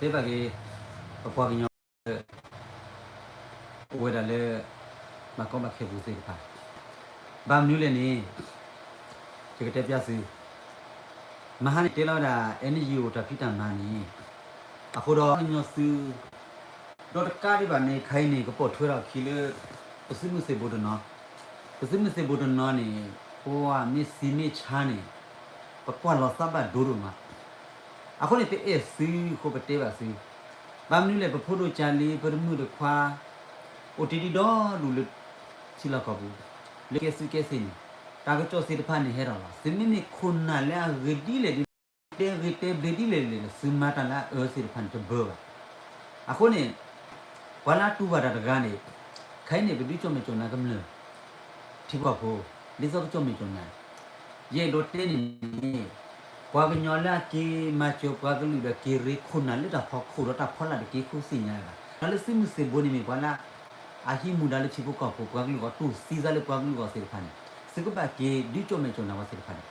တဲဘၣ်က့ၤ ပပှၤကညီ အိၣ်ဝဲဒၣ်လၢ ဘၣ်ကီဘၣ်ခဲပူၤသ့ၣ်တဖၣ်, ဘၣ်မနုၤလဲၣ်န့ၣ် ယကတဲပျၢ်သု, မဟါန့ၣ်တဲလီၤဝဲဒၣ် အဲၣ်နယူၣ် တၢ်ဖံးတၢ်မၤန့ၣ်, အဃိဒီးကညီသု ဒီးတကးဒံးဘၣ်န့ၣ် ခဲအံၤန့ၣ် ကပိာ်ထွဲထီၣ်အခံလၢ ပသုးမုၢ်သ့ၣ်ဘိတနီၤ, ပသုးမုၢ်သ့ၣ်ဘိတနီၤန့ၣ် ပှၤမ့ၢ်သံမ့ၢ်ဆါန့ၣ် ပကွၢ်လီၤသးဘၣ်ဒိဒိၣ်မး, အဃိန့ၣ် ပအဲၣ်သုအဃိပတဲဘၣ်သု, ဘၣ်မနုၤလဲၣ် ပဖိဒိၣ်ကၢ်လံ ပတမုၣ်တခွါ အိၣ်တ့ၢ်ဒံးဒီဒူၣ်လၢ ထံလီၢ်ကီၢ်ပူၤ, လၢကဲသုးကဲသ့ၣ်န့ၣ် တၢ်ကစီၣ်သ့ၣ်တဖၣ်န့ၣ်ဟဲထီၣ်လီၤ. သုမ့မ့ၢ်ခိၣ်နၢ်လၢအဂ့ၤဒ်လဲၣ်ဒ်လဲၣ်, တဲဂ့ၤတဲဘျ့ဒ်လဲၣ်လဲၣ်န့ၣ် သုမၤတၢ်လၢအအၢသ့ၣ်တဖၣ်န့ၣ်တဘၢဘၣ်. အဃိန့ၣ် ပှၤလၢအတူၢ်ဘၣ်တၢ်တဂၤန့ၣ် ခဲအံၤန့ၣ် ပဒုးကၠီၣ်မဲာ်ကၠီၣ်နါကမျၢၢ် ထံဖိကီၢ်ဖိ ဒ်သိးကကၠီၣ်မဲာ်ကၠီၣ်နါ, ယအဲၣ်ဒိးတဲန့ၣ်န့ၣ် ပှၤကညီလၢအက့ၤမၤစၢၤပှၤကလုာ်ဒီး က့ၤရ့ခိၣ်နၢ်လၢတၢ်ဖီခိၣ်ဒီးတၢ်ဖီလာ်တက့ၤ ဃုသ့ၣ်ညါဘၣ်. တၢ်လၢသုးမုၢ်သ့ၣ်ဘိန့ၣ်မ့ၢ်ပှၤလၢ အဟံးမူဒါလၢထံဖိကီၢ်ဖိ ပှၤကလုာ်အဂီၢ် တူၢ်သံသးလၢပှၤကလုာ်အဂီၢ်သ့ၣ်တဖၣ်န့ၣ် သုကဘၣ်က့ၤဒုးကၠီၣ်မဲာ်ကၠီၣ်နါပှၤသ့ၣ်တဖၣ်န့ၣ်,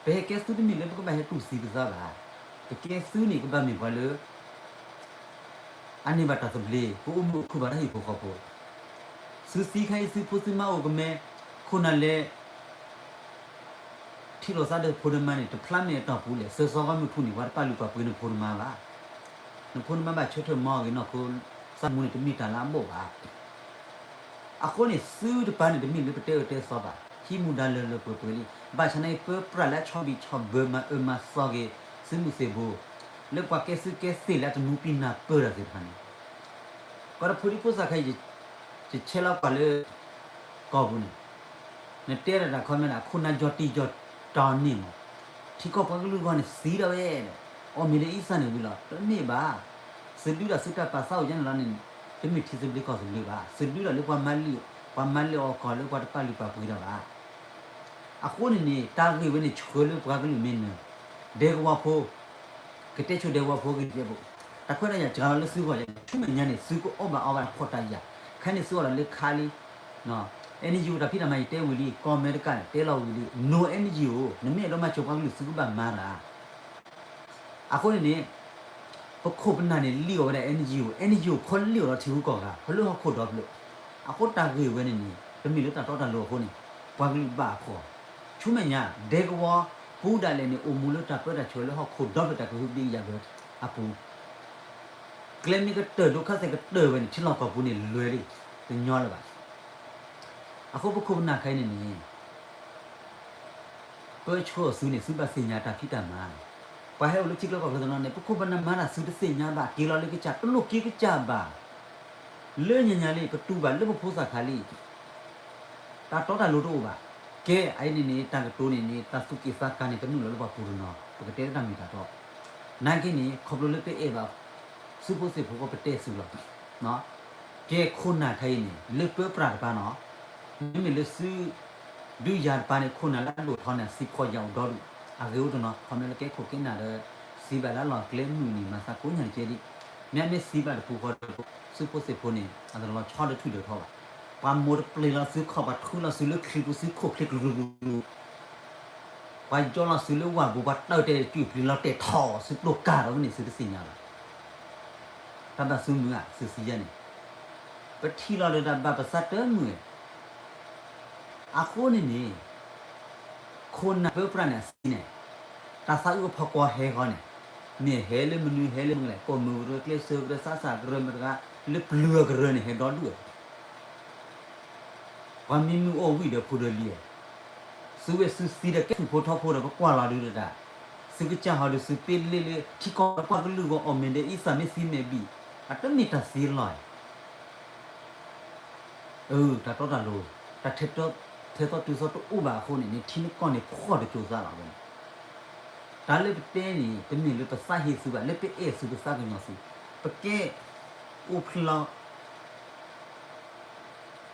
ပဟဲကဲသုတမ့ၢ်လၢပကဘၣ်ဟဲတူၢ်သံပသးဘၣ်. ပကဲသုန့ၣ် ကဘၣ်မ့ၢ်ပှၤလၢ အန့ၢ်ဘၣ်တၢ်သဘျ့ ကအိၣ်မုာ်အိၣ်ခုၣ်ဘၣ်တၢ်ဟံၣ်ဖိဃီဖိ, သုသံခါအံၤ သုဖိသုမါအိၣ်ကမဲ ခိၣ်နၢ်လဲၤ ထံၣ်လိာ်သးဒီးဖိဒီးမါန့ၣ် တဖျါမဲာ်အတီၢ်ပူၤလဲၣ်. စၢၤစီၤဂီၢ်မုၢ်ထူန့ၣ် ပှၤတပာ်လုၢ်ပာ်ပှ့ၤနဖိနမါဘၣ်. နဖိနမါဘၣ်ဆၢထၢၣ်မၤအီၣ်ဂ့ၤနီၢ်ခိ သးမူန့ၣ် တမ့ၢ်တၢ်လၢအဘီၣ်ဘၣ်. အဃိန့ၣ် သုတပၤန့ၣ် တမ့ၢ်လၢပတဲအၢတဲသီဘၣ်. ဟံးမူဒါလၢလၢပှဲၤပှဲၤလံ. ဘၣ်ဆၣ်နာ်က့ ပၢပြးလၢအဆီၣ်ဘံၣ်ဆီၣ်ဘၢမၤအၢမၤသီက့ၤ သုးမုၢ်သ့ၣ်ဘိ လၢပှၤကဲသုးကဲသ့ၣ်လၢအတနူပံနၢ်ပၢၢ်တၢ်သ့ၣ်တဖၣ်န့ၣ် ကီးတဖိဒံဖိသၣ်ခဲအံၤ ယဆဲးလီၤကွၢ်လၢ ကီၢ်ပူၤန့ၣ် နတဲဒၣ်တၢ်ခီမ့ၢ်ဒၣ် ခိၣ်နၢ်ယီၤတံၢ်ယီၤတီၤန့ၣ်မး ထံကီၢ်ပှၤကလုာ်ဂီၢ်န့ၣ် သံဒၣ်ဝဲဒီး အီၣ်မ့ၤဒီးအံသၣ်န့ၣ်ဝံၤလီၤ. တမ့ၢ်ဘၣ်. သုဒုးဒၣ်သုတၢ်ပာ်သးအိၣ်ယဲန့ၣ်လီၤန့ၣ် တမ့ၢ်ထံသဘျ့ကီၢ်သဘျ့ဘၣ်. သုဒုးဒၣ်လၢပှၤမၤလံာ် ပှၤမၤလံာ်အီၣ်ကီၢ်လၢပှၤတပာ်လုၢ်ပာ်ပှ့ၤတၢ်ဘၣ်. အဃိန့ၣ်န့ၣ် တၢ်ဂ့ၢ်ဝဲန့ၣ်ဆှၢလၢပှၤကလုာ်မ့ၢ်နၢၤ ဒဲကဝီၤဖိ ကတဲဆိဒဲကဝီၤဖိဂ့ၤကဲဘိ တၢ်ခွဲးတၢ်ယာ်စှၤလီၤလၢသုဂီၢ်ယဲ ဆူမဲာ်ညါန့ၣ် သုကအီၣ်ဘၣ်အီဘၣ်တၢ်ဖှီၣ်တၢ်ယာ် ခဲန့ၣ်သုအီၣ်ဒီးလၢခါလံ အဲၣ်နယူၣ်တၢ်ဖံးတၢ်မၤယတဲဝံၤလံ ကီၢ်အမဲရကၤန့ၣ် တဲလီၤဝံၤလံ no အဲၣ်နယူၣ် နမ့ၢ်အဲၣ်ဒိးမၤစၢၤပှၤကလုာ်သုကဘၣ်မၤတၢ် အဃိန့ၣ်န့ၣ် ပခိၣ်ပနၢ်န့ၣ် လံၣ်အီၣ်ဝဲဒၣ် အဲၣ်နယူၣ် အဲၣ်နယူၣ်ခီလံၣ်အီၣ်ဒီးထံဂုၤကီၢ်ဂၤ ဟီလၢဟီၣ်ခိၣ်ဒီဖျၢၣ် အဃိတၢ်ဂ့ၢ်ဝဲန့ၣ်န့ၣ် တမ့ၢ်လၢတၢ်တီတၢ်လိၤအဃိန့ၣ် ပှၤကလုာ်ဘၣ်အဖှီၣ် ဆူမဲာ်ညါ ဒဲကဝီၤ ပူဒၣ်လဲာ်န့ၣ် အိၣ်မူလၢတၢ်ပၢတၢ်ဆှၢလၢဟီၣ်ခိၣ်ဒီဖျၢၣ်တၢ်ကဟုကယာ်ဘၢအပူၤ ကျဲမ့ၢ်ကတၢၢ်ဒိခါသဲးကတၢၢ်ဝဲန့ၣ် ထံလီၢ်ကီၢ်ပူၤန့ၣ် လွဲၤလံ တညီလၢၤဘၣ်. အဃိပခိၣ်ပနၢ်ခဲအံၤန့ၣ်န့ၣ် ပၢဆှၢအီၤသုန့ၣ် သုဘၣ်သ့ၣ်ညါတၢ်ဖံးတၢ်မၤ ပှၤဟဲအိၣ်လၢထံချၢကီၢ်ချၢတနီၤန့ၣ် ပခိၣ်ပနၢ်မၤတၢ်သုတသ့ၣ်ညါဘၣ် က့ၤလီၤလၢကစၢ် တလိၣ်က့ၤကစၢ်ဘၣ် လၢညါညါလံ ပတူၢ်ဘၣ်လၢပဖိသၣ်ခါလံ တၢ်တီတၢ်လိၤတအိၣ်ဘၣ်. ကဲ အအံၤန့ၣ်န့ၣ် တၢ်ကတိၤန့ၣ်န့ၣ် တၢ်သူၣ်က့ၣ်သးကါန့ၣ် ကနုာ်လီၤလၢပှၤပူၤတနီၤ ပကတဲလၢတၢ်မ့ၢ်တၢ်တီ နာ်က့န့ၣ် ခီဖျိလၢပအဲၣ်ဘၣ် သုးဖိသ့ၣ်ဖိဃီပတဲသုလီၤ. ကဲခိၣ်နၢ်ခဲအံၤန့ၣ် လၢပၢပြးတပၤနီၤ မ့မ့ၢ်လၢသု ဒုးယၤတပၤန့ၣ် ခိၣ်နၢ်လၢအဒိၣ်ထီန့ၣ် အသံဖီယာ်အိၣ်ဒီဒူၣ် အဂ့ၤအိၣ်တနီၤ ခီဖျိလၢကဲခိၣ်ကဲနၢ်ဒီး သံဘၣ်လၢအလီၢ်ကျဲမုၢ်နံၤ မၤသးကိးညါန့ၣ်ကဲဒံး မ့မ့ၢ်သံဘၣ်တပူၤဃီဒီး သုးဖိသ့ၣ်ဖိန့ၣ် အတလီၤဆီဒီးထုးဒီးထီဘၣ်. ပှၤမိၢ်တပျ့ၤလီၤသုခီၣ် ပှၤထုးလီၤသုလၢချံပူၤ သုခိၣ်ချ့ကလူၤကလူၤ ပှၤယီလီၤသုလၢဝၣ်ပူၤ ပှၤတၢၢ်တဲာ်ကွံာ်ပျံၤလီၤတဲာ်ထီၣ် သုပျိကၢ်ဒီးန့ၣ် သုတသ့ၣ်ညါဘၣ်. တၢ်ဘၣ်သုမုာ်ဧါ သုသံယဲန့ၣ် ပထံၣ်လီၤဒီးတၢ်ဘၣ်ပသးတမုာ်ဧါ အဃိန့ၣ်န့ၣ် ခိၣ်နၢ်ပၢပြးန့ၣ်အသံန့ၣ် တၢ်သးအုးအဖီကွီဟဲဃီန့ၣ် မ့ၢ်ဟဲလၢမနုၤဟဲလၢမနုၤလဲၣ် ပိာ်မုၣ်ကရၢ ကျဲးစၢးကရၢ သးစၢ်ကရၢမတၤတဂၤ လၢပျုၤအကရၢန့ၣ် ဟဲဒီဒူၣ်ဧါ ပှၤမံမုၢ်အိၣ်ဝံၤဒီးဖိဒၢလံဧါ သုဝဲသုသံဒီးကဲသုးဖိထီဖိဒီး ပကွၢ်လီၤဒုးတၢ် သုကစၢ်ဟီဒီးသုပ့လ့လၢ ထံကီၢ်ပှၤကလုာ်ဂီၢ်အီၣ်မ့ၤဒီးအံသၣ်မ့ၢ်သံမ့ၢ်ဘံၣ် အတမ့ၢ်တၢ်သံလီၤဧါ အၢ တၢ်တီတၢ်လိၤ တၢ်ထဲသိးတုၤသိးတအိၣ်ဘၣ်အဃိန့ၣ် နထံနကီၢ်န့ၣ်ဖှီၣ်တစိၤသးလီၤဝဲန့ၣ် တၢ်လၢပတဲန့ၣ် တမ့ၢ်လၢပသးဟ့သုဘၣ် လၢပအဲၣ်သုပသးကညီၤသု ပကဲ အိၣ်ဖျါ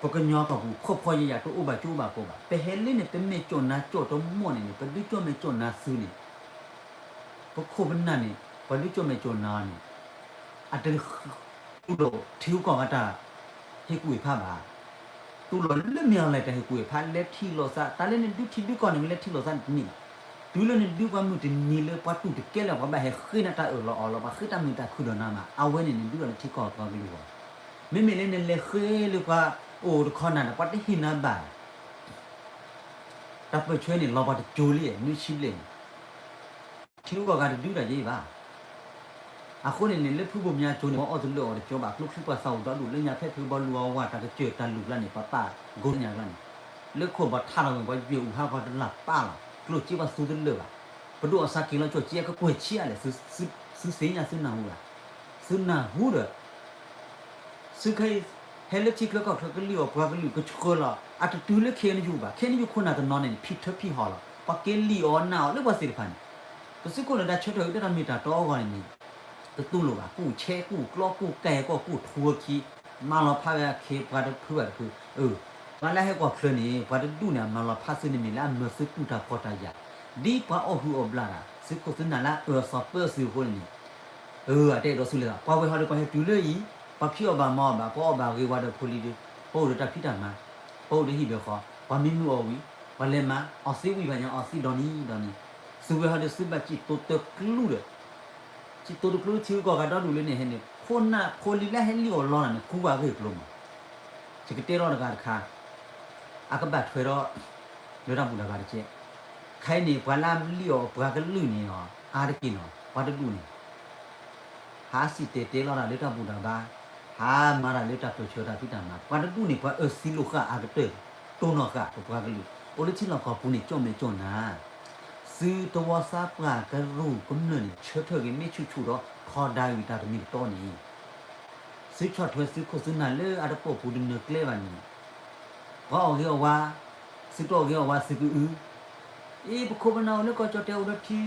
ပကညီကီၢ်ပူၤ ဖှီၣ်ဖှီၣ်ယာ်ယာ်တအိၣ်ဘၣ်ကၠိဘၣ်ကီဘၣ် ပဟဲလၢန့ၣ် ပမ့ၢ်ကၠီၣ်နါကၠီၣ်တမီၢ်န့ၣ်န့ၣ် ပဒုးကၠီၣ်မဲာ်ကၠီၣ်နါသုန့ၣ် ပခိၣ်ပနၢ်န့ၣ် ပှၤဒုးကၠီၣ်မဲာ်ကၠီၣ်နါန့ၣ် အတ တူၢ်လိာ်ထံဂုၤကီၢ်ဂၤတၢ် ဟ့ၣ်ကူၣ်ဟ့ၣ်ဖးဘၣ်. တူၢ်လိာ်လၢမ့ၢ်အီၤလဲၣ်တၢ်ဟ့ၣ်ကူၣ်ဟ့ၣ်ဖး လဲၤထံၣ်လိာ်သး တၢ်လၢနဒုးထံဒုးကီၢ်န့ၣ် မ့ၢ်လဲၤထံၣ်လိာ်သးန့ၣ်တန့ၢ်ဘၣ်. တုၤလၢနဒုးပှၤမုၢ်တနံၤလၢပှၤတူၢ်တကဲလၢၤ ပှၤဘၣ်ဟဲဃ့နၤတၢ်အၢၣ်လီၤအီလီၤ ပှၤဃ့တၢ်မုာ်တၢ်ခုၣ်ဒီးနၤမး အဝဲန့ၣ်နဒုးဒီးနထံကီၢ်ပှၤကလုာ်အဂီၢ်. မ့မ့ၢ်လၢနလဲၤဃ့လၢပှၤအိၣ်တခီနၤဒီး ပှၤတဟ့ၣ်နၤဘၣ် တၢ်ပၢၢ်ဆၢန့ၣ် လီၤပှၤတကၠိလံ နွံဆံဘျဲၣ်န့ၣ် ထံဂုၤကီၢ်ဂၤတဒုးတၢ်ယဲဘၣ်. အဃိန့ၣ်န့ၣ် လၢဖုဘိၣ်မၠါကၠိန့ၣ် ပှၤအီၣ်တလၢအီၣ်တကၠိဘၣ် ကျိချံပှၤသးအိၣ်ဒီဒူၣ် လၢညါဖဲဖုဘီလူၤအီၤဝၤတၢ်ကစၢၢ်တၢ်လူၢ်ကျါန့ၣ် ပှၤပာ်ကိးညါကျါန့ၣ် လၢခိၣ်ဘီထါလီၤဝဲ ပှၤယွဲၢ်အူဟါပှၤတလၢ်ပာ်လီၤ ကျိၣ်စ့ပှၤသူတလၢာ်ဘၣ်. ပဒိၣ်အီၣ်စးက့ၤလီၤကၠိၣ်စ့ကကွဲၢ်ဆံးအါလဲၣ် သုသ့ၣ်ညါသုနၢ်ဟူဘၣ်. သုနၢ်ဟူဒီး သုခဲအံၤ ဟဲလၢထံချၢကီၢ်ချၢကလံၣ်အီၣ်ပှၤကလုာ်ကဆှၢလီၤ အတတုၤလၢ ခ့ၣ်အဲၣ်ယူၣ် ဘၣ် ခ့ၣ်အဲၣ်ယူၣ် ခိၣ်နၢ်တနီၤန့ၣ် ဖံးထၢဖံးဟီၣ်လီၤ ပှၤက့ၤလံၣ်အီၣ်နာ်အီၣ်လၢပှၤသ့ၣ်တဖၣ်န့ၣ် ပသုးခိၣ်နၢၤဒါဆၢထၢၣ်ကတၢၢ်တၢ်မ့ၢ်တၢ်တီအဂီၢ်န့ၣ်န့ၣ် တတူၢ်လိာ်ဘၣ် ကူၣ်ဆဲကူၣ်ကျီကူၣ်ကဲကီၢ်ကူၣ်ထူဝဲခံ မၤလီၤဖးဝဲအခ့ပှၤတဖုဘၣ်တဖု ပှၤလၢဟဲကီၢ်ချၢန့ၣ် ပှၤတဒူၣ်န့ၣ် အမၤလီၤဖးသုန့ၣ်မ့ၢ်လၢအမၢသုတူၢ်တၢ်ဖှီၣ်တၢ်ယာ် ဒ်ပှၤအီၣ်ဟုၣ်အီၣ်ဘျၣ်တၢ် သုးခိၣ်သုးနၢ်လၢအအၢအသီပၢသုအဃိန့ၣ်န့ၣ် အတအဲၣ်ဒိးဆူလဲၣ် ပှၤဝဲၤဟီဒီးပှၤဟဲတုၤလၢအံၤ ပှၤဖံးအီၣ်ဘၣ်မၤအီၣ်ဘၣ် ပှၤအီၣ်ဘၣ်ဂ့ၤဝါဒီးဖိလံၤဒီး ပအိၣ်ဒီးတၢ်ဖံးတၢ်မၤ ပအိၣ်ဒီးဟံၣ်ဒီးဃီ ပှၤမံမုာ်အီၣ်ဝံၤ ပှၤလဲၤမၤအီၣ်သ့ဝံၤဘၣ်ညါ အီၣ်သ့ဒီနံၤဒီနံၤ သုးဝဲၤဟီဒီးသုဘၣ်စံၣ်တိၤတကျူဒီး စံၣ်တိၤတကျူထံဂုၤကီၢ်ဂၤဒီဒူၣ်လၢန့ၣ်ဟဲန့ၣ် ခိၣ်နၢ်ဖိလံၤလၢဟဲလံၣ်အီၣ်လီနၤန့ၣ် ဃူဘၣ်ဂ့ၢ်ကျိၤမး ယကတဲထီၣ်တဂၤတခါ အကဘၣ်ထွဲဒီး လၢတၢ်ဘူၣ်တၢ်ဘါတကဲး ခဲအံၤန့ၣ် ပှၤလၢလံၣ်အီၣ်ပှၤကလုာ်န့ၣ်အီၤ အါတက့ၢ်နီၤ ပှၤတဒူၣ်န့ၣ် ဟးစံၣ်တဲၤတဲလီၤတၢ်လၢတၢ်ဘူၣ်တၢ်ဘါ ဟးမၤတၢ်လၢတၢ်ပၢၢ်ဆၢတၢ်ဖံးတၢ်မၤ ပှၤတဒူၣ်န့ၣ် ပှၤအၢသံလိာ်ဃာ်အါကတၢၢ် တိၢ်နီၣ်ဃာ်ပပှၤကလုာ် အိၣ်လၢထံလီၢ်ကီၢ်ပူၤန့ၣ် ကၠီၣ်မဲာ်ကၠီၣ်နါ သုတဝီသးပှၢ်ကရူၢ်ကမျၢၢ်န့ၣ် ဆၢထၢၣ်ဂ့ၤမ့ၢ်ဆူၣ်ဆူၣ်ဒီး ထီဒါဝံၤတၢ်တမံၤတတီန့ၣ် သုဆီၣ်ထွဲသုးခိၣ်သုးနၢ်လၢအတပိာ်ပူၤတနၢၤကျဲဘၣ်န့ၣ် ပှၤအီၣ်ဂ့ၤအီၣ်ဝါ သုတအီၣ်ဂ့ၤအီၣ်ဝါသုကအု အ့ ပခိၣ်ပနၢ်အိၣ်လၢကီၢ်ကၠီၣ်တဲာ်အိၣ်ဒီးထံ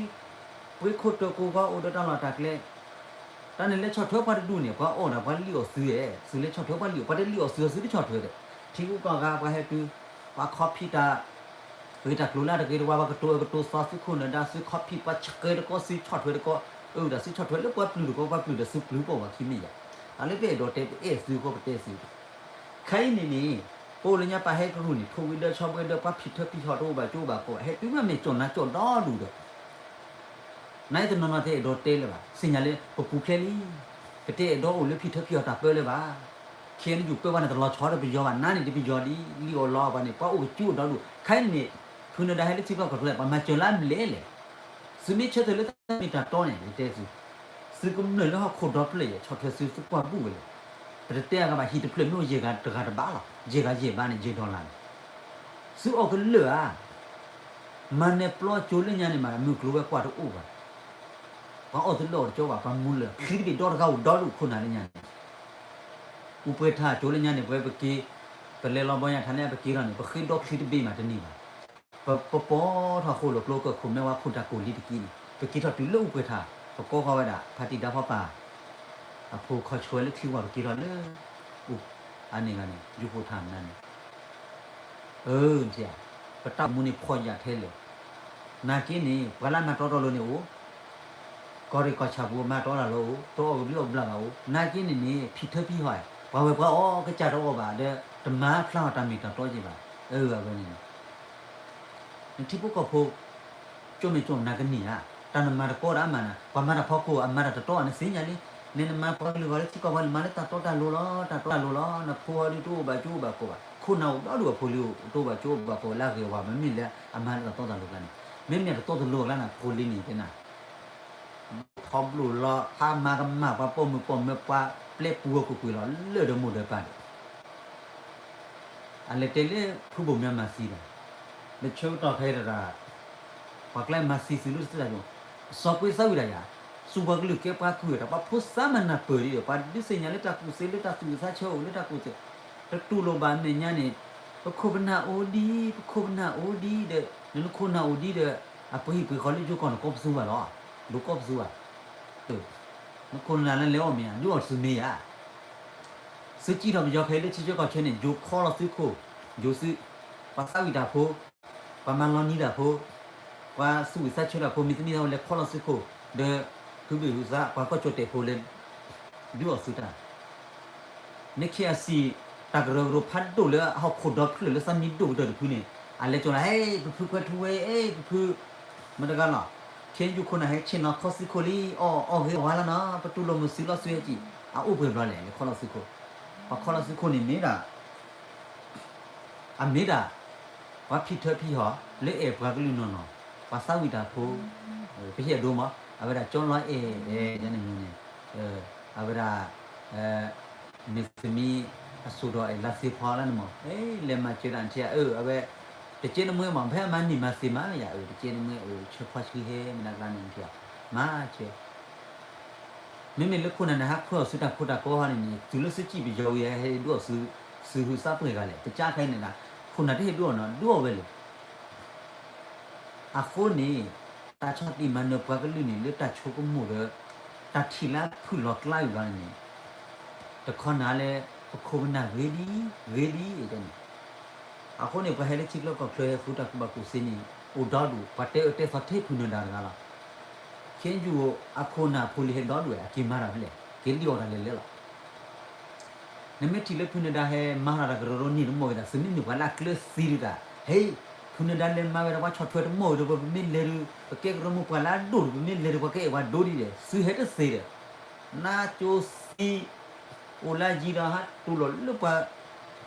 ပှ့ခိၣ်တၢၢ်ကိၢ်ဝါအိၣ်ဒီးတၢ်လီၢ်တၢ်ကျဲ တၢ်န့ၣ်လဲၤဆီၣ်ထွဲပှၤတဒူၣ်န့ၣ် ပှၤအီၣ်ဒၣ်ပှၤလံၣ်အီၣ်သုဧါ သုလဲၤဆီၣ်ထွဲပှၤလံၣ်အီၣ် ပှၤတလံၣ်အီၣ်သုအီၤသုတဆီၣ်ထွဲဒီး ထံဂုၤကီၢ်ဂၤပှၤဟဲတုၤ ပှၤခီဖံးတၢ် ဂ့ၤတၢ်ကျိၤလၢတဂ့ၤတဝါ ပှၤကတိၤအၢကတိၤသီသုးခိၣ်နၢၤဒါ သုခီဖံးပှၤဆှၢတကီၢ် သုဆီၣ်ထွဲတကီၢ် အၢဝံၤဒီးသုဆီၣ်ထွဲလၢပှၤပျုၢ်တကီၢ် ပှၤပျုၢ်ဒီးသုပျုၢ်ပိာ်ဝဲခံမ့ၢ်ယၤ အလၢပအဲၣ်ဒိးတဲပအဲၣ်သုဃိပတဲသု ခဲအံၤန့ၣ်န့ၣ် ပအိၣ်လၢညါပာ်ဟဲကရူၢ်န့ၣ် ထိၣ်ဝံၤဒၢဆီဘှဲဒၢ ပှၤဖံးထၢဖံးဟီၣ်တအိၣ်ဘၣ်ကၠိဘၣ်ကိးဘၣ် ဟဲတုၤမ့ၢ်ကၠီၣ်နါကၠီၣ်ဒီဒူၣ်ဒီး နတနီၤနီၤတအဲၣ်ဒိးတဲလၢၤဘၣ် သ့ၣ်ညါလၢပပူၤဖျဲးလံ ပတအဲၣ်ဒိးအိၣ်လၢဖံးထၢဖံးဟီၣ်တၢ်ပၢလၢၤဘၣ် ခဲအံၤနယူၢ်ပၢဘၣ်န့ၣ် တလီၤဆီဒီးပယီၤဘၣ် နါန့ၣ်တပယီၤဒ်လံအီၤလီၤဘၣ်န့ၣ် ပှၤအိၣ်ကၠိအီၤဒီဒူၣ် ခဲအံၤန့ၣ် ဖုနၢၤဒါဟဲလၢထံကီၢ်ကီၢ်ချၢ ပှၤမၤစၢၤလၢအမျဲၢ်လဲၣ် သုမ့ၢ်ဆၢထၢၣ်လၢတၢ်မ့ၢ်တၢ်တီန့ၣ် ယတဲသု သုကမျၢၢ်လၢဟီၣ်ခိၣ်ဒီဖျၢၣ်အံၤ ဆီၣ်ထွဲသုသုကွၢ်ဘူၣ်ဝဲလဲၣ် ပတတဲအဂၤဘၣ် ဟံၣ်တဖျၢၣ်မ့ၢ်အိၣ်ယဲၢ်ဂၤတဂၤတဘးလီၤ ယဲၢ်ဂၤယဲၢ်ဘးန့ၣ် ယဲၢ်ဒီလၣ်န့ၣ် သုအီၣ်ကလၢာ်ဧါ မၤနၢၤပျီကၠိလၢညါန့ၣ်မး မုၢ်ကျိၤဝဲၤကွာ်တအိၣ်ဘၣ် ပှၤအီၣ်တလၢအီၣ်တကၠိဘၣ် ပှၤမူလၢာ် ချံတဘ့ၣ်ဒီတဂၤအိၣ်ဒီဒူၣ်ခိၣ်နၢ်လၢညါန့ၣ် အူပှဲၤထၢၣ်ကၠိလၢညါန့ၣ် ပဝဲပက့ၤ ပလဲၤလီၤဘီညါထါန့ၣ် ပက့ၤထီၣ်န့ၣ် ပဃ့ဒီချံတဘ့ၣ်မးတန့ၢ်ဘၣ် ပပီၤထီၣ်ဃိၣ်လိာ်ကျိကၢၢ်ခိၣ်မဲဝါခိၣ်တၢ်ကိၢ်လံတက့ၢ်န့ၣ် ပက့ၤထီၣ်တုၤလၢအူပှဲၤထၢၣ် ပကိးဃီဝဲဒၣ် ဖါတံၢ်ဒါဖီပၢ် အဖိခီဆှၢလၢချံဝါ ပက့ၤထီၣ်လၢ အန့ၣ်ဂၤန့ၣ် ယူၤဖိထၢၣ်မနုၤန့ၣ် အၢ ပတၢ်အိၣ်မူန့ၣ်ဖှီၣ်ယာ်ထဲလဲၣ် နာ်က့န့ၣ် ပှၤလၢမၤတီတၢ်လိၤန့ၣ်အိၣ် ကီၢ်ရ့ၣ်ကီၢ်ဆၣ်ပူၤမၤတီတၢ်လိၤအိၣ် တအီၣ်ကဘျံးအီၣ်ဘျၣ်ဘၣ်အိၣ် နာ်က့န့ၣ်န့ၣ် ဖံးထၢဖံးဟီၣ် ပှၤဝဲၤပှၤအီၣ်ကစၢ်တအီၣ်ဘၣ်ဒီး တမၤဖျါထီၣ်တၢ်မ့ၢ်တၢ်တီက့ၤဘၣ် အၢ အဝဲန့ၣ် နထံဖိကီၢ်ဖိ ကၠိမ့ၢ်ကၠိနၤကန့ၢ်ဧါ, တၢ်နမၤတကီတၢ်အမၤနၤ, ပှၤမၤတၢ်ဖီခိၣ် အမၤတၢ်တတီ နသ့ၣ်ညါလံ, နမၤပှၤကလုာ်ဂီၢ်လၢထံကီၢ်ပှၤလၢမၤလၢတၢ်တီတၢ်လိၤလီၤ, တၢ်တီတၢ်လိၤလီၤ, နဖိဟီဒုးတအိၣ်ဘၣ်ကၠိအိၣ်ဘၣ်ကိးဘၣ်, ခိၣ်နၢ်အိၣ်ဒီဒူၣ်အဖိလံၤအိၣ် တအိၣ်ဘၣ်ကၠိအိၣ်ဘၣ်ကိးဘၣ်လၢအဂ့ၤဝဲ မ့မ့ၢ်လၢအမၤလၢတၢ်တီတၢ်လိၤကျါန့ၣ်, မ့မ့ၢ်တတီတလိၤကျါန့ၣ် ဖိလံၤန့ၣ်တဲနၤ ထီဘိလီၤ ဖးမၤကမၣ်ပှၤပိာ်မုၣ်ပိာ်မၢၤပှၤပျဲပူၤဝဲကွ့ၢ်ကွ့ၢ်လီၤ လၢၢ်ဒီးမိၢ်ဒီးပၢ်န့ၣ် အလဲၤတဲလၢဖုဘိၣ်မၠါမၤသံဒီး လၢဆၢကတီၢ်ခဲအံၤတဂၤ ပှၤကျဲမၤသံသုးလၢတၢ်ယိာ် စီၤကွ့သးဝံၣ်ဒၣ်ယၤ စူၢ်ပှၤကလုာ်ကဲပှၤကုၢ်တၢ် ပှၤဖိသၣ်မၤနၢ်ပၢၢ်ဒံးဒီး ပှၤဒုးသ့ၣ်ညါလၢတၢ်ကူၣ်သ့လၢတၢ်သူၣ်ဝံၣ်သးဆၢအိၣ်လၢတၢ်ကူၣ်သ့ တတူၢ်လိာ်ဘၣ်မဲာ်ညါန့ၣ် ပခိၣ်ပနၢ်အိၣ်ဒံး ပခိၣ်ပနၢ်အိၣ်ဒံးဒီး နနခိၣ်နၢ်အိၣ်ဒံးဒီး အပှ့ၤဟံၣ်ပှ့ၤဃီလၢယိၤကီၢ်န့ၣ် ကီၢ်ပသူဘၣ်လီၤ, ဒိးကီၢ်ပသူဘၣ် နခိၣ်နၢ်လၢလဲၤအီၣ်မ့ၢ်ဧါ ဒုးအီၣ်တသုးမ့ၢ်ဧါ သုစံၣ်ထီၣ်ပယီၤခဲအံၤလၢထံဆၢကီၢ်ဆၢန့ၣ် ယိၤခီလီၤသုးခိၣ်, ယိၤသုး, ပှၤသးဝံၣ်တၢ်ဖိ, ပှၤမၤလီၤနံၤတၢ်ဖိ, ပှၤသူၣ်ဝံၣ်သးဆၢတၢ်ဖိ မ့တမ့ၢ်လဲၤခီလီၤသုးခိၣ်, ဒီး ဟုဘ့ၣ်ဟုသး ပှၤကီၢ်ကၠီၣ်တဲာ်ဖိလဲၤ ဒုးအီၣ်သုးတၢ် နခ့အစံၣ် တၢ်ကရၢကရိဖးဒိၣ်လၢအဟီၣ်ခိၣ်ဒီဖျၢၣ်လၢသးမံဒိၣ်ကတၢၢ်တဖုန့ၣ် အလဲၤကၠီလၢ ဟဲ ပဖုခွဲထူဝဲ ဟဲ ပဖု မ့ၢ်တဂၤလီၤ. ခဲယူၢ်ခိၣ်နၢ်ဟဲဆ့ၣ်နီၤခီၣ်စုခိၣ်လံ, အီၣ်အီၣ်ဂ့ၤအီၣ်ဝါလီၤနီၤ, ပတူၢ်လိာ်မုာ်စုလီၢ်စုဟဲကံၣ်, အအိၣ်ပှဲၤဘျီလဲၣ် လဲၤခီၣ်လီၢ်စုခိၣ်, ပှၤခီၣ်လီၢ်စုခိၣ်န့ၣ်မ့ၢ်ဒၣ် အမ့ၢ်ဒၣ် ပှၤဖံးထၢဖံးဟီၣ် လၢအဲၣ်ပှၤကလုာ်နီၢ်နီၢ်, ပှၤသးဝံၣ်တၢ်ဖိ, ပဟ့ၣ်အဒိမး, အဝဲဒၣ်ကၠီလီၤအဲၣ် အဲၣ်န့ၣ်မ့ၢ်န့ၣ်, အဝဲဒၣ် မ့ၢ်သမံအစိၣ်ဒီးအဲၣ်လါစ့ဖီလၢန့ၣ်မး, လဲၤမၤစၢၤဒၣ်ထံဧၢ, အဝဲ တကဲနမှဲမး ဖဲမၤန့ၢ်မၤသ့မးယၤ, တကဲနမှဲ ဆၢဖီဆှံဟဲမ့ၢ်ဒၣ်ကျါန့ၣ်ထံဧၢ, မၤစၢၤ မ့မ့ၢ်လၢခိၣ်နၢ်န့ၣ် ဟးခွဲးအီၤဆူတၢ်ခိတၢ်ကီဟီန့ၣ်န့ၣ် တုၤလၢစုကံၢ်ပယီၤဝံၤ ဟဲဒိၣ်အီၤဆူ ဆူဟုသးပှဲၤဂၤလဲၣ်, တကးခဲအံၤန့ၣ်ဒၣ် ခိၣ်နၢ်တဟ့ၣ်ဒိၣ်အီၤနီၤ ဒိၣ်အီၤဝဲလၢ အဃိန့ၣ် တၢ်ဆီၣ်တံၢ်မၤနၢၤပှၤကလုာ်န့ၣ် လၢတၢ်ဆိကမိၣ်ဒီး တၢ်ထံၣ်လၢဖုၣ်လီၤကျါအံၤဘျီန့ၣ်န့ၣ် တခီနၤလၢ ပခိၣ်ပနၢ်ဂ့ၤဒ် ဂ့ၤဒ်အံၤန့ၣ် အဃိန့ၣ် ပှၤဟဲလၢထံကျိကီၢ်ချၢဟဲဃုတၢ်ကူၣ်ဘၣ်ကူၣ်သ့န့ၣ် အိၣ်ဒီဒူၣ် ပှၤတဲအၢတဲသီထဲဖုၣ်နၢၤဒါတဂၤလီၤ. ခဲယူၢ်အခိၣ်နၢ်ဖိလံၤဟဲဒီဒူၣ်ဝဲ အက့ၤမၤတၢ်ဖဲလဲၣ် က့ၤလံၣ်အီၣ်တၢ်လဲၤလဲၤလီၤ. နမ့ၢ်ထံၣ်လၢဖုၣ်နၢၤဒါဟဲမၤတၢ် တၢ်ကရၢကရိန့ၣ်တမီၢ်ဝဲဒၣ် သုမ့ၢ်မ့ၢ်ပှၤလၢအကျၢၤသံဒုးတၢ် ဟဲ ဖုၣ်နၢၤဒါလဲၤမၤဝဲဒၣ်ပှၤဆီၣ်ထွဲတမီၢ်ဝဲဒီး ပမ့ၢ်လဲၤဒုး ပကဲကရၢမိၢ်ပှၢ်လၢအဒိၣ်ဒီး ပမ့ၢ်လဲၤဒုး ပှၤကအဲၣ်ပှၤဒိဒ်လဲၣ် သုဟဲတသ့ဒီး နၢကၠိသံ အိၣ်လၢယံၤဒီးဟးတူၢ်လိာ်လၢပှၤ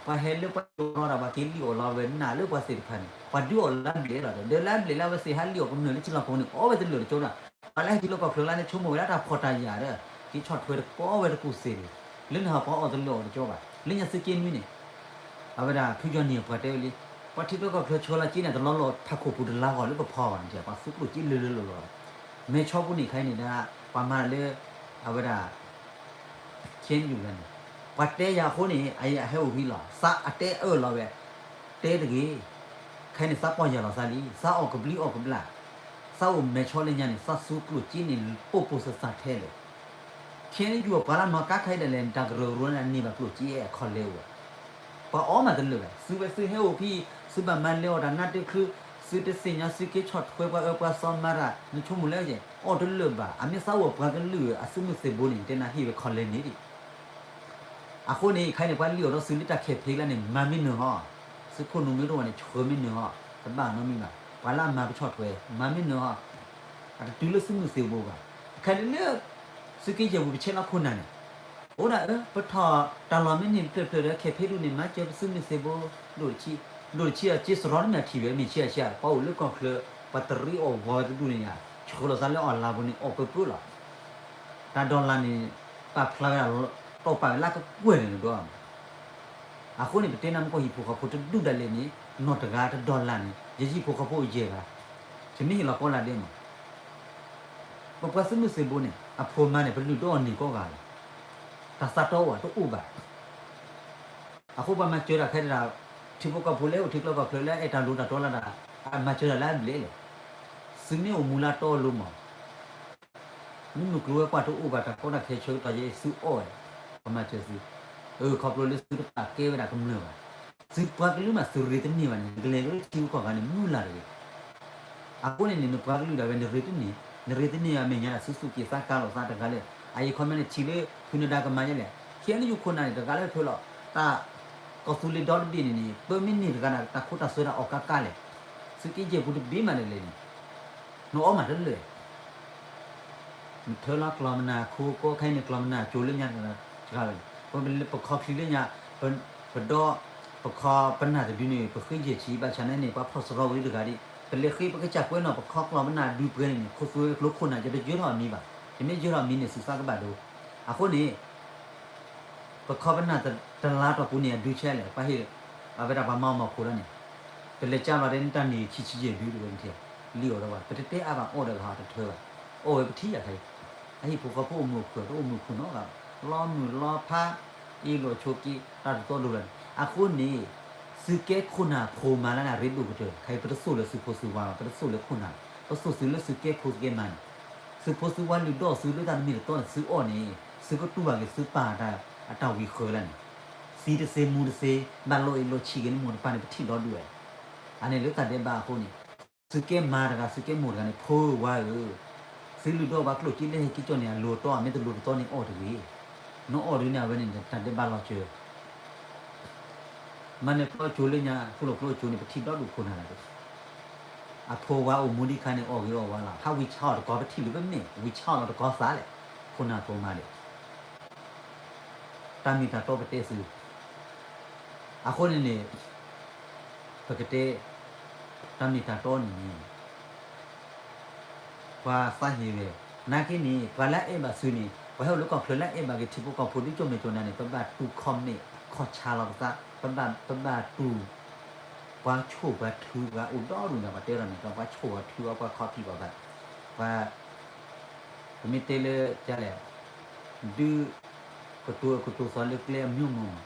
ပှၤဟဲလၢပှၤကၠိလီၤဒီး ပှၤက့ၤလံၣ်အီၣ်လီၤဝဲနၢ်လၢပှၤသ့ၣ်တဖၣ်န့ၣ် ပှၤဒုးအီၣ်လၢအဘျဲၣ်လီၤဒီး ဒီးလၢအဘျဲၣ်လၢအဝဲသ့ၣ်ဟးလံၣ်အီၣ်ကမျၢၢ်လၢထံလီၢ်ကီၢ်ပူၤန့ၣ် အီၣ်ဝဲတလၢာ်တကၠိဒီး ပှၤလၢဟဲထံလီၢ်ကီၢ်ချၢလၢန့ၣ် ဆိကမိၣ်ဝဲဒၣ်တၢ်ဖှီၣ်တၢ်ယာ်ဒီး က့ၤဆီၣ်ထွဲတကီဝဲတကူၣ်သ့ၣ်န့ၣ် လၢန့ၣ်ဟီပှၤအီၣ်တလၢာ်အီၣ်တကၠိဘၣ် လၢညါသုးက့နွံန့ၣ် အဝဲဒၣ်ဖုယီၤနံၣ်ပှၤတဲဝဲလံ ပှၤထံကျိကီၢ်ချၢဆှၢလီၤက့န့ၣ် တလီၤလီၤဖးခိၣ်ပူၤတလါဂီၢ်လၢပဖီဘၣ်န့ၣ် ပှၤသူကျိၣ်က့လၢလၢလီၤလီၤ မဲဆီပူၤန့ၣ်ခဲအံၤန့ၣ်ဒၣ် ပှၤမၤလၢ အဝဲဒၣ် ခဲအံၤန့ၣ် ပှၤတဲယၤအဃိန့ၣ် အဟဲအိၣ်ဝံၤလီၤ သးအတဲအၢၣ်လီၤဝဲ တဲတဂ့ၤ ခဲအံၤန့ၣ် သးပီၢ်ယၢ်လီၤသးလံ သးအီၣ်ကဘျံးအီၣ်ကဘျၣ် သးအိၣ်မဲဆီလၢညါန့ၣ် သးသူကျိၣ်က့န့ၣ် ပိၢ်ပိၢ်သၣ်သၣ်ထဲလဲၣ် ခဲအံၤန့ၣ် ယူၢ်ပှၤလၢနီၢ်ကါခဲအံၤဒၣ်လဲာ်န့ၣ် တၢ်ကရၢကရိန့ၣ် န့ၢ်ဘၣ်ကျိၣ်က့အခီလဲၣ်အိၣ် ပှၤအီၣ်မးတလၢာ်ဘၣ် သုဝဲသုဟဲအိၣ်ဖဲ သုဘၣ်မၤလဲၤအီၣ်တၢ်နါတၢ်ချုး သုတသ့ၣ်ညါ သုက့ၤဆီၣ်ထွဲပှၤအၢပှၤသီမၤတၢ် နဆိကမိၣ်လၢ အီၣ်တလၢာ်ဘၣ် အမ့ၢ်သးအိၣ်ပှၤကလုာ်အသုးမုၢ်သံၣ်ဘိန့ၣ် တဲနၤဟ့ၣ်ဝဲခီလဲၣ်န့ၣ်ဒံး အဃိန့ၣ် ခဲအံၤန့ၣ် ပှၤလံၣ်အီၣ်ဒီးသုလၢတၢ်ခဲးဖံးလၢန့ၣ် မၤမ့ၢ်နၢၤဟီ သုးခိၣ်နူာ်မ့ၢ်တအိၣ်ဘၣ်န့ၣ် ဆှၢမ့ၢ်နၢၤဟီ တဘၣ်နီတမံၤဘၣ် ပှၤလၢအမၤပဆီၣ်ထွဲ မၤမ့ၢ်နၢၤဟီ အတတုၤလၢသုးမုၢ်သံၣ်ဘိဘၣ် ခဲအံၤလၢ သုးက့ယဲၢ်ပူၤပဆဲးလီၤခိၣ်နၢ်န့ၣ် အိၣ်ဒၣ်အၢ ပထီၣ်တၢ်လီၢ်မ့ၢ်န့ၢ်တဖျၢၣ်ဖျၢၣ်ဒီး ခဲးဖံးဒူၣ်န့ၣ် မၤစၢၤပသုးမုၢ်သံၣ်ဘိ ဒိၣ်တဆံ ဒိၣ်တဆံအစ့စရီတမ့ၢ်ထံၣ်ဝဲ မ့ၢ်ဆံးအဆံး ပှၤအိၣ်လၢကီၢ်ချၢ ပှၤတရံးအီၣ်ဝီဝဲတဒူၣ်န့ၣ်ယါ ဆှၢလီၤသးလၢအီၣ်လါပူၤန့ၣ် အီၣ်ပၢပၢလီၤ တၢ်ဒီလၣ်န့ၣ် ပာ်ဖျါဝဲဒၣ် တီၢ်ပာ်ဝဲလၢကကွဲၢ်န့ၣ်ဒီး အဃိန့ၣ် ပတဲနၤမ့ၢ်ကီၢ်ဟံၣ်ဖိဃီဖိတဒူၣ်ဒၣ်လဲာ်န့ၣ် နီၢ်တဂၤတဒီလၣ်န့ၣ် ယဟံၣ်ဖိဃီဖိအယဲၢ်ဂၤ ယမ့ၢ်ဟ့ၣ်လီၤကီးလၢဒဲးမး ပပှၤသုးမုၢ်သံၣ်ဘိန့ၣ် အဖိမါန့ၣ် ပလုၢ်ဒိၣ်အီၤန့ၢ်ကိးဂၤလီၤ တၢ်သးတီအိၣ်တအိၣ်ဘၣ် အဃိပှၤမၤစၢၤတၢ်ခဲတၢ် ထံဖိကီၢ်ဖိလၢအိၣ်ထံကျိကီၢ်ချၢလၢအဲၣ်တၢ်လိၤတၢ်တီလၢတၢ် အမၤစၢၤတၢ်လၢအဘျဲၣ်လဲၣ် သုမ့ၢ်အိၣ်မူလၢတီလိၤမး မုၢ်နုာ်ကျိၤဝဲၤကွာ်တအိၣ်ဘၣ် တၢ်ကီတၢ်ခဲဆၢကတီၢ်ယဲအံၤသုအီၣ်ဝဲ ပမၤစၢၤသု အၢ ခီဖျိလၢသုတပာ်ကဲဝဲဒၣ်ကမျၢၢ်ဘၣ် သုပှၤကလုာ်မးသုရ့တန့ၢ်ဘၣ်န့ၣ် နကလဲၤကလၢထံဂုၤကီၢ်ဂၤန့ၣ် မုၢ်လၢ်တဂ့ၤ အဃိန့ၣ်န့ၣ် နပှၤကလုာ်ဒၣ်ဝဲ နရ့တန့ၢ် နရ့တန့ၢ်အမဲာ်ညါဒၣ် သုသူၣ်က့ၤသးကါလိာ်သးတဂၤလၢ အအံၤခီမ့ၢ်နထံၣ်လၢ ဖုနဒါကမၤညါလဲၣ် ခဲအံၤနယူၢ်ခိၣ်နၢ်န့ၣ် တဂၤလၢဖၢလီၤ တၢ် ကီၢ်သူလ့ၤဒီတဘ့ၣ်န့ၣ်န့ၣ် ပမ့ၢ်န့ၢ်တဂၤဒၣ် တၢ်ခိတၢ်သွဲဒၣ်အီၣ်ကါကါလဲၣ် သုးက့ယဲၢ်ပူၤတဘ့ၣ်မးလဲၣ်လဲၣ်န့ၣ် နအီၣ်မးတလၢာ် နထၢလီၤကျီၢ်မနၢ်ခိကိးခဲအံၤန့ၣ် ကျီၢ်မနၢ်ကၠိလၢညါတဂၤဝဲန့ၣ် ပခီချံလၢညါ ပဒီ ပခီပနၢ်တဒုန့ၣ် ပဃ့ယဲၢ်ဆံ ဘၣ်ဆၣ်န့ၣ်န့ၣ် ပှၤဖီၣ်စရီဝံၤတဂၤဒံး ပလဲၤဃ့ပကစၢ်ကွဲးနီၣ် ပခီကျီၢ်မနၢ်ဒုပှဲၤန့ၣ်န့ၣ် ခိၣ်သူဝဲကျိခိၣ်နၢ် ယတယၢထီၣ်အမံၤဘၣ် ယမ့ၢ်ယၢထီၣ်အမံၤန့ၣ် သုးသးကဘၣ်ဒိ အဃိန့ၣ် ပခီပနၢ်တလါတီၢ်ပူၤန့ၣ် အဒုဆဲးလဲၣ် ပှၤဟ့ၣ် အဝဲဒၣ်ပှၤမၤအီၣ်မီၢ်ခိၣ်လီၤန့ၣ် ပလဲၤကၢ်လီၤတဲန့ၣ်တၢ်န့ၢ်ခံဆံယဲၢ်ဒုတဝဲန့ၣ် လံအီၣ်ဒီးပှၤ ပတတဲအါဘၣ်အီၣ်ဒီးဂၤတထၢဘၣ် အီၣ်ဝဲပထံၣ်ယၤခဲအံၤ အဟံၣ်ဖိဃီဖိအိၣ်မုာ်အိၣ်ခုၣ် တအိၣ်မုာ်အိၣ်ခုၣ်နီတဂၤဘၣ် လီၤမုၢ်လီၤဖး အ့ၣ်လိာ်ဆိးက့ တၢ်တတီဒိလီၤန့ၣ် အဃိန့ၣ် သုးကဲခိၣ်နၢ်ဖိမၤလၢနၤရ့ဒိၣ်ကတၢၢ် ခဲအံၤပတသိၣ်လၢသုးဖိသုးဝါဘၣ် ပတသိၣ်လၢခိၣ်နၢ် ပသိၣ်သုးလၢသုးကဲဖိသုးကဲမါန့ၣ် သုးဖိသုးဝါလုၢ်ဒိၣ်သုးလၢတၢ်တမ့ၢ်တတီန့ၣ် သုအီၣ်န့ၣ် သုကတူၢ်ဘၣ်က့ၤသုပၢ်အတၢ်ဝံၤဃၢၤလၢန့ၣ် သံတသ့မူတသ့ ဘၣ်လီၤအ့ၣ်လီၤဆံးက့ၤန့ၣ်မိၢ်တပၢ်န့ၣ် ပထံၣ်ဒီဒူၣ်ဝဲ အန့ၣ်လၢတၢ်ဒဲးဘးအဃိန့ၣ် သုးကဲမါတဂၤ သုးကဲမိၢ်တဂၤန့ၣ် ဖိဝါဧၢ, သုလုၢ်ဒိၣ်ဘၣ်ကျိၣ်စ့လၢဟဲက့ၤကၠီၣ်န့ၣ် အလိၤတီ အမ့ၢ်တလိၤတတီန့ၣ်အီၣ်တဂ့ၤ, နအီၣ်ဒုးန့ၣ် အဝဲန့ၣ်တၢ်ဒဲးဘးလီၤစၢၤ, မၤနၢၤကျိကၠိလၢညါ ဃိၣ်လီၤကျိကၠိန့ၣ် ပထံၣ်ဒီဒူၣ်ခိၣ်နၢ်လီၤ. အဖိဝါအိၣ်မူဒံးခါန့ၣ် အီၣ်ဂ့ၤအီၣ်ဝါလီၤ. ဟးဝံဆါအီၤတကီၢ် ပထံၣ်လိာ်ပမ့ၢ် ဝံဆါအီၤလီၤတကီၢ်သးလဲၣ်. ခိၣ်နၢ်ဖိမါဒဲး တၢ်မ့ၢ်တၢ်တီပတဲသု, အဃိန့ၣ်န့ၣ် ပကတဲ တၢ်မ့ၢ်တၢ်တီန့ၣ်န့ၣ် ပှၤသးဟ့ဝဲ, နာ်က့န့ၣ် ပှၤလၢအအဲၣ်ဘၣ်သုန့ၣ် ပှၤဟဲအိၣ်လၢကီၢ်ချၢလၢအအဲၣ်ဘၣ်က့ၤထံဖိကီၢ်ဖိဒ်ကၠိၣ်မဲာ်ကၠိၣ်နါန့ၣ် ပဘၣ်တူၢ်ခီၣ်မဲာ်ခီၣ်ဆါလီၤပသး, ပဘၣ်တူၢ် ပှၤဆိၣ်ပှၤထုပှၤအိၣ်ဒီဒူၣ်ဒီး ပှၤတဲဒီးန့ၣ် ပှၤဆိၣ်ပှၤထုအီၤ ပှၤခီၣ်ဖံးပှၤဘၣ်, ပှၤ ပမ့ၢ်တဲလၢ ကလဲၣ် ဒုး ကတိၤကတိၤသီလၢကျဲအမျိုးမျိုးမး,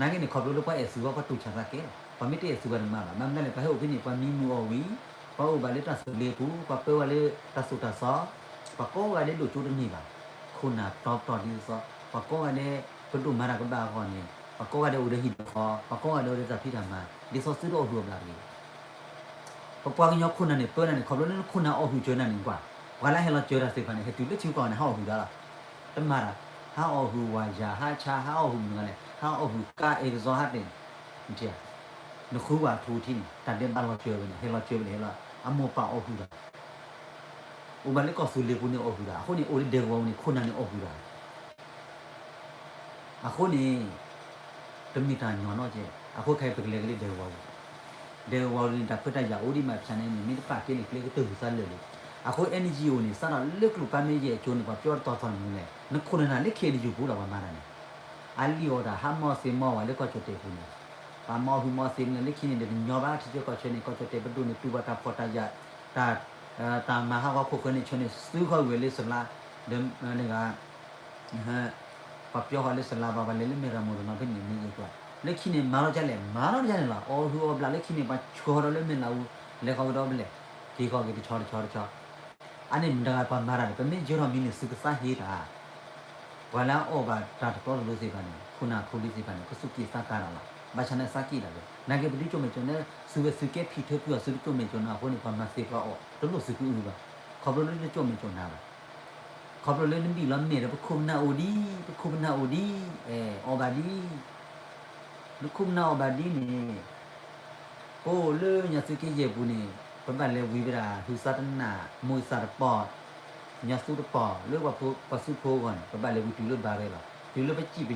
နာ်က့န့ၣ် ခီဖျိလၢပှၤအဲၣ်သုဂီၢ် ပှၤတူၢ်ဆါသးကဲလီၤ. ပှၤမ့ၢ်တအဲၣ်သုဘၣ်န့ၣ်မၤဘၣ်. ဘၣ်မနုၤလဲၣ် ပှၤဟဲအိၣ်ဖဲန့ၣ် ပှၤမံမုာ်အီၣ်ဝံၤ, ပှၤအိၣ်ဘၣ်လၢတၢ်သူၣ်လ့ၤပူၤ, ပှၤပၢဝဲလၢတၢ်သိၣ်တၢ်သီ, ပှၤကိးဂၤဒဲးဒိၣ်ကၠိတန့ၢ်ဘၣ်. ခိၣ်နၢ်တီတီဒ်သိး ပှၤကိးဂၤဒဲး ပဒိၣ်မၤတၢ်ကဘၣ်အဂီၢ်န့ၣ် ပှၤကိးဂၤဒဲးအိၣ်ဒီးဟံၣ်ဒီးဃီ, ပှၤကိးဂၤဒဲးအိၣ်ဒီးတၢ်ဖံးတၢ်မၤ ဒ်သိးသုတအီၣ်ဟုၣ်အီၣ်ဘျၣ်တဂ့ၤ. ပပှၤကညီခိၣ်နၢ်န့ၣ် ပၢနၤန့ၣ် ခီဖျိလၢနခိၣ်နၢ်အီၣ်ဟုၣ်စၢၤနၤန့ၣ်ကွၢ်, ပှၤလၢဟဲလီၤစၢၤတၢ်သ့ၣ်တဖၣ်န့ၣ် ဟဲတုၤလၢထံကီၢ်န့ၣ် ဟးအီၣ်ဟုၣ်ဒၣ်လီၤ. တမၤတၢ်, ဟးအီၣ်ဟုၣ်ဝၤယၤ ဟးဆါ ဟးအီၣ်ဟုၣ်မနုၤလဲၣ်, ဟးအီၣ်ဟုၣ်ကါ အဲၣ်ကစီဟးတဲာ်, နဃုဝဲအထူအထံန့ၣ် တၢ်ဒဲးဘးလီၤစၢၤဝဲန့ၣ် ဟဲလီၤစၢၤဝဲန့ၣ် ဟဲလီၤ အမိၢ်ပၢ်အီၣ်ဟုၣ်တၢ် အိၣ်ဘၣ်လၢကီၢ်သူလ့ၤပူၤန့ၣ်အီၣ်ဟုၣ်တၢ်, အဃိန့ၣ် အိၣ်လၢဒဲကဝီၤပူၤန့ၣ် ခိၣ်နၢ်န့ၣ်အီၣ်ဟုၣ်တၢ် အဃိန့ၣ် တမ့ၢ်တၢ်ညီနီကဲ, အဃိခဲအံၤပကလဲၤက့ၤလၢဒဲကဝီၤပူၤ, ဒဲကဝီၤပူၤန့ၣ် တၢ်ခွဲးတၢ်ယာ်အိၣ်ဒံးမးဖၠးန့ၣ်န့ၣ် မ့ၢ်တပာ်ကဲန့ၣ် ကျဲကတၢၢ်ဟုၣ်သးလၢာ်လံ. အဃိ NGO န့ၣ် စးထီၣ်လၢကျိၤပာ်မ့ၢ်ယဲၢ်အကၠိန့ၣ် ပှၤပျီတတီၤသီန့ၣ်မနုၤလဲၣ်, နခိၣ်နၢ်လၢ KNU ပူၤလီၤ ပှၤမၤတၢ်န့ၣ်, အလံာ်အီၣ်တၢ်ဟးမီၢ်သ့ၣ်မီၢ်ဝဲလၢကီၢ်ကၠီၣ်တဲာ်ပူၤန့ၣ်, ပှၤမီၢ်ဟုၣ်မီၢ်သ့ၣ်မနုၤလၢခံန့ၣ် တညီဘၣ်ထံကၠိကီၢ်ဆၢန့ၣ် ကီၢ်ကၠီၣ်တဲာ်ပဒိၣ်န့ၣ် တူၢ်ဘၣ်တၢ်ဖှီၣ်တၢ်ယာ် တၢ် တၢ်မၤဟးဂီၤခိၣ်ဃၢၤန့ၣ် ဆၢန့ၣ် သုဃီဝဲလၢစလါ, ဒီးန့ၣ်ဂၤ ပှၤပျီဃီလၢစလါဘၣ် ပှၤလဲၤလၢမဲၢ်ရမိၢ်တနီၤဖဲန့ၣ် မ့ၢ်ယဲၢ်ကွၢ်, လၢခံန့ၣ် မၤထီၣ်ဒ်လဲၣ် မၤထီၣ်ဒ်န့ၣ်လီၤ. အီၣ်ဟုၣ်အီၣ်ဘျၣ်လၢခံန့ၣ် ပှၤဆှၢဃီဒီးလၢမဲၢ်လးအူ လဲၤဃီကဒီးဖဲလဲၣ်, က့ၤဃီက့ၤတဆီတဆီတဆီ အန့ၣ်မတၤတဂၤပှၤမၤတၢ်န့ၣ် ပမ့ၢ်ယၢၤထီၣ်မံၤန့ၣ် သုကသးဟ့တၢ်, ပှၤလၢအအီၣ်ဘၣ်တၢ်တတီတလိၤသ့ၣ်တဖၣ်န့ၣ် ခိၣ်နၢ်ဖိလံၤသ့ၣ်တဖၣ်န့ၣ် ကစူၢ်က့ၤသးကါတၢ်လီၤ. ဘၣ်ဆၣ်န့ၣ်သးက့ၣ်တၢ်လီၤ. နာ်က့ပဒုးကၠိၣ်မဲာ်ကၠိၣ်နါ သုဝဲသုကဲဖံးထၢဖုအီၤ သုတကၠိၣ်မဲာ်ကၠိၣ်နါအဃိန့ၣ် ပှၤမၤသ့ပှၤအီၣ် တလိၣ်သုကအုဘၣ်. ခီဖျိလၢတကၠိၣ်မဲာ်ကၠိၣ်နါဘၣ်. ခီဖျိလၢနဘံၣ်လီၤမဲာ်ဒီး ပခိၣ်ပနၢ်အိၣ်ဒံး, ပခိၣ်ပနၢ်အိၣ်ဒံး, အဲ အီၣ်ဘၣ်ဒံး နခိၣ်ပနၢ်အီၣ်ဘၣ်ဒ်န့ၣ်, ပအိၣ်လၢညါသုက့ယဲၢ်ပူၤန့ၣ် ပဘၣ်လဲၤဝံၤဝဲဒၣ် ဟုးသးတနၢ် မိၢ်သးတပီၢ်,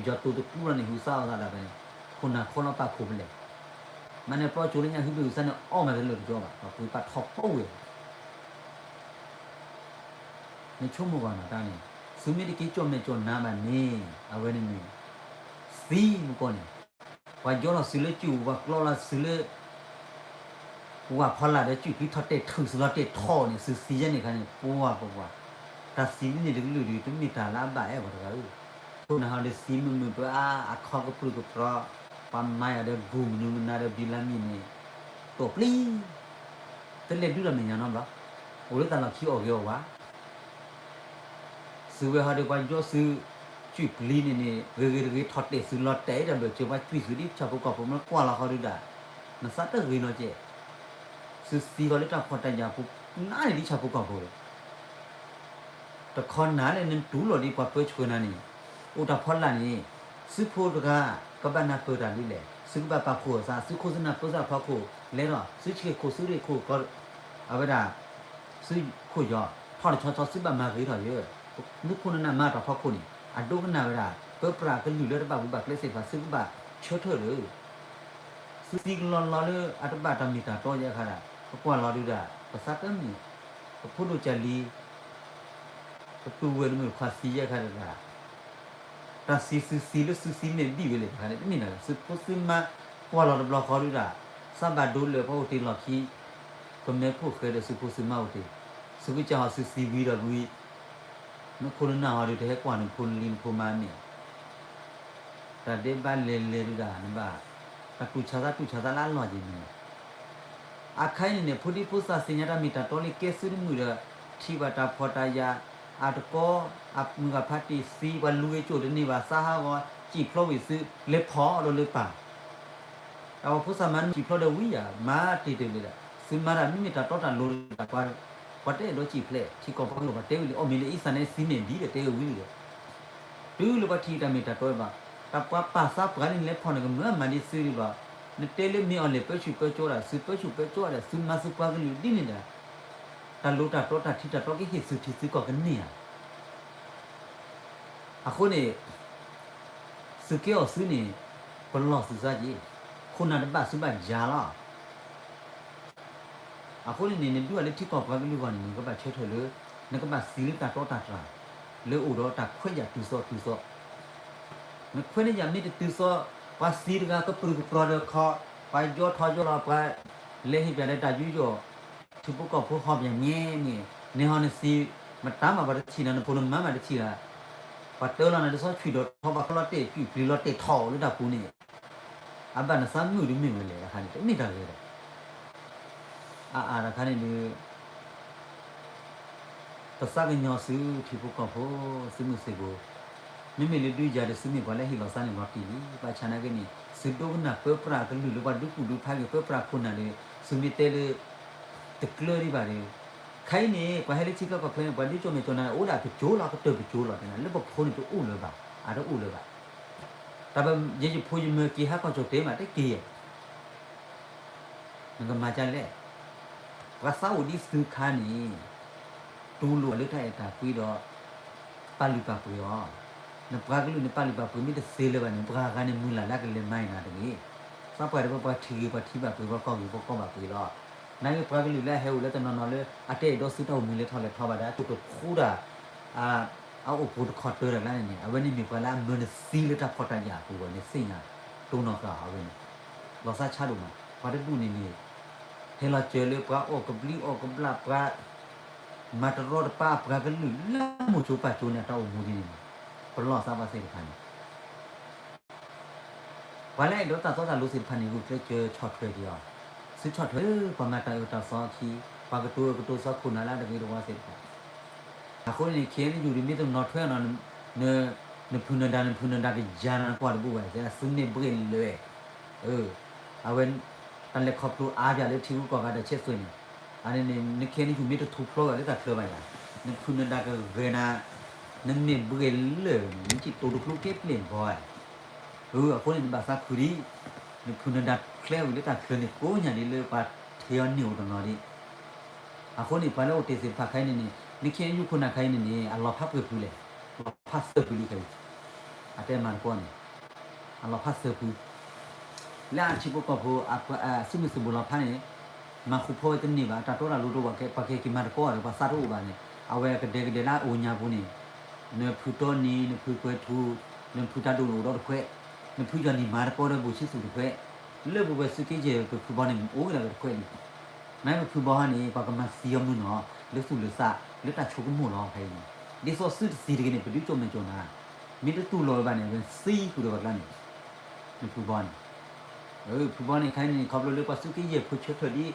ညါသူတပီၢ် လၢပှၤသုးဖိအဂီၢ်န့ၣ် ပဘၣ်လဲၤဝံၤတုၤလၢဘါရဲလီၤ. တုၤလၢပစံၣ်ပယီၤတိၤတကျူလီၤန့ၣ် ဟုးသးအီၣ်သးဒၣ်ဝဲန့ၣ် ခိၣ်နၢ်ခီလီၤပာ်ခိၣ်ဖဲလဲၣ်. မ့ၢ်န့ၣ်ပျီကၠိလၢညါဟုးဘ့ၣ်ဟုးသးန့ၣ် အီၣ်မးတလၢာ်တကီဘၣ် ပှၤပှ့ၤပာ်ထီၣ်ပီဝဲ နဆိကမိၣ်ကွၢ်နီၤတၢ်န့ၣ်, သုမ့ၢ်တက့ၤကၠိၣ်မဲာ်ကၠိၣ်နါဘၣ်န့ၣ် အဝဲန့ၣ်န့ၣ် သံမကီၢ်န့ၣ်, ပှၤယီထီၣ်သုလၢစုၣ် ပှၤကျီလီၤသုလၢ ဝၣ်ဖီလာ်ဒီးစုၣ်ချံထီၣ်တဲာ်ထုးသုလီၤတဲာ်ထီၣ်န့ၣ် သုသံယဲန့ၣ်ခါန့ၣ် ပှၤပှၤပှၤ, တၢ်သံန့ၣ်တကလုာ်ဒုး တမ့ၢ်တၢ်လၢအဘၣ်အဲၣ်ပှၤတဂၤဧၢ, ခိၣ်နၢ်ဟီဒီးသံမုာ်မုာ်ပှၤ အခီကပြုၢ်ကပြီၤ, ပှၤမၤယၤဒီးဘူၣ်မနုၤမနၤဒီးဘံလါမံၤန့ၣ် တိာ်ပျံၤ တလဲၤဒုးဒီးမဲာ်ညါနီတဘျီ, အိၣ်လၢတၢ်လီၢ်ခံအီၣ်ဂ့ၤအီၣ်ဝါ, သုဝဲဟီဒီးပှၤယီသု စုၣ်ပျံၤန့ၣ်န့ၣ် ဂ့ၤဂ့ၤတဂ့ၤထီၣ်တဲာ်သုလီၤတဲာ်ဒီးဘၢၣ်စၢၤပှၤကွံာ်သုဒ်ဆၣ်ဖိကီၢ်ဖိမ့ၢ်ကွၢ်လီၤဃီဒုဒၣ်, နသးတဂ့ၤနီတကဲ, သုသံဃီလၢတၢ်ဖှီၣ်တၢ်ယာ်ပူၤ နးန့ၣ်ဒ်ဆၣ်ဖိကီၢ်ဖိလီၤ တခီနၤလဲၣ် နတူၢ်လိာ်ဒ်ပှၤပၢဆှၢနၤန့ၣ်, အိၣ်တၢ်ဖီလာ်န့ၣ်, သုးဖိတဂၤ ကဘၣ်နၢ်ပၢၢ်တၢ်ဒ်လဲၣ်, သုကဘၣ်ပာ်ဖှိၣ်အသး, သုးခိၣ်သုးနၢ်ပၢသးဖီခိၣ်လဲၣ်ဒီး, သုဆံးခိၣ်သုးရ့ၣ်ခိၣ်ကီး, အဝဲဒၣ်, သုးခိၣ်ယီၤ, ထီၣ်တဆီဆီသုဘၣ်မၤဂ့ၤထီၣ်ယဲ, သုးခိၣ်နၢ်မၤတၢ်ဖီခိၣ်န့ၣ် အဒိကနၣ်ဝဲဒၣ်, ပၢပြးကလုာ်လၢတဘၣ်ပူၤဘၣ်ကျဲသ့ၣ်တဖၣ် သုကဘၣ်ဆၢထၢၣ်လၢ သုသံကလီလီလၢအတဘၣ်တၢ်မ့ၢ်တၢ်တီယဲခါဒၣ်, ပကွၢ်လီၤဒုဒၣ်, ပသးတမုာ်, ပဖိဒိၣ်ကၢ်လံၤ, ပပုၢ်ဝဲၢ်တမုာ်တခွါသံယဲခါဒၣ်, တၢ်သံသုသံလၢသုသံမ့ၢ်ဘံၣ်ဝဲလဲၣ်တခါန့ၣ် တမ့ၢ်ဒၣ် သုးဖိသုးမါ, ကွၢ်လီၤတဘျီဃီဒုဒၣ်, သးဘၣ်ဒိလၢပှၤအိၣ်တ့ၢ်လီၢ်ခံ, ကမဲဖိၣ်ဃဲဒီးသုးဖိသုးမါအိၣ်တ့ၢ်, သုကစၢ်ဟီသုသံဝံၤဒီးဝံၤ နခိၣ်နနၢ်ဟီဒုးတဟဲကွၢ်နဖိနလံၤနဖိမါန့ၣ်, တၢ်ဒဲးဘးလဲၤလဲၤဒုဒၣ်နဘၣ်, တၢ်တူၢ်ဆါသးတူၢ်ဆါသးလၢအလီၢ်က့ၤန့ၣ်, အခါအံၤန့ၣ်န့ၣ် ဖိဒံဖိသၣ်သ့ၣ်ညါတၢ်မ့ၢ်တၢ်တီလံကဲသုတမုာ်ဒီး, ထံၣ်ဘၣ်တၢ်ဖှီၣ်တၢ်ယာ်, အတကီ, အမုၢ်ဂၤဖးတံၢ်သံ ပှၤလူၤဂ့ၤကၠိၣ်တန့ၢ်ဘၣ် သးဟးဂီၤ, စံၣ်ဖျိဝံၤသု လဲၤဖီၣ်ဒီးလၢပၢ် တၢ်ဝဲဖိသၣ်မါန့ၣ်စံၣ်ဖျိဒီးဝံၤယၤ မၤတ့ၢ်တ့ၢ်လံဒီး သုမၤတၢ်မ့မ့ၢ်တၢ်တီတၢ်လိၤဒီး ပှၤတအဲၣ်ဒိးစံၣ်ဖျဲး ထံကီၢ်ပှၤကလုာ်ပှၤတဲဝံၤလံ အီၣ်မ့ၤလၢအံသၣ်န့ၣ် သံမ့ၢ်ဒ်ဒီးတဲဝံၤလံဒီး တုၤလၢပှၤထံၣ်တၢ်မ့ၢ်တၢ်တီဘၣ် တၢ်ပှၤပာ်သးပှၢ်လံန့ၣ် လဲၤဖီၣ်န့ၣ် ကမၢမၤဒ်သုဒ်ဘၣ် နတဲလၢမ့ၢ်အီၤလဲၤပၢဆူၣ်ပၢကၠိဒီး သုပၢဆူၣ်ပၢကၠိဒီး သုမၤသုပှၤကလုာ်ဒ်န့ၣ်ဒီး တၢ်လိၤတၢ်တီတၢ်ထံတၢ်တီကဟ့ၣ်သုထံသုကီၢ်ကန့ၢ်ဧါ. အဃိန့ၣ် သုးက့အီၣ်သုန့ၣ် ပလီၢ်သုသးက့ၤ, ခိၣ်နၢ်တဘၣ်သုဘၣ်ယၤလီၤ. အဃိန့ၣ်န့ၣ် နဒုးအီၤလၢထံကီၢ်ပှၤကလုာ်အဂီၢ်န့ၣ် နကဘၣ်ဆၢထၢၣ်လၢ နကဘၣ်သံလၢတၢ်တီတၢ်တြၢ် လၢအိၣ်ဒီးတၢ်ခွဲးယာ်တုၤသိးတုၤသိး, နခွဲးန့ၢ်ယာ်မ့ၢ်တတုၤသိး ပှၤသံတဂၤကပြုၢ်ကပြီၤဒီးခီ, ပှၤယီထီယီလီၤ ပှၤလဲၤဟ့ၣ်ပၠးဒီးတၢ်ယူးယီၣ် ထံဖိကီၢ်ဖိဟီပၠးညဲန့ၣ် နဟီနသံ မတၤမးပှၤတထံၣ်နၤ နဖိနမါမးတထံၣ်နၤ, ပှၤတၢလီၤနၤတဆီဆံၣ်ဒီးထီ ပှၤခီလီၤတဲာ်ကွံာ်ပျံၤလီၤတဲာ်ထီၣ်အိၣ်လၢတၢ်ပူၤန့ၣ် အဘၣ်နသးမုာ်တမ့ၢ်ဝဲလဲၣ် တခါန့ၣ် တမ့ၢ်တၢ်ဂ့ၤဒီး အအါတခါန့ၣ်ဒုး ပသးကညီၤသုထံဖိကီၢ်ဖိ သုးမုၢ်သံၣ်ဘိ, မ့မ့ၢ်လၢဒုးယၤဒီး သုမ့ၢ်ပှၤလၢဟ့ၣ်လီၤသးန့ၣ်လီၤတံၢ်လံ, ဘၣ်ဆၣ်နာ်က့န့ၣ် သုဒိကနၣ်ပၢပြးကလုာ်လၢပှၤဒုးကူၣ်ဒုးဖးက့ၤ ပၢပြးခိၣ်နၢ်ဒီး သုမ့ၢ်တဲလၢ တကျၢၤဒံးဘၣ်ဒီး ခဲအံၤန့ၣ် ပှၤဟဲလၢထံချၢကီၢ်ချၢန့ၣ် ပှၤဒုးကၠိမဲာ်ကၠိနၤ အိၣ်ဒၣ်ကၠိလီၤ ကတၢၢ်ကၠိလီၤ တဲနၤ လၢပဖိန့ၣ်တအိၣ်လၢၤဘၣ်, အတအိၣ်လၢၤဘၣ်, တၢ်ပယဲယဖိယမၢက့ၤဟးကီၢ်ကၠိတဲမးတက့ၢ် နကမၤဒ်လဲၣ်, ပှၤသးအိၣ်ဒ်သုခါန့ၣ် တူၢ်လိာ်အီၤလၢတၢ်အဲၣ်တၢ်ကွံဒီး ပာ်လုၢ်ပာ်ပှ့ၤအီၤ, နပှၤကလုာ်န့ၣ်ပာ်လုၢ်ပာ်ပှ့ၤမ့ၢ်တသ့လၢၤဘၣ်န့ၣ် ပှၤဂၤန့ၣ်မုၢ်လၢ်လၢကလဲၤမၤအံၤနၤတဂ့ၤ, သးပှၢ်တဘၣ်ပှၤထံၣ်ဂ့ၤပှၤထံဘၣ်ပှ့ၤ ပှၤကီၢ်ဂ့ၤပှၤကီၢ်ဘၣ်ပှ့ၤလီၤ, နာ်က့ပှၤကလုာ်လၢအဟဲအိၣ်လၢတနီၤနီၤလၢ အတအဲၣ်ဒိးသုတၢ်အိၣ်မူလဲၤထီၣ်လဲၤထီဘၣ်ဒီး အတိၢ်တခူဒၣ် အအိၣ်ဖှိၣ်တခီတၢၢ်တၢ်ကျါန့ၣ်န့ၣ် အဝဲန့ၣ်မ့ၢ်ပှၤလၢအမၢနသံလၢတၢ်ဖှီၣ်တၢ်ယာ်အပူၤဝဲန့ၣ်သ့ၣ်ညါ တိၢ်နီၣ်ဃာ်အီၤဝဲန့ၣ် လီၤသးဆါဒိၣ်မး ပှၤတဒူၣ်န့ၣ်န့ၣ် ဟဲလီၤစၢၤလၢပှၤအီၣ်ကဘျံးအီၣ်ကဘျၣ် ပှၤမၤတရီတပါအပှၤကလုာ်လၢမိၢ်ကၠိပၢ်ကၠိန့ၣ် အတၢ်အိၣ်မူဒ်န့ၣ်န့ၣ် ပလီၢ်သးပှၤသ့ၣ်တဖၣ်န့ၣ် ပှၤလၢအဲၣ်ဒိးတၢ်သိတၢ်လိသ့ၣ်တဖၣ်န့ၣ် ဂုာ်ကျဲးစၢးဆီၣ်ထွဲက့ၤအီၤ, သုဆီၣ်ထွဲလၢပှၤမၤတၢ်အၢတၢ်သီအခံ, ပှၤကတိၤအၢကတိၤသီခိၣ်နၢ်လၢအတဂ့ၤတဝါသ့ၣ်တဖၣ်, အဃိန့ၣ် ခ့ၣ်အဲၣ်ယူၣ် ဒ်မ့ၢ်တနီၤထွဲအီၤနီၤ, နဖုနဒါ နဖုနဒါကယၤနၤ နကွၢ်တဘူၣ်ဘၣ် သုမ့ၢ်ဘှ့ၣ်လၢာ်, အဝဲ တၢ်လဲၤခီဖျိအါပၠးလၢထံဂုၤကီၢ်ဂၤဒီး ဆဲးသွဲၣ်န့ၣ်, အန့ၣ်န့ၣ် နခ့ၣ်အဲၣ်ယူၣ် မ့ၢ်တထူၣ်ဖျိဘၣ်လၢတၢ်ချၢဘၣ်ယၤ, နဖုနဒါကဂဲၤနၤ, နမ့ၢ်ဘှ့ၣ်လၢာ်န့ၣ် နစံၣ်တိၤတကျိၤက့ပျဲၢ်ဘီဧါ, အဃိန့ၣ် နဘၣ်သးခုဒံး, နဖုနဒါချဲဝံၤလၢတၢ်ချၢန့ၣ် ကိးညါဒ်လၢပှၤထံအီၤန့ၣ်အိၣ်တနီၤဒံး, အဃိန့ၣ် ပှၤလၢအိၣ်တ့ၢ်သ့ၣ်တဖၣ်ခဲအံၤန့ၣ်န့ၣ် နခ့ၣ်အဲၣ်ယူၣ်ခိၣ်နၢ်ခဲအံၤန့ၣ်န့ၣ် အလီၤဖးပှဲၤဖုလဲၣ်, လီၤဖးသၢဖုလံခဲအံၤ, အတဲမၤတကီန့ၣ် အလီၤဖးသၢဖု, လၢအထံဖိကီၢ်ဖိ အသုးမုၢ်သံၣ်ဘိလီၤဖးန့ၣ် မၤဃူဖိဝဲတန့ၢ်ဘၣ်, တၢ်တီတၢ်လိၤတအိၣ်ဘၣ်, ပှၤကဟဲက့ၤမၤတကီဒီး ပှၤသးတအိၣ်ဘၣ်န့ၣ် အဝဲကဒဲကဒဲလၢအအိၣ်ညါပူၤန့ၣ်, နဖုတီနံၤ နဖုကွဲၤထူ နဖုတၢ်ဒိၣ်န့ၣ်အိၣ်ဒီးတခွဲး, နဖုယီၢ်နံၣ်မၤတကီဒီး ဘူၣ်ဆံသူၣ်တခွဲး, လၢပဝဲသုးက့ယဲၢ်ပဖုဘီန့ၣ် အိၣ်ဝဲဒၣ်ဝဲတခွဲးလံ နပဖုဘီဟါန့ၣ် ပှၤကမၤသံအီၤမုၢ်နီၤ လၢသူၣ်လၢသး လၢတၢ်ဆိကမိၣ်လီၤခဲအံၤန့ၣ်, ဒ်သိးသုတသံတဂ့ၤန့ၣ် ပဒုးကၠိမဲာ်ကၠိနၤ, မ့ၢ်တတူၢ်လိာ်ဝဲဘၣ်န့ၣ် အဝဲသံဃုာ်ဒီးပှၤကျါန့ၣ်, နဖုဘီန့ၣ်, ဖုဘီန့ၣ်ခဲအံၤန့ၣ် ခီဖျိလၢပှၤသုးက့ယဲၢ်ဖိဆၢထၢၣ်ဒ်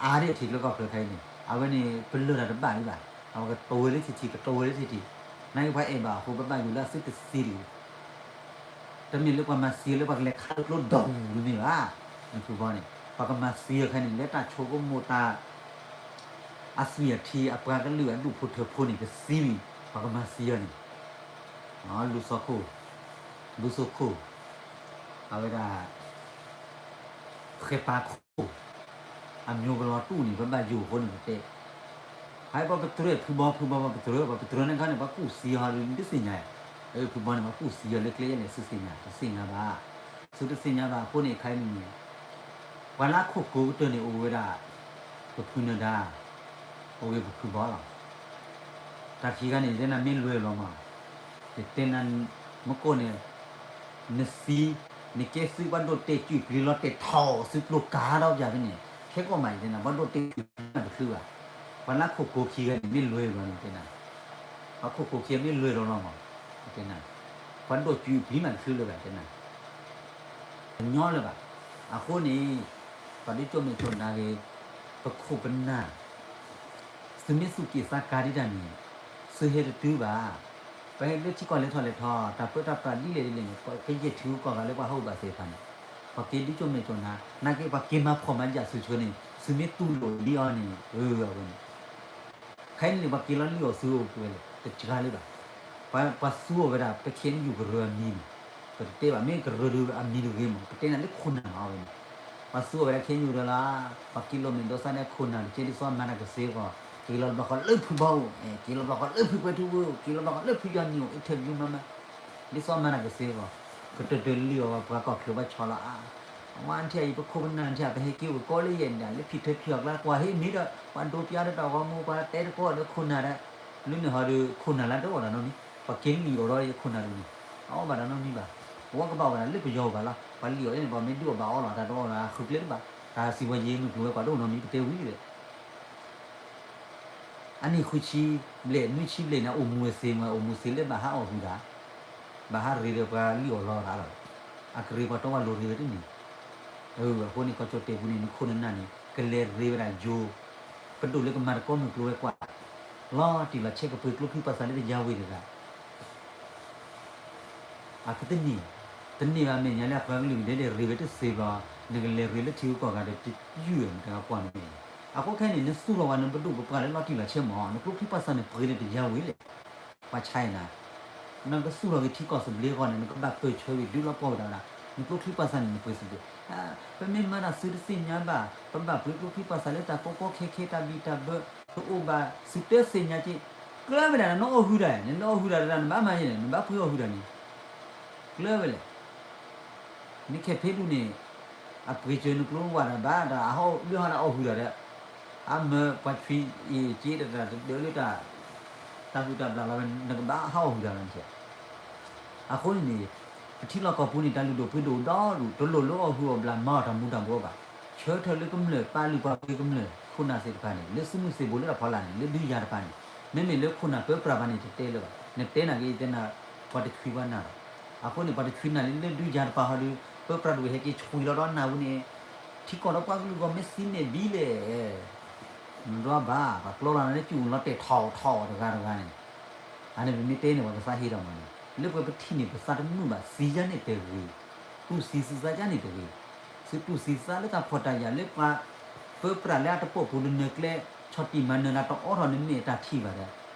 အါဒၣ်ထံးကျၢကီၢ်ချၢခဲအံၤန့ၣ် အဝဲန့ၣ် ပလၢၢ်တၢ်တဘၣ်ဒံးဘၣ်, အဝဲကတိၤဝဲလၢထံထံး ကတိၤဝဲလၢထံထံး, နာ်က့ပှၤအဲၣ်ဘၣ်အဃိ ပဘၣ်ယိၣ်လၢအသုတသံတဂ့ၤ တမ့ၢ်လၢပှၤမၤသံလၢပှၤကလဲၤခးတကျိဒိးပူၤတမ့ၢ်ဘၣ်, နဖုဘီန့ၣ် ပှၤကမၤသံအီၤခဲအံၤန့ၣ် လၢတၢ်ဆိကမိၣ်တၢ် အသွံၣ်အထံ အပှၤကလုာ်အဒူၣ်ဖိထၢဖိန့ၣ် ကသံဝံၤ ပှၤကမၤသံအီၤန့ၣ်, လူၢ်စီခိၣ်, လူၢ်စီခိၣ်, အဝဲဒၣ် ဃဲပၤခိၣ် အမျိုးကလီၤတူၢ်န့ၣ် ပဘၣ်ယိၣ်အဃိန့ၣ် ပတဲ, ဟဲပှၤပတြၢၤ ဖုဘီ ဖုဘီ ပှၤပတြၢၤ ပှၤပတြၢၤန့ၣ်ခါန့ၣ် ပှၤကူၣ်သံအီၤ ဒုးသ့ၣ်ညါ, ဖုဘီန့ၣ် ပှၤကူၣ်သံအီၤလၢကျဲယဲၢ်လဲၣ် သုသ့ၣ်ညါ တသ့ၣ်ညါဘၣ်, သုတသ့ၣ်ညါဘၣ်အဃိန့ၣ်ခဲအံၤန့ၣ် ပှၤလၢအခိၣ်ကိးကတၢၢ်န့ၣ် အိၣ်ဝဲဒၣ် ပဖုနဒါ, အိၣ်ဂ့ၤပဖုဘီလီၤ. တၢ်ခံဂၤန့ၣ် ယတဲနၤမ့ၢ်လွဲၢ်လီၤမး, ယတဲနၤ မ့ၢ်ကိၣ်န့ၣ် နသံ, နကဲသုပှၤဒိၣ်တဲာ်ကွံာ်ပျံၤလီၤတဲာ်ထီၣ် သုကျိၤကၤဒီးပၠးဖဲန့ၣ် ခဲကိးမး ယတဲနၤ ပှၤဒိၣ်တဲာ်ကွံာ်မးတချုးဘၣ်, ပှၤလၢခိၣ်ကိးခံဂၤန့ၣ် မ့ၢ်လွဲၢ်လီၤန့ၣ် ယတဲနၤ, ပှၤခိၣ်ကိးခံဂၤမ့ၢ်လွဲၢ်လီၤလီၤမး, ယတဲနၤ, ပှၤဒိၣ်ကွံာ်ပျံၤမးတချုးလၢၤဘၣ် ယတဲနၤ တညီလၢၤဘၣ်. အဃိန့ၣ် ပှၤဒုးကၠိမဲာ်ကၠိနၤဂ့ၤ, ပခိၣ်ပနၢ်, သုမ့ၢ်သူၣ်က့ၣ်သးကါဒ်တၢ်န့ၣ် သုဟဲတတုၤဘၣ်. ပဟဲလၢထံကီၢ်လဲၤထီၣ်လဲၤထီ တၢ်ပၢတၢ်ပြးဒ်လဲၣ်ဒ်လဲၣ်န့ၣ် ပကယဲၢ်ထံဂုၤကီၢ်ဂၤလၢပှၤဟးအိၣ်ဘၣ်သ့ၣ်တဖၣ်န့ၣ် ပှၤက့ၤဒုးကၠိမဲာ်ကၠိနၤ, နာ်က့ပှၤက့ၤမၤဖှီၣ်မၤယာ်သုဆိန့ၣ် သုမ့ၢ်တူၢ်လိာ်ဒ်အီၤန့ၣ် အဝဲန့ၣ် ခဲအံၤန့ၣ် ပှၤက့ၤလီၤလုၢ်အီၣ်သုအိၣ်ပှဲၤလဲၣ် တစှၤလၢၤဘၣ်. ပှၤသူအီၤဝဲဒၣ် ပခဲအံၤယူၣ်ကရၢအမံၤန့ၣ် ပတတဲဘၣ် မ့ၢ်ကရၢဒုးအမံၤတဂ့ၤမး ပတဲနၤလၢခိၣ်နၢ်မးအဝဲန့ၣ် ပှၤသူအီၤဝဲဒၣ်ခဲညိၣ်ဒီးလီၤ, ပှၤက့ၤလီၤမဲာ်ဒိးစၢ်န့ၣ်ခိၣ်နၢ်တက့ၢ် ဒ်သိးမၤတၢ်ကသ့အဂီၢ်, က့ၤလီၤဘျီဃီလၢဖုဘီအိၣ်, က့ၤလီၤဘျီဃီလၢဖုကွဲၤထူဝ့ၢ်အိၣ်, က့ၤလီၤဘျီဃီလၢဖုယီၤနံၤအိၣ် interview မၤမၤ, ဒ်သိးမၤတၢ်ကသ့အဂီၢ်, ကတၢၢ်တၢၢ်လံအီၤဝဲပှၤကီၢ်ချၢဘၣ်ဆီလီၤအါ, အဝဲထံၣ်အံၤ ပခိၣ်ပနၢ်ထံၣ် ပဟဲက့ၤအိၣ်ကီလၢယဲၢ်န့ၣ် လၢဖံးထၢဖံးအီၣ်ကျါ ကွၢ်ဟ့ၣ်မ့ၢ်ဒီး ပှၤဒိးပျါဒီးတၢ်ဂီၤမူ ပှၤတဲတကိးဒီးခိၣ်နၢ်ဒီး, လၢန့ၣ်ဟီဒီးခိၣ်နၢ်လၢတအိၣ်တၢ်နီတမံၤ, ပှၤက့ၤလံၣ်အီၣ်ဒီးယခိၣ်နၢ်တဂၤန့ၣ်, အအီၣ်ဘၣ်တၢ်နီတမံၤဘၣ်, ပဝဲကဘၣ်အိၣ်ဘၣ်တၢ်လၢပယီၤအိၣ်ဘၣ်လီၤ, ပှၤလံၣ်အီၣ်န့ၣ် ပှၤမ့ၢ်ဒုးအီၣ်ဘၣ်အီၣ်လီၤတၢ်တအိၣ်ဒီးဃုကျဲလၢၤဘၣ်, တၢ်စံးဝဲယ့ၣ်မုၢ်ကျိၤဝဲၤကွာ်တအိၣ်နီတမံၤ ပတဲဝံၤဒီး အနံၣ်ဃုဆံဘျဲၣ် နွံဆံဘျဲၣ်န့ၣ် အိၣ်မူဝဲသ့မး အိၣ်မူသ့လၢဘၣ်ဟးအီၣ်ဟုၣ်တၢ်, ဘၣ်ဟးရ့ဒီးပှၤလံၣ်အီၣ်လီၤတၢ်လီၤ, အကရ့ပှၤတီဝဲလိၤရ့ဝဲတန့ၢ်, အဃိန့ၣ် ကီၢ်ကၠီၣ်တဲၣ်ပူၤန့ၣ် နခိၣ်နနၢ်န့ၣ် ကလဲၤရ့ဝဲဒၣ်ယိၤ, ပဒိၣ်လၢကမၤသကိးမုၢ်ကျိၤဝဲၤကွာ်, လီၤတံၢ်လီၤဆဲးကပှ့ၤကျိချံပှၢ်သးလၢတယါဝ့ၤတဂၤ အကတန့ၢ်, တန့ၢ်ဘၣ်မဲာ်ညါလၢအပှၤကလုာ်ကဒဲဒဲးရ့ဝဲတသ့ဘျီ, နကလဲၤရ့လၢထံဂုၤကီၢ်ဂၤဒီးတယုၢ်မတၤဂၤကွၢ်န့ၣ်, အဃိခဲအံၤန့ၣ် နသူၣ်ထီၣ်ဝဲနပဒိၣ်ပပှၢ်လၢလီၤတံၢ်လီၤဆဲးမး, နကျိချံပှၢ်သးန့ၣ်ပှ့ၤလၢတယါဝ့ၤလဲၣ်, ပှၤဆါအံၤနၤ, နကသူၣ်ထီၣ်က့ၤထံကီၢ်သဘျ့အဂီၢ်န့ၣ် နကဘၣ်ပၢၢ်ဆၢဝံၤဒုးလီၤပှီၢ်ဝဲဒၣ်ဝဲဒၣ်, နကျိချံပှၢ်သးန့ၣ်နပှ့ၤသဘျ့, ပမ့ၢ်မၤတၢ်သုတသ့ၣ်ညါဘၣ်, ပဘၣ်ပှ့ၤကျိချံပှၢ်သးလၢတၢ်ကီကီခဲခဲတၢ်ဘံၣ်တၢ်ဘၢ, တအိၣ်ဘၣ်သုတသ့ၣ်ညါက့, ကျၢဝဲဒၣ်နအီၣ်ဟုၣ်တၢ်, နအီၣ်ဟုၣ်တၢ်တဒၣ်နဘၣ်မၤယဲၢ်န့ၣ် နဘၣ်ပှ့ၤအီၣ်ဟုၣ်တၢ်န့ၣ်, ကျၢဝဲလဲၣ် နခဲဖ့ဒူၣ်န့ၣ်, အပှ့ၤစၢၤနကျိဝဲဒၣ်ဘၣ်ဒီး အဟီၣ်ဒုးဟီၣ်ဒၣ်အီၣ်ဟုၣ်တၢ်ဒီး, အမၢပှၤဆွံအ့ၣ်က့တတၢ်တဒၢလၢတၢ်, တၢ်ဟုၣ်တၢ်ဘျၣ်လီၤဝဲ နကဘၣ်ဟးအီၣ်ဟုၣ်တၢ်လီၤန့ၣ်, အဃိန့ၣ်န့ၣ်, ပထံလီၢ်ကီၢ်ပူၤန့ၣ် တၢ်လုၢ်ဒိၣ်ပှ့ၤဒိၣ်ဒီဒူၣ် တလိၣ်လၢအီၣ်ဟုၣ်အီၣ်ဘျၣ်မၤအီၣ်တၢ်မူၤတၢ်ဘှီးဘၣ်, ဆၢထၢၣ်လၢကမျၢၢ်ပာ်လုၢ်ပာ်ပှ့ၤကမျၢၢ်ခိၣ်နၢ်သ့ၣ်တဖၣ်န့ၣ် လၢသုးမုၢ်သံၣ်ဘိလၢတၢ်ဖီလာ်န့ၣ် လၢဒုးယၤတပၤန့ၣ်, မ့မ့ၢ်လၢခိၣ်နၢ်ပၢပြးဘၣ်န့ၣ် တတဲလၢၤဘၣ်, နတဲနာ်က့ၤတဲနၤ, ပှၤတဆွံဘၣ်နၤလီၤ, အဃိန့ၣ် ပှၤတဆွံနၤလၢလၢဒုးယၤတပၤဟီဒီး ပၢပြးတဝဲၢ်ဟဲက့ၤဆွံလီၤဒီးနၤဝဲန့ၣ်, ထံကီၢ်ဒီးပှၤကလုာ်ဂီၢ်မ့ၢ်သံန့ၣ်ဒ်လဲၣ် နဒွးဘၣ် ပှၤကျီလီၤနၤလၢကၠူၣ်လီၤတဲာ်ထီၣ်ထီၣ်တဂၤတဂၤန့ၣ်, အန့ၣ်ပမ့ၢ်တဲန့ၣ် ပှၤကသးဟ့ထီၣ်မးန့ၣ် လၢပှၤပထံၣ်န့ၣ် ပသးတမုာ်ဘၣ် သံယါန့ၣ်တဂ့ၤ, တူၢ်သံသုသးယါန့ၣ်တဂ့ၤ, သုတူၢ်သံသးလၢတၢ်ဖှီၣ်တၢ်ယာ်လၢပှၤ ပၢပြးလၢအတပိာ်ပူၤတနၢၤကျဲ ဆီၣ်တံၢ်မၤနၢၤနၤတအိးထီၣ်နမဲာ်တၢ်ထံၣ်ဘၣ်ဒီး,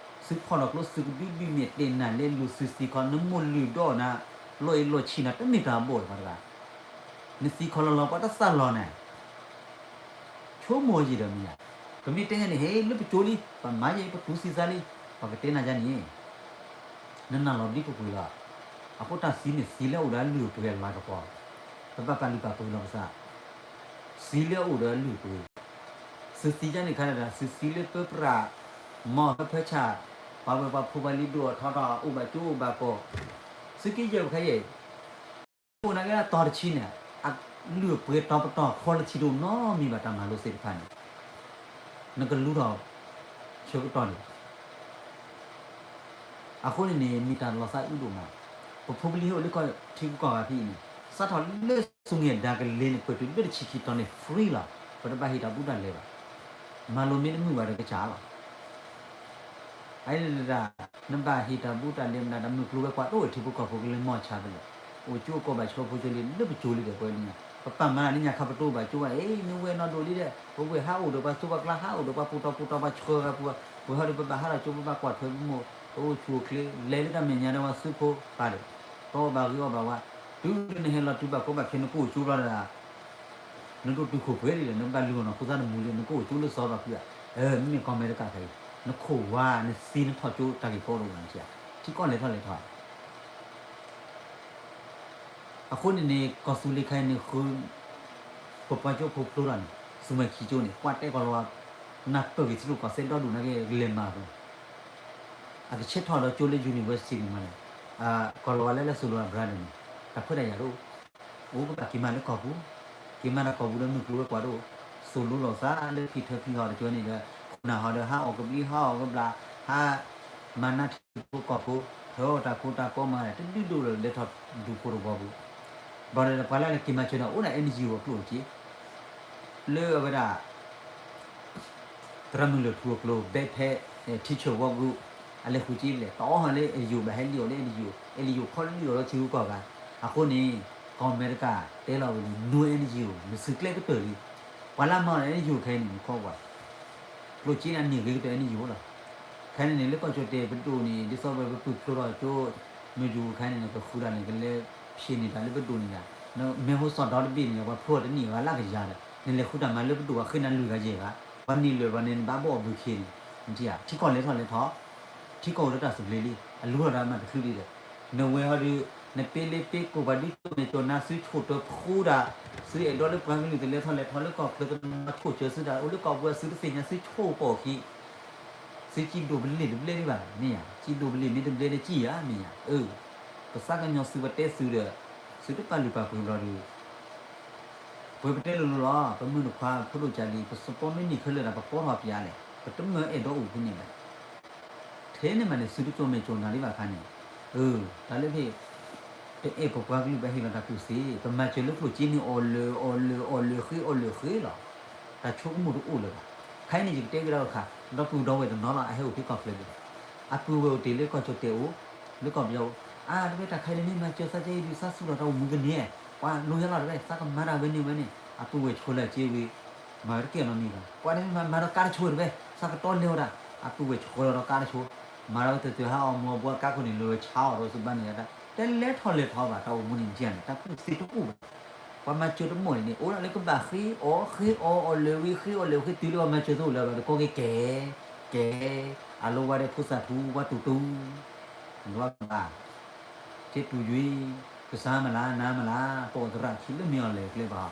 သုဖီၣ်လီၤကျိသုကဒုဘံၣ်မဲာ်တဲာ်နၤလၢလူၤသုသံခီ နမိၢ်လုၢ်ဒီးနၤ လီၤအ့ၣ်လီၤဆံးနၤ တမ့ၢ်တၢ်ဘီၣ်ပှၤတဂၤ, နသံခီလီၤလီၤပှၤတသးလီၤနၤ ဆိကမိၣ်ယံာ်ဒီးမ့ၢ်ဧါ, ပမ့ၢ်တဲညါန့ၣ် ဟ့ၣ်လၢပကၠိလံ ပမၤယဲၢ်ပတူၢ်သံသးလံ, ပှၤကတဲနၤယါန့ၣ်, နနၢ်လီၤဘျံးကွကွံာ်လီၤ, အဃိတၢ်သံန့ၣ်သံလၢအအိၣ်ဒီးအလုၢ်အပှ့ၤအလၤကပီၤ, ပဘၣ်ပာ်လုၢ်ပာ်ပှ့ၤလီၤပသး, သံလၢအအိၣ်ဒီးအလုၢ်အပှ့ၤ, သုသံယါန့ၣ်ခါဒၣ် သုသံလၢပၢပြး မ်ဟၢဖၢဆၣ်, ပှၤဝဲၢ်ပှၤဖိပှၤလံၤဒိၣ်အထီထီၣ် အိၣ်ဘၣ်ကၠိအိၣ်ဘၣ်ကီၢ်, သုက့ယဲၢ်ပခါယဲၢ် အိၣ်နာ်က့တီၤတဆံန့ၣ်, အလုၢ်အပှ့ၤတီၤပတီၢ် quality တအိၣ်နီတမံၤဘၣ် တၢ်မၤလိသ့ၣ်တဖၣ်န့ၣ်, နကလူၤထီၣ်ဆၢကတီၢ်န့ၣ်, အဃိန့ၣ်န့ၣ် မ့ၢ်တၢ်လီၤသးအုးဒိၣ်မး, ပဖိပလံၤဟဲအိၣ်လၢကီၢ်ထံကီၢ်ဂၤဖဲအံၤန့ၣ်, စးထီၣ်လၢဆူမဲာ်ဒါကလ့န့ၣ် ပတုၤလၢတဆံခံတီၤန့ၣ် free လီၤ, ပတဘၣ်ဟ့ၣ်တၢ်ဘူးတၢ်လဲဘၣ်, မၤလိမ့ၢ်တမုာ်ဘၣ်ဒီးကစၢ်လီၤ အအံၤဒၣ်, နဘၣ်ဟ့ၣ်တၢ်ဘူးတၢ်လဲမနုၤ တၢ်မုၢ်ကျိၤဝဲၤကွာ်တအိၣ်ထံဖိကီၢ်ဖိကလၢမီၢ်ဆါဖဲလဲၣ်, အိၣ်ကၠိကီၢ်ဘၣ်ဆိဖိကၠိလံ လၢပကၠိလံဒီးပဝဲဒၣ်ညါ, ပပာ်မၤလၢညါခါပတအိၣ်ဘၣ်ကၠိဘၣ်, အ့ မ့ၢ်ဝဲနီၢ်ဒိၣ်လံဒီး ပဝဲၢ်ဟးအိၣ်ဒီးပှၤစိပှၤကျါ ဟးအိၣ်ဒီးပှၤပူၤတီၤပူၤတီၤ ပှၤဆှၢဂၤပူၤ, ပဝဲဟီဒီးပဘၣ်ဟးထီၣ်ကၠိ ပဘၣ်ကွၢ်ထွဲပမိၢ်, ပအိၣ်ဆူၣ်အိၣ်ချ့ လဲၤလၢတၢ်မဲာ်ညါဒီးပှၤသုးဖိပာ်ဒီး, တအီၣ်ဘၣ်ဂ့ၤအီၣ်ဘၣ်ဝါ, တုၤနဟဲလီၤတုၤဘၣ်ကီဘၣ်ခဲ နကအိၣ်ကၠိဘျီဒီး နဒိၣ်တုာ်ခိၣ်ပှဲၤဒ်လဲၣ် နဘၣ်လုၢ်အီၣ်နီၢ်ခိသးတမူၤလံ နကအိၣ်ကၠိလၢစီၤဘၣ်ဖုးဧါ, မ့မ့ၢ်ကီၢ်အမဲရကၤခဲအံၤ နခိၣ်ဝါနသံနထီၣ်ကၠိတၢ်ဂ့ၢ်ကီအိၣ်လီၤနထံၣ်ဧါ, ထံကီၢ်လဲၤထီၣ်လဲၤထီၣ် အဃိန့ၣ်န့ၣ် ကီၢ်သူလ့ၤခဲအံၤန့ၣ်ဃု ပပှၤကၠိဖိဖျိထီၣ်န့ၣ် သုးမွဲၢ်ခံကၠိန့ၣ် ကွၢ်တဲကီၢ်လီၤဝါ နၢ်ပၢၢ်ဂ့ၤထံရူၢ်ကီၢ်သဲးဒီဒူၣ်နာ်က့ ကလဲၤမၤအပူၤ အကဆဲးထီၣ်ဒီးကၠိလၢ university န့ၣ်မးန့ၣ် ကီၢ်လီၤဝါလၢလၢစိၤလိၤအ brother န့ၣ် တၢ်ခွဲးတၢ်ယာ်တအိၣ်, အိၣ်ကဘၣ်က့ၤမၤလၢကီၢ်ပူၤ, က့ၤမၤတၢ်ကီၢ်ပူၤဒီးမုၢ်ကျိၤဝဲၤကွာ်တအိၣ်, သိၣ်လိလီၤသးလၢဖံထၢဖံဟီၣ်တကၠိန့ၣ်ဒီး ခိၣ်နၢ်ဟီၣ်ဒီးဟးအီၣ်ကဘျံးဟးအီၣ်ကဘျၣ်, ဟးမၤနၢ်ထံဖိကီၢ်ဖိ, ထၢအီၣ်တၢ်ကိၢ်တၢ်ဂီၤမး တဒုဒိၣ်ဒီးလဲၤထီၣ်ဒူဖိတဝီပူၤ, ဘၣ်ဒီးပှၤလၢက့ၤမၤစၢၤဒီးအိၣ်ဒၣ် NGO အကျိၣ်အစ့ လၢအဝဲဒၣ် သရၣ်မုၢ်လၢၢ်ထူအကျိၤ backpack, teacher work group အလဲၤဃုာ်က့လဲၣ် တအီၣ်ဟီၣ်လၢ NGO ဘၣ်ဟဲလံၣ်အီၤလၢ NGO, NGO ခီလၢလံၣ်အီၤလၢထံဂုၤကီၢ်ဂၤ, အဃိန့ၣ် ကီၢ်အမဲရကၤတဲလီၤဝဲလံ no NGO နသုးကျဲကတၢၢ်လံ, ပှၤလၢမၤအီၤ NGO ခဲအံၤန့ၣ် နခီကွၢ်, ကျိၣ်စ့န့ၣ် အန့ၢ်ဂ့ၤကတၢၢ် NGO လီၤ, ခဲန့ၣ်န့ၣ် လၢကီၢ်ကၠိၣ်တဲၣ်ပဒိၣ်န့ၣ် ဒ်သိးဝဲပပုၢ်ဖျိထီၣ်ကၠိ မ့ၢ်ယူၤခဲန့ၣ်န့ၣ် ကဃုတၢ်န့ၣ် ကလဲၤဖျ့န့ၢ်တၢ်လၢပဒိၣ်န့ၣ်ဒၣ် မ့ၢ်ဟိစီၤဒီတဘ့ၣ်န့ၣ် ပှၤဖျိအီၤတန့ၢ်ဂၤလၢကယၤဒီး နလဲၤဃုတၢ်မၤလၢပဒိၣ်ပှၤဃ့နၤလွံၢ်ဂၤယဲၢ်ဂၤ, ပှၤန့ၢ်လၢာ်ပှၤန့ၣ် နဘၣ်ဘီၣ်အဘုခ့န့ၣ်, နထံၣ်ဧါ, ထံကီၢ်လဲၤထီၣ်လဲၤထီ, ထံကီၢ်အိၣ်လၢတၢ်သဘျ့လံ, အလူလီၤတၢ်မၤတချုးဒံးဒီး, နဝဲဟီဒီး နပ့လ့ပ့ကိၣ်ပှၤဒုးကၠိမဲာ်ကၠိနါသုဆိၣ်တၢၤဖှူဒၣ်, သုအဲၣ်ဒိးလၢပှၤကလုာ်တလဲၤထီၣ်လဲၤထီလၢကီၢ်ချၢ တမၤဆိၣ်စၢၤသုတၢ်အိၣ်လၢကီၢ်ပူၤ သုတသ့ၣ်ညါ သုဆိၣ်ပိာ်ခံ သုစံးဒိၣ်ပလ့ၢ်တဘျဲဒံးဘၣ် မ့ၢ်ဧါ, စံးဒိၣ်ပလ့ၢ်မ့ၢ်တဘျဲဒီးစံးဧါ မ့ၢ်ဧါ, အၢ, ပသးကညီၤသုပတဲသုဒီး, သုတပာ်လုၢ်ပာ်ပှ့ၤဘျီဒီး, ပှ့ၤပတဲလိၤလိၤလီၤ, ပမုၢ်နခွါဖိဒိၣ်ကၢ်လံၤ ပစီၤပီမ့ၢ်န့ၢ်ခဲလၢာ်ဒီး ပကိးထီၣ်ပၠးလဲၣ်, ပတမၢအဲၣ်ဒိးအိၣ်ဖဲန့ၣ်ဘၣ်, ထဲန့ၣ်မးန့ၣ် သုတကၠိမဲာ်ကၠိနါဒံးဘၣ်ခါန့ၣ်, အၢ, တၢ်လၢဖဲ ပအဲၣ်ပပှၤကလုာ်ဘၣ်ဟ့ၣ်လီၤတၢ်ကူၣ်သ့, ပမၤစၢၤလၢကျိၣ်စ့န့ၣ် အီၣ်လၢာ်အီၣ်လၢာ်အီၣ်လၢာ်ဃ့အီၣ်လၢာ်ဃ့လီၤ, တၢ်ဆိကမိၣ်တအိၣ်လၢၤဘၣ်, ခဲအံၤန့ၣ် ယကတဲကဒီးတခါ, ဒီပုၢ်ဒီဝဲၢ်တနီၤလီၤ အဟဲအိၣ်ဖဲကီၢ်ချၢဒံး, အပုၢ်ဝဲၢ်အိၣ်တ့ၢ်လၢကီၢ်ကၠီၣ်တဲာ်အိၣ်, လၢကီၢ်ပယီၤအိၣ်, အါ တဝဲတၢ်ခါအံၤန့ၣ်မ့ၢ်မၤစၢၤသးကဲအံၤဒုး သးစူၢ်လီၤတၢ်အိၣ်မူကန့ၢ်, ပှၤလိယါလီၤတဝဲ သးကမၤတၢ်ဝဲန့ၣ်ဝဲန့ၣ်, အပုၢ်ဝဲၢ်ဆိလၢအစ့ဝံၤ, မၤဝဲတကဲလီၤမံၤဘၣ်, ပှၤတမ့ၢ်မၤမၤဒီးကါတဆိတဝဲ သးကတီလဲၤဝဲဒၣ်, အပုၢ်ဝဲၢ်ဆိလီၤဒီးကါတဆိ, မၤဒီးဝဲတၢၢ်တၢၢ်ဟးအီၣ်မူအဘူးအကါခိၣ်န့ၣ် လၢဝဲဆါအီၣ်ဒီးသုဘၣ်န့ၣ်ယါတၢ်, တလဲၤထီၣ်လဲၤထီဘၣ် တၢ်အိၣ်မူန့ၣ်ယါန့ၣ် တၢ်ကူၣ်သ့တအိၣ်ဘၣ်, ပှၤမၤစၢၤတမီၢ်န့ၣ်န့ၣ် အိၣ်ဒၣ်လၢကဘၣ်ဃ့အီၣ်ဃ့အီၣ်အီၣ်လၢာ်ဝံၤ ဃ့အီၣ်လၢာ်ဃ့တုၤလၢပှၤမၤစၢၤတအိၣ်လၢၤဘၣ်ဒီး ကိးက့ၤကဲ, ကဲ, အလိဝဲဒီးဖိသၣ်ထူ ပှၤတူၢ်တူၢ်, နဘၣ် ကဲတူၢ်ယွံၤ, ကစၢ်မလၤ နၤမလၤ ပအိၣ်သရၣ်ခံလၢမ့ၢ်အီၤလဲၤကျဲဘၣ်,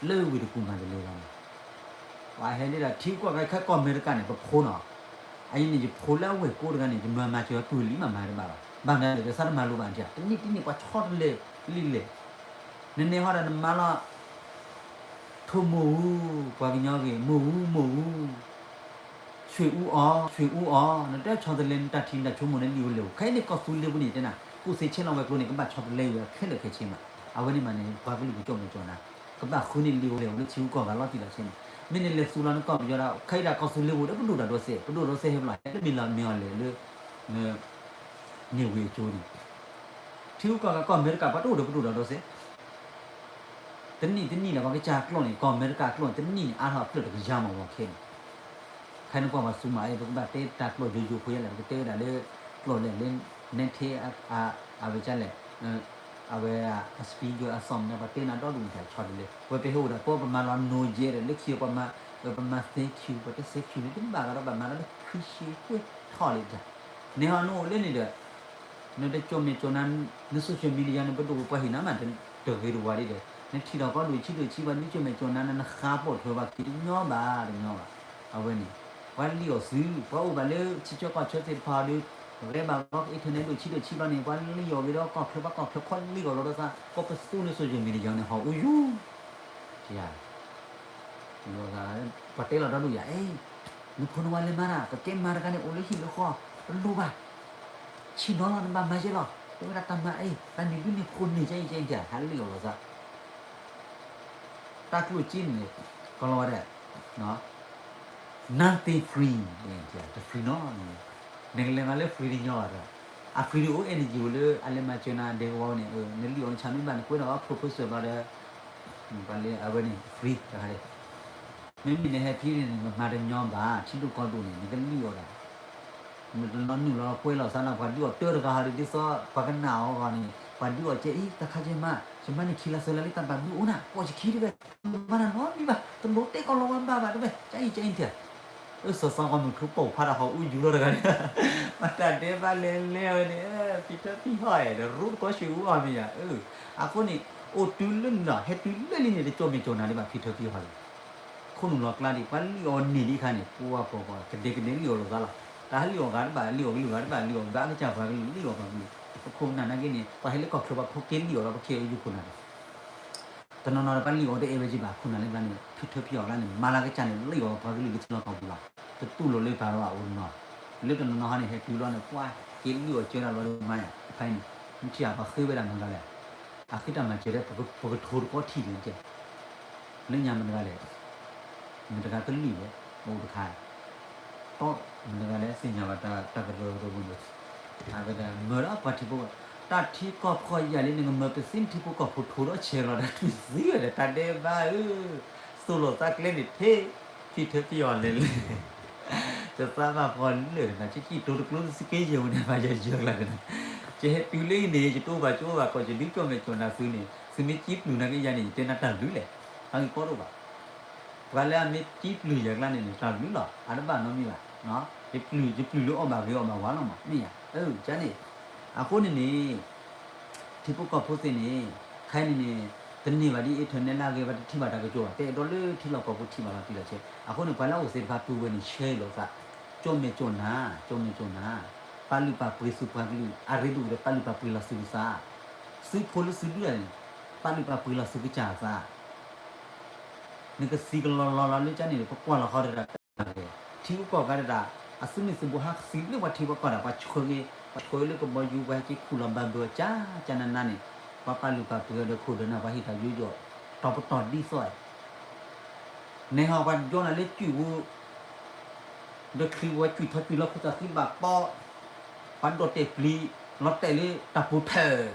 လၢဝ့ၢ်တကူၣ်မၤတလဲၤဘၣ်န့ၣ်, ပှၤဟဲလၢဒၣ်ထံကီၢ်ဂၤခဲကီၢ်အမဲရကၤန့ၣ် ပဖိနီၤ, အအံၤန့ၣ် ယဖိလၢအဝဲၢ်ကိးတဂၤန့ၣ် ယမၤမၤစၢၤဝဲပုၢ်လံမးမၤတဘၣ်ဘၣ်, ဘၣ်မနုၤလဲၣ် ကစၢ်တမၤလိဘၣ်န့ၣ် တနံၣ်တနံၣ်ပှၤဆီတလဲလံလဲၣ်, နန့ၢ်ဟီဒၣ်နမါလီၤ ထိၣ်မိၢ်အူ, ပှၤကညီဂ့ၤ မိၢ်အူမိၢ်အူ, ဆွေဦးအီၤ ဆွေဦးအီၤ နတဆီတလဲနတၢ်ထံနတၢ်ဆိကမိၣ်န့ၣ်လံာ်အိၣ်လဲၢ်အိၣ်, ခဲအံၤန့ၣ်ကီၢ်သူလ့ၤပူၤန့ၣ်တဲနၤ ကူၣ်သ့ဆဲးလီၤဝဲၤကျိၤန့ၣ် ကဘၣ်ဆီတလဲဝဲခဲလၢာ်ခဲဆ့မး, အဝဲန့ၣ်မးန့ၣ် ပှၤကလုာ်ကကၠီၣ်မဲာ်ကၠီၣ်နါ, ကဘၣ်ဃုန့ၢ်လံာ်အိၣ်လဲၢ်အိၣ်လၢထံဂုၤကီၢ်ဂၤလီၤတံၢ်လီၤဆဲးန့ၣ်, မ့ၢ်နလဲၤသူလီၤနကီၢ်ပယီၤဒၣ် ခဲအံၤဒၣ်ကီၢ်သူလ့ၤပူၤဒီးပဒိၣ်တၢ်ဒိးစဲး ပဒိၣ်ဒိးစဲးဟဲဘျီ ဟဲတမ့ၢ်လီၤမ့ၢ်အီၤလဲၣ်လၢ န့ၢ်ဝံၤအကၠိန့ၣ်, ထံဂုၤကီၢ်ဂၤကီၢ်အမဲရကၤ ပှၤတအိၣ်ဒီးပဒိၣ်ဒီးဒိးစဲး, တနံၣ်တနံၣ်ဒီး ပှၤကစၢ်ကျိာ်န့ၣ် ကီၢ်အမဲရကၤကျိာ်န့ၣ် တနံၣ်န့ၣ် အါထီၣ်အဖျၢၣ်တကယၤမးဝဲခဲန့ၣ်, ခဲန့ၣ်ကွၢ်ပှၤသူမး အဲ ပကဘၣ်တဲတၢ်ကျိာ်ယိယိဖိယဲလဲၣ် ပကတဲဝဲဒၣ်လၢ ကျိာ်လဲၣ်လၢ နဲထဲ အဝဲကလဲၣ် အဝဲ အ speaker အသီၣ်မနုၤ ပှၤတဲနၤဒီဒူၣ်တၢ်ဆီတလဲ, ဝဲပဟဲအိၣ်ဒၣ်ပှၤပမၤလီၤနိၤယဲဒီး လၢခံပှၤမၤ ပမၤ thank you ပှၤတဲ thank you န့ၣ် တဘၣ်ဂၤဒီးဘၣ်မၤလီၤလၢ appreciate ကွဲထီၣ်လံတၢ်, နဲဟီနအိၣ်လၢန့ၣ်ဒီး နတကၠီၣ်မဲာ်ကၠီၣ်နါ န social media န့ၣ် ပဒိၣ်ပပှၢ်ဟ့ၣ်နၤမး တဂ့ၤတဝါဒ်ဒီး နထံၣ်ထီၣ်ကီဒိၣ်ဆံးဒိၣ်ဆံး ပှၤဒုးကၠီၣ်မဲာ်ကၠီၣ်နါ နဃါပိာ်ထွဲပှၤခံတညီဘၣ် တညီဘၣ်. အဝဲန့ၣ် ပှၤလံၣ်အီၣ်သု ပှၤအိၣ်ဘၣ်လၢထံဆၢကီၢ်ဆၢသ့ၣ်တဖၣ်ဒီး ဂဲၤဘၣ်လီၤ internet ဒိၣ်ဆံးဒိၣ်ဆံးဘျီန့ၣ် ပှၤလံၣ်အီၣ်ဂ့ၤဒီးကီၢ်ချၢ ပှၤကီၢ်ချၢခီလံၣ်အီၣ်လီၤဒီးသး ကီၢ်ပသူန့ၣ် social media န့ၣ် ဟီၣ်အူယူၤ ပှၤတဲလီၤဒီဒူၣ်ယၤ အ့ နဖိနဝၤလဲၤမၤတၢ် ပကဲမၤတဂၤန့ၣ် အိၣ်လၢဟံၣ်လၢဃီ တလိၣ်ဘၣ် ဆ့ၣ်နီၤလီၤ နဘၣ်မၤယဲလီၤ တဲဝဲဒၣ်တၢ်မၤအံၤ တၢ်န့ၣ်ဒုးန့ၢ်ဖိန့ၢ်ကဲအံၤကဲအံၤ ဟးလံၣ်အီၣ်လီၤသး တၢ်ကျိၣ်စ့န့ၣ် ကလီၤဝဲဒၣ် nothing free တ free နီၤ နကလဲၤမၤလၢ free တညီဘၣ်ဒီး အ free ဒ်အိၣ် energy အိၣ်လၢအလဲၤမၤစၢၤနၤဒဲကဝီၤန့ၣ် နလံၣ်အီၣ်နဆၣ်မ့ၢ်ဘၣ် နကွဲးဒီးအ proposal ဘျီဒီး ပှၤလၢအဝဲန့ၣ် free တခါန့ၣ် မ့မ့ၢ်နဟဲဖံန့ၣ် နမၤတညီဘၣ် ထံဒိၣ်ကီၢ်ဒိၣ်န့ၣ် နကလံၣ်အီၣ်ဒၣ် နတလီၤနုာ်လီၤကွဲးလီၤသးလီၤ ပှၤဒုးအီၣ်တၢတဂၤဟီဒ်သိး ပှၤကနၣ်အီၤဂီၢ်န့ၣ် ပှၤဒုးအီၣ်ကဲအံၤ တၢ်ခါကဲမး ယမါန့ၣ်ခံလါသၢလါလံ တၢ်ဘၣ်ဘုအိၣ်နၤ ပိာ်ယခံတဝဲ မၤနၤနီတမံၤဘၣ် တလိၣ်တဲကီးလီၤဝဲဘၣ်ဘၣ်တဝဲ ကအံၤကအံၤထံၣ် အၢ စီၤစီၤကီၢ်မုၢ်ထူပိာ်ဖးတၢ်ဟီၣ်အူယူၤလီၤတဂၤန့ၣ် ပှၤတၢ်ဒဲးဘးလဲၤလဲၤဝဲန့ၣ် ဖံထၢဖံဟီၣ်အဲၣ် တရူးတကီၢ်ဆူၣ်အူအီၣ်မ့ၢ်ယၤ အၢ အဃိန့ၣ် အိၣ်တုၤလၢလီၢ် ဟဲတုၤလၢလံန့ၣ် တကၠီၣ်မဲာ်ကၠီၣ်နၤဒံးဘၣ် ဖံထၢဖံဟီၣ်လံ ခိၣ်နူာ်လီၤကျါဒံး ပှၤလံၣ်အီၣ်န့ၢ်ဒံးခါန့ၣ် ပှၤပှၤပှၤ ကဒဲကဒဲလံၣ်အီၣ်လိာ်သးလီၤ တၢ်ဟဲလံၣ်အီၣ်ဂၤတဘၣ် လံၣ်အီၣ်ကလုာ်ဂၤတဘၣ် လံၣ်အီၣ်ဂၤကစၢ်ပှၤကလုာ် လံၣ်အီၣ်ပှၤကလုာ် ပခိၣ်ပနၢ်နာ်က့န့ၣ် ပှၤဟဲလၢကီၢ်ချၢပှၤဖိက့လံၣ်အီၣ်ဒီး ပခဲအံၤယုၢ်ခိၣ်နၢ်န့ၣ် တနီၤနီၤဒီးပှၤလံၣ်အီၣ်တအဲၣ်ဝဲက့ဘၣ် ခိၣ်နၢ်လၢကျါန့ၣ် ဖံထၢဖံအီၣ်ကျါန့ၣ် မၤလၢကစၢ်န့ၣ် လံၣ်အီၣ်ပှၤကလုာ်ကထံလီၤကီၢ်ပူၤလီၤ တတူၢ်လိာ်လၢပှၤလီၤဘၣ်အိၣ်နီၤ လၢတနီၤနီၤဟီန့ၣ် ဟဲတုၤလီၤန့ၣ် ပှၤက့လံၣ်အီၣ်ကၢဒၣ်လီၤဒီးမၤယၤ ဖဲန့ၣ် မ့ၢ်ထံၣ်အပှၤဃ့ဝဲဒၣ်မတၤလဲၣ် အဃ့တၢ်မၤစၢၤဒီး ပကထိတကီထံၣ်န့ၣ်ကဲ လၢညါမတၤတဂၤလဲၣ် မတၤတဂၤကလုာ်လဲၣ် အိၣ်တခါ တီ မတၤတဂၤလဲၣ် သ့ၣ်ညါဘၣ်တၢ်ကရၢကရိပူၤန့ၣ် အဝဲဒၣ်မၢဒီးပှၤထံဖိကီၢ် တၢ်ထံကီၢ်ဖှီၣ်ယာ်လံ နကမၢပသ့နထံဖိကီၢ်ဖိထိးဒီးဆဲးလီၤတၢ်ထူၣ်သံဝဲဒီး တၢ်ဒဲးဘးဧၢ သိၣ်လိာ်သးကျဲန့ၣ်ထ့ ဖံထၢဖံအီၣ်လဲၣ်လဲၣ် တသးဘၣ်ဖှီၣ်လၢာ်တနၤ ကကံၣ်တိၤတကျိသုးက့ယဲၢ်ဝဲန့ၣ် ဘၣ်ယဲယဲၢ်ကျါတနၤ ယဟဲတုၤလၢအံၤန့ၣ် ယတအိၣ်ဘၣ်ကၠိဘၣ်ကီၢ် ယဒုးကၠီၣ်မဲာ်ကၠီၣ်နၤသုန့ၣ် သုမ့ၢ်ကံပျုၢ်နာ်က့ယၤန့ၣ် ယတဲနၤတၢ်ဘျုးလဲၣ်, ဟးဂ့ၤကီဒိၣ်ဘၣ်. ပှၤလၢအမ့ၢ်ကံပျုၢ်ယၤကျါန့ၣ်န့ၣ် တၢ်ဘျုးလီၤ, အတဘၣ်နီတမံၤဘၣ်. ယပျုၢ် ယပျုၢ်လၢအီၣ်ဘၣ်ဂ့ၤအီၣ်ဘၣ်ဝါလီၤမး မ့ၢ်ယၤ, ကန့ၣ်. အဃိန့ၣ်န့ၣ် ထံဖိကီၢ်ဖိသ့ၣ်န့ၣ် ခဲအံၤန့ၣ်န့ၣ် တန့ၢ်ဘၣ်ဒ်အံၤ internet လၢအဂ့ၤဘၣ် တထံၣ်ဘၣ်တၢ်ကစီၣ်ဘၣ်, တဲအဒိလၢထံလီၢ်ကီၢ်ပူၤထံၣ်ဘၣ်လီၤတံၢ်လီၤဆဲး. အဃိန့ၣ် ပှၤလၢအအိၣ်သ့ၣ်တဖၣ်ပုၢ်ဝဲၢ်န့ၣ် ဆှၢလိာ်သး, ကၠီၣ်မဲာ်ကၠီၣ်နၤ, ကၠီၣ်မဲာ်ကၠီၣ်နၤ, ပာ်လုၢ်ပာ်ပှ့ၤဆူပှၤကလုာ်, အရ့ဒိၣ်ကဒီး ပာ်လုၢ်ပာ်ပှ့ၤလီၤဆူကစၢ်, ဆူဖိလၢဆူဒုးဒၣ်န့ၣ် ပာ်လုၢ်ပာ်ပှ့ၤလီၤဆူကစၢ်အသး နကသံကလီလီလီၤလၢကန့ၣ် ပကွၢ်လီၤဃီတဒၣ်, ထံဂုၤကီၢ်ဂၤတဒၣ်, အသုးမုၢ်သုးဘိဟးသံလၢပှၤထံပှၤကီၢ်ဒၣ် ပှၤဆှၢဂ့ၤ, ပှၤဆှၢလၢကဘီယူၤ ပှၤဟဲက့ၤခူၣ်လီၤဘၣ်ဘၢအီၤ ကၠါကၠါနးနးန့ၣ်, ပှၤပာ်လုၢ်ပာ်ပှ့ၤအီၤဒီးခိၣ်ဒီးနၢ် ပှၤဟ့ၣ်တၢ်ယူးယီၣ်, တီၤပတီၢ်ဒ်သိး, နဟးပှၤကၠီနၤလၢကုၢ်ဝူ ဒီးချံဝဲကွံာ်ထီၣ်ကွံာ်လီၤခိၣ်သးဃံဘၣ်ပီ, ပှၤဒိးတဲာ်ပျံၤ, လီၤတဲာ်လၢတၢ်ပူၤဖျဲး,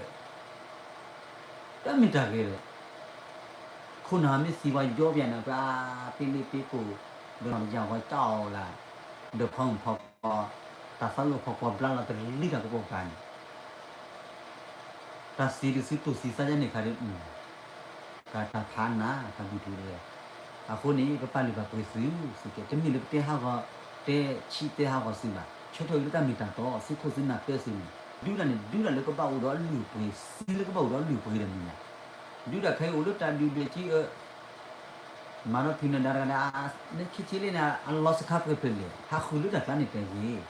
တမ့ၢ်တၢ်ဂ့ၤလဲၣ်. ခိၣ်နၢ်မ့ၢ်သံပှၤယီပျဲနၤ ပှၤပ့လ့ပ့ကိၣ်, ဒီးနီၢ်တယၢ်ဝဲကၠီလၢ, ဒီးဖီမုၢ်ဖီခွီ, တၢ်သးဝံၣ်ဖီခွီဘျါလီၤတလံတၢ်ကပိာ်ကါန့ၣ် တၢ်စံးဒုးသုတိၢ်သံသးယါန့ၣ်ခါဒီး, ကတၢ်ဖးနၤ တၢ်ဘုၣ်ထူးဒီး, အဃိန့ၣ် ပပာ်လုၢ်ပာ်ပှ့ၤသု, သုကဲ တမ့ၢ်လၢပတဲဟးဂီၤ, တဲဆံးတဲဟးဂီၤသုဘၣ်, ဆၢထၢၣ်လၢတၢ်မ့ၢ်တၢ်တီ သုခိၣ်သုနၢ်ပၢၢ်သုန့ၣ်, ဒုးတၢ်န့ၣ် ဒုးတၢ်လၢကဘၣ်အိၣ်ဒီးအလုၢ်အပှ့ၤ, စံးလၢကဘၣ်အိၣ်ဒီးအလုၢ်အပှ့ၤဒီးမ့ၢ်ယါ, ဒုးတၢ်ခဲအံၤအိၣ်လၢတၢ်ဒုးဒွဲၣ်ကံအၢ မၤဒီးဖံးနၢၤဒါတဂၤဒီး, နခ့ဆ့လ့န့ၣ် အလီၤစခါဖျၢၣ်ဖျၢၣ်လဲၣ်, ဟးဃုာ်လၢတၢ်ကျါန့ၣ်တဲဂ့ၤ,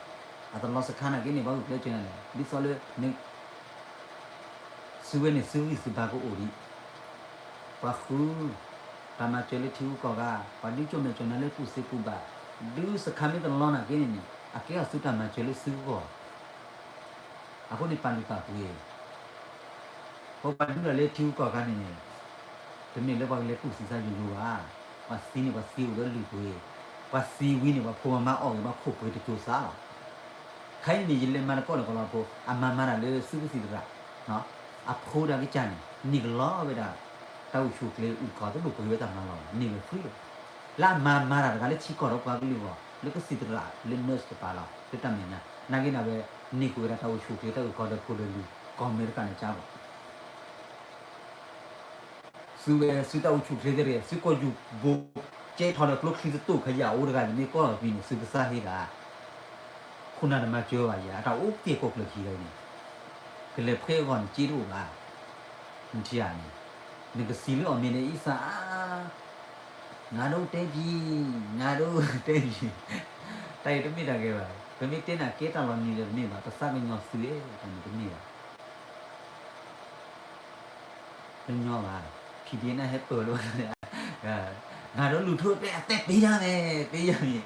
အတလီၤစခါနာ်က့န့ၣ် ပှၤဂုာ်ကျဲးစၢးနၤလဲၣ်, ဒ်သိးလၢ သုဝဲန့ၣ်သုဂံၢ်သုဘါကအိၣ်ဒံး, ပှၤဃု, တၢ်မၤစၢၤလၢထံဂုၤကီၢ်ဂၤ, ပှၤဒုးကၠိမဲာ်ကၠိၢ်နၤလၢပူၤစ့ပူၤဘၣ်, ဒုးစခါမ့ၢ်တလီနာ်က့န့ၣ်န့ၣ် အကဲအီၤသုတၢ်မၤစၢၤလၢသုဂီၢ်, အဃိန့ၣ်ပာ်လုၢ်ပာ်ပှ့ၤ ပှၤဒုးတၢ်လၢထံဂုၤကီၢ်ဂၤန့ၣ်န့ၣ်, တမ့ၢ်လၢပှၤကလဲၤတူၢ်သံသးယိယိဘၣ်, ပှၤသံန့ၣ် ပှၤသံအိၣ်ဒီးလုၢ်ပှ့ၤ, ပှၤသံဝံၤန့ၣ် ပှၤဖိပှၤမါအီၣ်ဂ့ၤ ပှၤခိၣ်ပှ့ၤတစိၤသးလီၤ. ခဲအံၤန့ၣ် ယလဲၤမၤတကီၢ်ဒီးကလီၤဖိ အမၤမၤတၢ်လၢသုကသံၣ်သရၣ်, အဖိဒၣ်ကစၢ်န့ၣ် န့ၢ်ကလီဝဲဒၣ် တၢ်အိၣ်ဆူၣ်အိၣ်ချ့အုၣ်ကီၤ တလိၣ်ပှ့ၤဝဲတၢ်မၤလီၤဘၣ် န့ၢ်ဝဲ free လီၤ. လၢအမၤမၤတၢ်တဂၤလၢထံကီၢ်ဒီးပှၤကလုာ်အဂီၢ် လၢကသံၣ်သရၣ်လၢ nurse တပၤလီၤ လၢတၢ်မဲာ်ညါ နာ်က့န့ၣ်ဝဲ န့ၢ်ဃုာ်ဝဲဒၣ်တၢ်အိၣ်ဆူၣ်အိၣ်ချ့ တၢ်အုၣ်ကီၤဒီးဖိဒီးလံၤ ကီၢ်အမဲရကၤန့ၣ်ကၢ်ဂီၢ် သုဝဲသုတၢ်အိၣ်ဆူၣ်အိၣ်ချ့သ့ၣ်တဂ့ၤ သုကီၢ်ယူၤဘိ ကဲထီၣ်ဒီးကျိချံသတူၢ်ခယၣ်အိၣ်တဂၤန့ၣ် မ့ၢ်ကီၢ်လီၤပံၤန့ၣ် သုကသါဟ့တၢ် ခိၣ်နၢ်တမၤစၢၤဘၣ်ယၤ အတၢ်အိၣ်က့ၢ်ကီၢ်ကျၢၢ်ခံဂၤအံၤန့ၣ် ကလဲၤဖှဲအဂီၢ်န့ၣ် စ့တအိၣ်ဘၣ် နထံၣ်ဧါန့ၣ် နကသံလၢအီၤမ့ၢ်န့ၣ် အံသၣ်အါ ငါတို့တိုင်းပြည် ငါတို့တိုင်းပြည် တၢ်အံၤတမ့ၢ်တၢ်ဂ့ၤဘၣ် ပမ့ၢ်တဲနၤကဲတၢ်လီၤနံၤဒီးတမ့ၢ်ဘၣ် ပသးကညီၤသုအဲၣ် တၢ်န့ၣ်တမ့ၢ်ဘၣ် တညီဘၣ် ဖံဒ့နၢ်ဟဲပၢၢ်လၢ ငါတို့လူထု အသက်ပေးရမယ် ပေးရမည်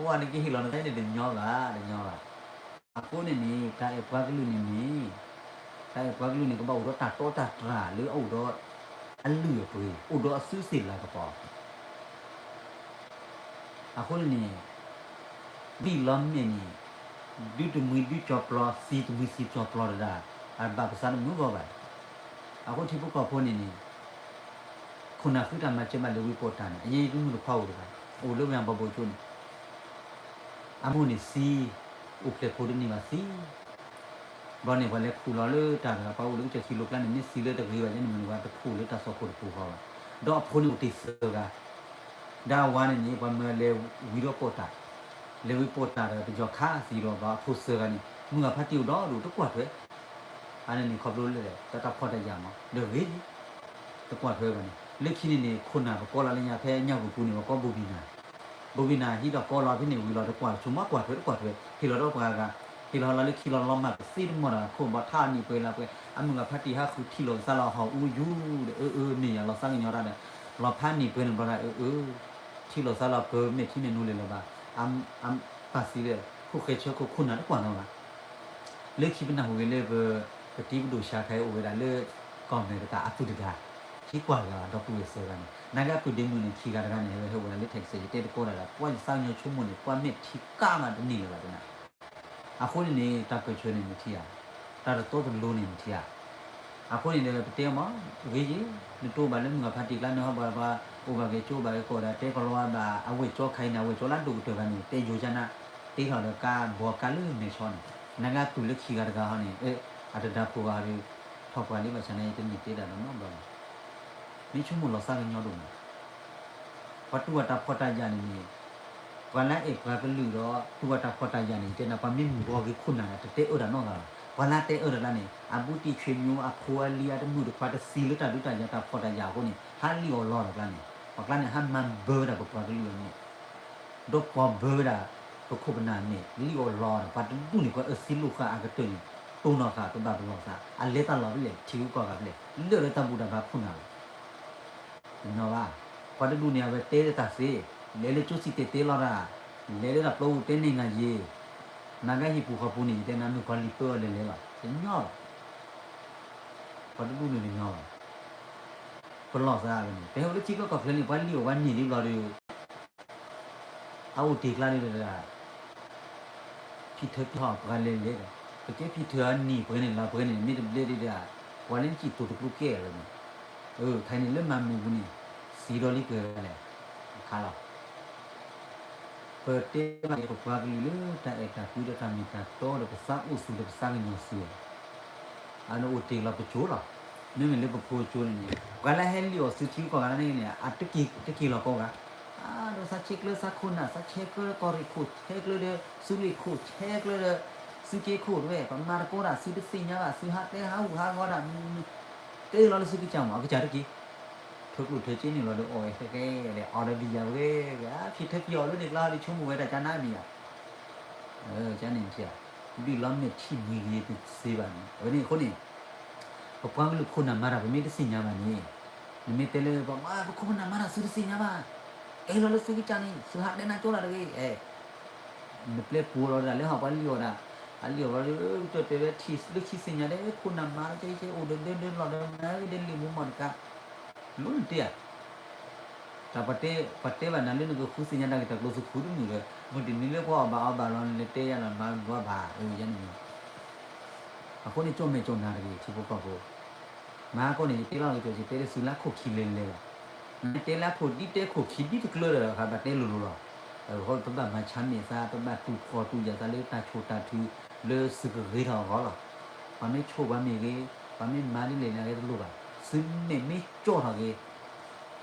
ဝါနကဟ့ၣ်လီၤနသးန့ၣ် တညီဘၣ် တညီဘၣ် အဃိန့ၣ်န့ၣ် တၢ်အဲၣ်ပှၤကလုာ်န့ၣ်န့ၣ် တၢ်အဲၣ်ပှၤကလုာ်န့ၣ် ကဘၣ်အိၣ်ဒီးတၢ်တီတၢ်တြၢ်လၢအအိၣ်ဒီး အလုၢ်အပှ့ၤ အိၣ်ဒီးအစုစ့ၣ်လၤကပီၤ အဃိန့ၣ်န့ၣ် ဒ်လီၤမ့ၢ်န့ၣ် ဒုတမှံဒုကၠီၤပျီ သံတမှံသံကၠီၤပျီတဒၣ် အဘၣ်ပသးတမုာ်ဂီၢ်ဘၣ်. အဃိထံဖိကီၢ်ဖိန့ၣ်န့ၣ် ခိၣ်နၢ်ဃုတၢ်မၤစၢၤဘၣ်လၢဝံပိာ်တၢ်န့ၣ် အယဲယတမုၣ်တခွါအိၣ်တဂၤ အိၣ်လၢဝ့ၢ်ဘီဘိကၠိန့ၣ် အမိၢ်န့ၣ်သံ အိၣ်ဖျဲၣ်ဖိတန့ၢ်ဘၣ်သံ ဘျီန့ၣ် ပှၤလဲၤခူၣ်လီၤလၢတၢ်တဂၤ ပှၤအိၣ်လၢကစၢၢ်ခံလိကျါန့ၣ် မ့ၢ်သံလၢတဂ့ၤဘၣ်ယဲန့ၣ်မ့ၢ်န့ၣ် ပှၤတခူၣ်လၢတၢ်သွၣ်ခိၣ်တပူၤဃီဘၣ်. ဒီးအဖိန့ၣ်အိၣ်တ့ၢ်သၢဂၤ ဒီးအဝၤန့ၣ်န့ၣ် ပှၤမၢလဲၤဝံၤဒီးပိာ်တၢ် လဲၤဝံၤပိာ်တၢ်ဒီး ပယီၤခးသံဒီး ဘၣ်အဖိသၢဂၤန့ၣ် မုၢ်ဂၤဖါတံၢ်အိၣ်ဒီးဒိၣ်တကွၢ်ထွဲ အန့ၣ်န့ၣ် ခီဖျိလၢတၢ်တၢ်ဖှီၣ်တၢ်ယာ်မး ဒီးဂ့ၤ တကွၢ်ထွဲဘၣ်န့ၣ် လၢခံန့ၣ်န့ၣ် ခိၣ်နၢ်ပကိးလီၤလၢညါဖဲညၣ်ဂူၤပူၤန့ၣ် ပကိးဘိဘံနၤ ဘိဘံနၤဟံးဒီးကိးလီၤဖဲန့ၣ်ဝံၤလီၤ တကွၢ်ဆိကမိၣ်ကွၢ်ထွဲတကွၢ်ထွဲ ဟ့ၣ်လီၤဒီးပှၤဂၤ ဟ့ၣ်လီၤလီၤလၢခံလီၤလီၤမၢ်ပသ့တမီၢ်ဒီး ခိၣ်ဘီထါအနံၣ်ပှဲၤလီၤပှဲၤ အမုၢ်ဂၤဖါတံၢ်ဟးဃုထံၣ်လိာ်ကသါလီၤဟီၣ်အူယူၤဒီး အၢအၢ မ့ၢ်ယၤလီၤသးကညီၤတၢ်ဒီး လီၤဖးနံၣ်ပှဲၤန့ၣ်ဘျီဒီး အၢအၢ ထံၣ်လိာ်သးလီၤပၢၤမဲာ်ထံမဲာ်နိလၢၤလၢၤဘၣ် အပာ်သံလၢ ခိၣ်ဃဲဆၢခိၣ်ခိၣ်နၢ်တကွၢ်နီတဂၤ လၢခံပနၢ်ဟူဂ့ၤလၢပ ပတံၤပဒိၣ်ဆါခါအံၤအိၣ်ဝဲဒၣ်လၢ ကီၢ်အမဲရကၤအပုၢ်တဂၤ ခံကွၢ်ဂၤဒီပုၢ်ဝဲၢ်သၢဂၤန့ၣ် နာ်က့အပုၢ်ဒ့မုၣ်န့ၣ် ခံဂၤတဂၤန့ၣ် ဟဲဝဲဟဲအိၣ်ဝဲဒၣ်လၢ Texas ယတဲတကိးဒၣ်ဒီး ပှၤယသးကညီၤဆိကမိၣ်န့ၣ် ပှၤမဲာ်ထံကါမးတန့ၢ်လၢၤဘၣ်တနၤ အဃိန့ၣ်န့ၣ် တၢ်ပၢၢ်ဆၢန့ၣ်နထံၣ်ဧါ တၢ်တတီတလိၤန့ၣ်နထံၣ်ဧါ အဃိန့ၣ်ဒီး ပတဲမး ဂ့ၤယံၤ နတအိၣ်ဘၣ်လၢမုၢ်ဂၤဖါတံၢ်ကျါ နဟးဘၣ်ပှၤ အိၣ်ဘၣ်ဂဲၤကၠိဘၣ်ဂဲၤကီၢ်ဒီး တဲကလီၤဘၣ် အဝဲၢ်ကၠီခါအံၤန့ၣ် အဝဲၢ်ကၠီလၢဒိၣ်ကတၢၢ်ဂၤန့ၣ် တဲယိၤကၢ်နၤ တ့ထီၣ်ဒီးကါဘီကါလၢမဲာ်ဆီန့ၣ် နာ်က့အပုၢ်လၢခံဂၤတဂၤဟီန့ၣ် အတဒါဖိဂၤဟီဒီး ထီၣ်ပှၤလံဘၣ်ဆၣ်န့ၣ် တန့ၢ်တဲဒၣ်ဒီးနီတဘျီဘၣ် မ့ၢ်ဆိကမိၣ်လီၤသးကညီဒိၣ်မး, ပှၤတူၢ်ဘၣ်တၢ်ဖှီၣ်တၢ်ယာ်န့ၣ်န့ၣ်, ပှၤလၢအဲၣ်ပှၤကလုာ်ဒီး တူၢ်ဘၣ်တၢ်ဖှီၣ်တၢ်ယာ်န့ၣ် ယတဲနၤ ပှၤမ့ၢ်မုၢ်ဂီၤက့ၤခိၣ်နၢ်န့ၣ် တတဲအၢတၢ်နီတဂၤဘၣ်. ပှၤလၢတဲအၢတၢ်ကျါန့ၣ် အဘူးတံၢ်ဆွေမျိုး အဖိအလံၤ အတမုၣ်တခွါ တသံလၢတၢ်ဒုးတၢ်ယၤတၢ်ဖှီၣ်တၢ်ယာ်အဃိန့ၣ် ဟးလံၣ်အီၣ်လီတၢ်ကျါန့ၣ် ပှၤကျါန့ၣ် ဟးမၤဘၢဝဲဒၣ်ပပှၤကလုာ်အမဲာ် ဒီးပီၢ်ဘၢဝဲဒၣ် ပခိၣ်ပနၢ်အမဲာ် လံၣ်အီၣ်လီဒီး ပှၤတဒူၣ်န့ၣ် ပှၤအၢသံလိာ်ဃာ်အကတၢၢ်န့ၣ် တိၢ်နီၢ်ဃာ်ပဘၣ်ပလီၢ်သး အလဲၤတၢ်လီၢ်ဖဲလဲၣ် ထံဂုၤကီၢ်ဂၤဖဲလဲၣ် လၢာ်လၢတၢ်ဘူၣ်တၢ်ဘါခိၣ်နၢ်လီၤ. တညီဘၣ်. ပှၤတဒူၣ်န့ၣ် အဝဲတဲလၢတၢ်သ့, လဲၤလၢကၠိစံၣ်တဲၤတဲလီၤတၢ်, လဲၤလၢတၢ်ပျီပူၤတဲန့ၢ်နၤယ့ၤ, နၤကဟံၣ်ပူၤဃီပူၤန့ၣ် ယတဲနၤမ့ၢ်ပှၤလံၣ်ပၢအီၤလဲၤလဲၤလီၤ တညီဘၣ်. ပှၤတဒူၣ်န့ၣ်တညီဘၣ်. ပလီၢ်သးဝဲန့ၣ် ပဟဲအိၣ်လၢထံကီၢ်ကီၢ်ချၢန့ၣ် ပှၤလံၣ်အီၣ်ပှၤန့ၢ်ဒ်ဘျီဒီး အအိၣ်တ့ၢ်ကျါဒ်ဒီး ဖံထၢဖံဟီၣ်ပှၤလဲၤလဲၤဒီး ပကဲဖံထၢအန့ၢ်ပှဲၤန့ၣ်လီၤ ပှဲၤန့ၣ် မ့ၢ်တဘျဲဒ်ဒီး ပှၤလၢနစံၣ်တိၤတကျိကဲလီၤန့ၣ်, ခဲအံၤန့ၣ် လၢမၤမုာ်ပူၤန့ၣ် စံးဒီးလံပှဲၤဂၤလဲၣ်, အခါလီၤ. ပတဲဘၣ်က့ၤပပှၤကလုာ်လၢတၢ်အဲၣ်တၢ်ကွံဒီးတၢ်မ့ၢ်တၢ်တီဒီး ပသးအိၣ်သုးဒီးပသးကညီၤသုး အန့ၣ်အိၣ်တ့ၢ်လီၤပကၠိလီၤ. မ့မ့ၢ်လၢပဖိကၠိန့ၣ်န့ၣ် ပှၤလၢဟဲလံၣ်အီၣ်သုးထံကီၢ်ဂၤန့ၣ်န့ၣ် အတက့ၤလီၤကိးဂၤ, အဒိးသးဆဲးကျၢသးခိၣ်နၢ် သးဆဲးကျၢဒီးကီၢ်ရ့ၣ်ခိၣ် ဆဲးကျၢဒီး သုးရ့ၣ်ခိၣ် ဆဲးကျၢဒီး သုးက့ခိၣ်တဝဲ ပမၤတကိးတၢ် သုတသ့ၣ်ညါဘၣ် သုဟးတဲဟးဂူာ်ဟးဂီၤတၢ် ကဲလီၤလၢသုကစၢ်မး အကစၢ်တက့ၢ် ထၢကျိၣ်ထၢစ့န့ၣ်လီၤဒီးအီၣ်ဝဲဃဲဃဲဒီး အီၣ်ဒီးဘံၣ်ယၤဝဲဂ့ၤ ဖံထၢဖံအီၣ်လၢန့ၣ်ကျါဒီးဆိကမိၣ်ဝဲတၢ်ကၠါနါမံၤယၤ ကန့ၣ် ဘံၣ်လီၤမဲာ်ထံၣ်မှံၤဂ့ၤတသ့ဘၣ်န့ၣ် အဝဲန့ၣ်အဃိန့ၣ် ပပှၤကလုာ်ခိၣ်နၢ်မၤတၢ် ပမ့ၢ်တသ့ၣ်ညါဘၣ်န့ၣ် နမ့ၢ်တဲလၢ ပှၤပခိၣ်ပနၢ်မၤတၢ်သုတသ့ၣ်ညါဘၣ်, ကဲလီၤလၢသုကစၢ်န့ၣ် သုဟးတဲနၤကၠိလၢတဂ့ၤ, နပျဲပူၤလီၤဒၣ်လၢဟီၣ်ပှၤလံၣ်အီၣ်ဒၣ်, အလံၣ်အီၣ်ဘၣ်လၢ ကတဲဝဲထံၣ်လၢထံသ့ၣ်ညါဒဲး ခိၣ်နၢ်မၤလၢကဲကဲအိၣ်ဒီးဒၢဒၢလီၢ်ဒီးမၤဝဲဒဲးလံာ်မူမီၢ်တကး, လိၣ်နတဲဧါ တၢ်ပှၤတဲ ပှၤတဲဘၣ်နၤလၢနကဃုသ့ၣ်ညါတၢ်ဂ့ၢ်တၢ်ကျိၤသုဃုတမုာ်ဒီး မုၢ်တနံၤလၢပှၤအီၣ်ဘၣ်အီဘၣ်လီၤ နလဲၤတဲယၤလီၤမၤဘၣ်ဘၣ် အၢ ယန့ၣ် အဃိန့ၣ် ကၠီၣ်မဲာ်ကၠီၣ်နၤတဂ့ၤ ထံဖိကီၢ်ဖိ, မဟါကီၢ်န့ၣ် ယတဲလီၤက့ၤကၠီၣ် ယတဲလၢသုလၢခိၣ်ခံလဲၤလဲၤလီၤ, နတဲလၢအခိၣ်ဒ်တဲခိၣ်ခံဒ်တကျၢဒီး ဃးဘၣ်တဲလိၤလိၤလီၤ, အဃိပဘၣ်မၤဆါမဲာ်သး ပဘၣ်တူၢ်ဖှီၣ်တူၢ်ယာ်သးလၢတၢ်ဆိၣ်တၢ်ထု လၢသုကဂ့ၤထီၣ်အဂီၢ်လီၤ, ပှၤမ့ၢ်ဆိၣ်ပှၤမ့ၢ်ဂ့ၤ, ပှၤမ့ၢ်မၤဒ်လဲၣ်န့ၣ်ဂ့ၤတလိၣ်ဘၣ်, သုမဲာ်မ့ၢ်ကၠီၣ်ထီၣ်ဂ့ၤ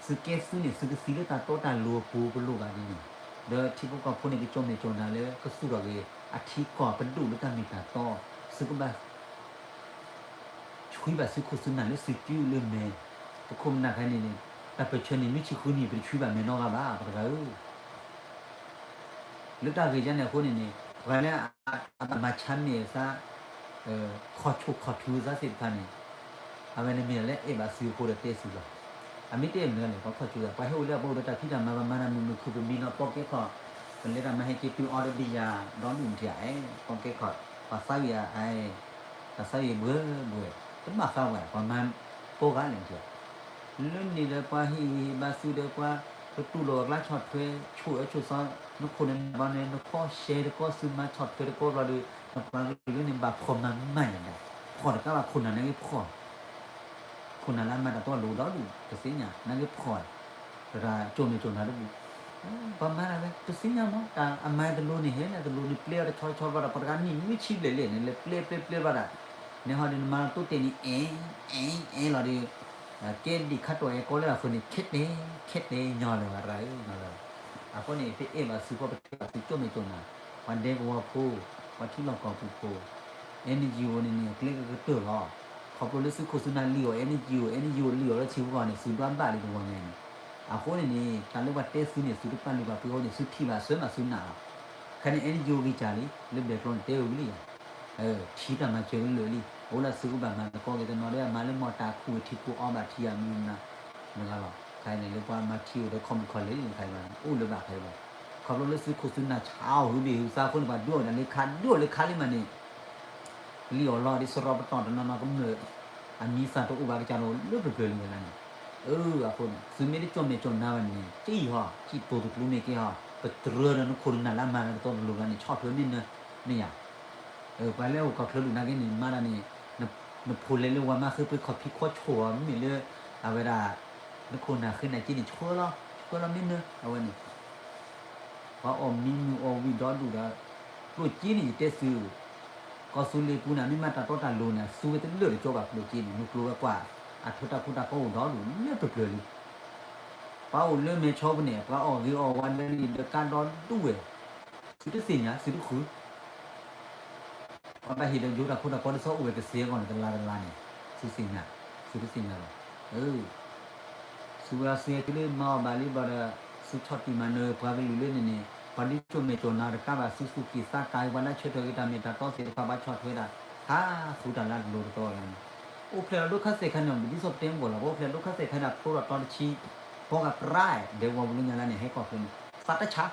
သုကဲသုန့ၣ် သုကသံလၢတၢ်တီတၢ်လိၤအပူၤပလိၣ်ဘၣ်ဒ်န့ၣ်, ဒီးထံဖိကီၢ်ဖိန့ၣ် ကကၠီၣ်မဲာ်ကၠီၣ်နၤလၢကသူၣ်ထီၣ်က့ၤ အထံကီၢ်ပဒိၣ်လၢတၢ်မ့ၢ်တၢ်တီ, သုကဘၣ် ဆွံဘၣ်သုခိၣ်သုနၢ်လၢသုကုလၢမဲာ်, ပခိၣ်ပနၢ်ခဲအံၤန့ၣ်န့ၣ် တၢ်ပၢၢ်ဆၢန့ၣ် နွံဆံဃုနံၣ် ပတဆွံဘၣ်မဲာ်နီတဂၤဘၣ် ပှၤတဂၤဧၢ လၢတၢ်ဂ့ၢ်ကန့ၣ်အဃိန့ၣ်န့ၣ် ပှၤလၢအဘၣ်မၤဆါမဲာ်သး ခီၣ်ဆိၣ်ခီၣ်ထုသးသ့ၣ်တဖၣ်န့ၣ် အဝဲန့ၣ်မ့ၢ်ဒၣ်လၢအဲၣ်ဘၣ်သုအဃိဒီးတဲသုလီၤ. အမ့ၢ်တဲမနုၤလဲၣ် ပှၤခီၣ်ဆိၣ်သး ပှၤဟဲအိၣ်လၢအပအိၣ်ဒီးတၢ်ဖံးတၢ်မၤ ပမၤတၢ်မုာ်မုာ်ခုၣ် ပမံနီၤပီၣ်ကဲခီၣ် ပလဲၤတၢ်မၤဟဲက့ၤတုၤအီၤဒီးဘံၣ်ယၤ ဒီဒူၣ်မတံၤဧါ ပီၣ်ကဲခီၣ် ပှၤသးဝံၣ်ဧါ တၢ်သးဝံၣ်ဘှဲဘှဲ တဘၣ်ဃးဝဲ ပှၤမၤကိးဂၤလဲၣ်မတံၤဧါ လၢန့ၣ်ဒီးပှၤဟ့ၣ်ဂံၢ်ဟ့ၣ်ဘါသုဒီးပှၤ ကတူၢ်လိာ်အကျါဆီၣ်ထွဲ ဆိၣ်အၢဆိၣ်သီ နခိၣ်နနၢ်ဘၣ်န့ၣ် နခီရှဲတကီၢ် သုမၤဆီၣ်ထွဲတကီၢ်ဘျီဒီး နပှၤကလုာ်လၢန့ၣ်ဘၣ်ဖှီၣ်မၤမးညါဒၣ် ဖှီၣ်တကးဘၣ်ခိၣ်နၢ်န့ၣ်ဂ့ၤဖှီၣ် ခိၣ်နၢ်လၢအမၤတၢ်တီလိၤဒီဒူၣ် တသ့ၣ်ညါ န့ၣ်ဂ့ၤဖှီၣ် တဂၤကၠိၣ်မဲာ်ကၠိၣ်နၤတဘူၣ် ပှၤမၤတၢ်ဝဲ တသ့ၣ်ညါမး တၢ်အမၤတလိၤန့ၣ်ဟဲန့ၣ် တလိၤန့ၣ်ပျဲအီၤတဆီတဆီဘျီဒီး ပှၤတဂၤနံၣ်နွံဆံဘျဲၣ်လံန့ၣ် လဲၤပျဲပျဲပျဲဘျီဒီး န့ၣ်ဟီဒီးနမၤတိၢ်တဲာ်န့ၣ် အဲ အဲ အဲလီၤဒီး ကဲဒံးခါတီၢ်အဲကီလၢအဃိန့ၣ် ခဲတဲ ခဲတဲညီလၢၤဘၣ်တဂၤဧၢ ညီလၢၤဘၣ် အဃိန့ၣ် ပအဲၣ်ဘၣ်သုဖီပတဲဘၣ်သုကၠိၣ်မဲာ်ကၠိၣ်နၤ ပှၤဒဲကဝီၤဖိ ပှၤထံလီၢ်ကီၢ်ပူၤဖိ NGO န့ၣ်န့ၣ် အကျဲကကတၢၢ်လီၤ ခီဖျိလၢသုခိၣ်သုနၢ်လံၣ်အီၤ NGO NGO လံၣ်အီၤလၢထံဂုၤကီၢ်န့ၣ် သုဒွးဘၣ်လံတဝီညါန့ၣ် အဃိန့ၣ်န့ၣ် တၢ်လၢပှၤတဲသုန့ၣ် သုတပာ်လုၢ်ပာ်ပှ့ၤအဃိန့ၣ် သုထံၣ်ဘၣ်ဆၢမးသုနာ်လီၤ ခဲန့ၣ် NGO ဂ့ၤကၢ်လံ လၢဘဲၣ်ကျိန့ၣ် တဲဝဲဝံၤလံယၤ ထံတၢ်မၤစၢၤကလၢာ်လံ အိၣ်လၢသုကဘၣ်မၤသကိးက့ၤတနီၤဒီး မၤလၢမီၢ်တၢ်ခူၣ်ဝဲထံကိးအီဘၣ်ထံအမုၢ်နၤ နဂၤလီၤ ခဲအံၤန့ၣ် လၢပှၤမၤထံအိၣ်ဒီးခီၣ်မုၣ်ခီၣ်လဲၢ်လံ ခဲအံၤဘၣ်န့ၣ် အိၣ်လၢဘၣ်ခဲအံၤဘၣ် ခီဖျိလၢသုခိၣ်သုနၢ်ဆါအီၤဟုဘ့ၣ်ဟုသါအဃိန့ၣ် ပှၤဒုးအီၣ်ဝဲဒၣ်လၢခါ ဒုးအီၣ်လၢခါလံမးန့ၣ် လံၣ်အီၤလီၤဒ်စရီပတီၢ်တနီၤနီၤကမျၢၢ် အမံၤသၣ်တအိၣ်ဘၣ်ကစၢ်ဒီးလၢပျၢၤပျၢၤလံဝဲဒၣ်န့ၣ် အၢ အဃိန့ၣ် သုမ့ၢ်တကၠိၣ်မဲာ်ကၠိၣ်နါဘၣ်န့ၣ် ကံၢ်ဟီ ကံၢ်တိၤတကျူမ့ၢ်က့ၤဟီ ပတြၢၤဒီးနခိၣ်နနၢ်လၢအမၤလၢကတီတလိၤဘၣ်န့ၣ် ဆီၣ်ထွဲမ့ၢ်နၢ မ့ၢ်ယၤ ပှၤလၢအိၣ်ကီၢ်ချၢဒူၣ်နာ်က့န့ၣ် မၤတၢ်န့ၣ် နဖိလဲၤလၢဝၤမါဃ့ပှ့ၤခီၣ်ဖံးခီၣ်ဆိၣ်အီၤ မ့မ့ၢ်လၢ အဝဲဒၣ် နခိၣ်နၢ်ဃ့နၤက့န့ၣ် ဆှၢလီၤ ဆှၢလီၤမ့ၢ်နၢ အဝဲန့ၣ် ပှၤအီၣ်မံမုၢ်အီၣ်ဝံၤဒီဒူၣ်ဒီး ကျိၣ်စ့န့ၣ် ယတဲသု ကီၢ်သူလ့ၤပူၤန့ၣ် မ့ၢ်မၤတၢ်တီတၢ်လိၤန့ၣ် အသူဝဲတလၢာ်တကၠီဘၣ်ကျိၣ်စ့န့ၣ် မုၢ်ကျိၤဝဲၤကွာ် အထၢတၢ်ခိတၢ်ကီအိၣ်ဒီဒူၣ်လၢပျၢၤပျၢၤလံ. ပှၤအိၣ်လၢမဲာ်ဆီပူၤန့ၣ် ပှၤအီၣ်ဂ့ၤအီၣ်ဝါလၢလံာ်ဒၢကါဒီဒူၣ်ဝဲ, သုတသ့ၣ်ညါ သုတဃု ပှၤဘၣ်ဟ့ၣ်ဒီးယိၤတၢ်ခိတၢ်ကီဒ်သိးအိၣ်ဝဲကသ့အဂီၢ်န့ၣ် တလါတလါန့ၣ်, သုသ့ၣ်ညါ, သုတသ့ၣ်ညါလီၤ. သုဝဲသုဟဲတုၤလၢမၤအီၣ်ဘၣ်လံဘၣ်ဒီး သုဆီၣ်တံၢ်မၤနၢၤပှၤကလုာ်လၢန့ၣ်န့ၣ် ပှၤဒုးကၠိၣ်မဲာ်ကၠိၣ်နၤတကးဘၣ် သုသူၣ်က့ၣ်သးကါ ပှၤလၢဆၢထၢၣ်ဂ့ၤတၢ်မ့ၢ်တၢ်တီသ့ၣ်တဖၣ် ပှၤဆီၣ်ထွဲဒၣ် ဟးဃုတၢ်လၢတလိၤတတီအဂၤန့ၣ် အိၣ်ဖျဲၣ်လီၤဒိခါသဲၣ်ခါန့ၣ် ဒ်သိးပတဲမုၢ်ဂီၢ်လီၤ ပအိၣ်ဖျဲၣ်ဒိခါသဲၣ်ခါန့ၣ် အဖျိထီၣ်တီတဆံ ဖီဂၤပြး ဒဲကဝီၤပူၤလၢညါလၢန့ၣ် ဟဲကီၢ်ဖျိန့ၣ် သးတၢ်ဆါ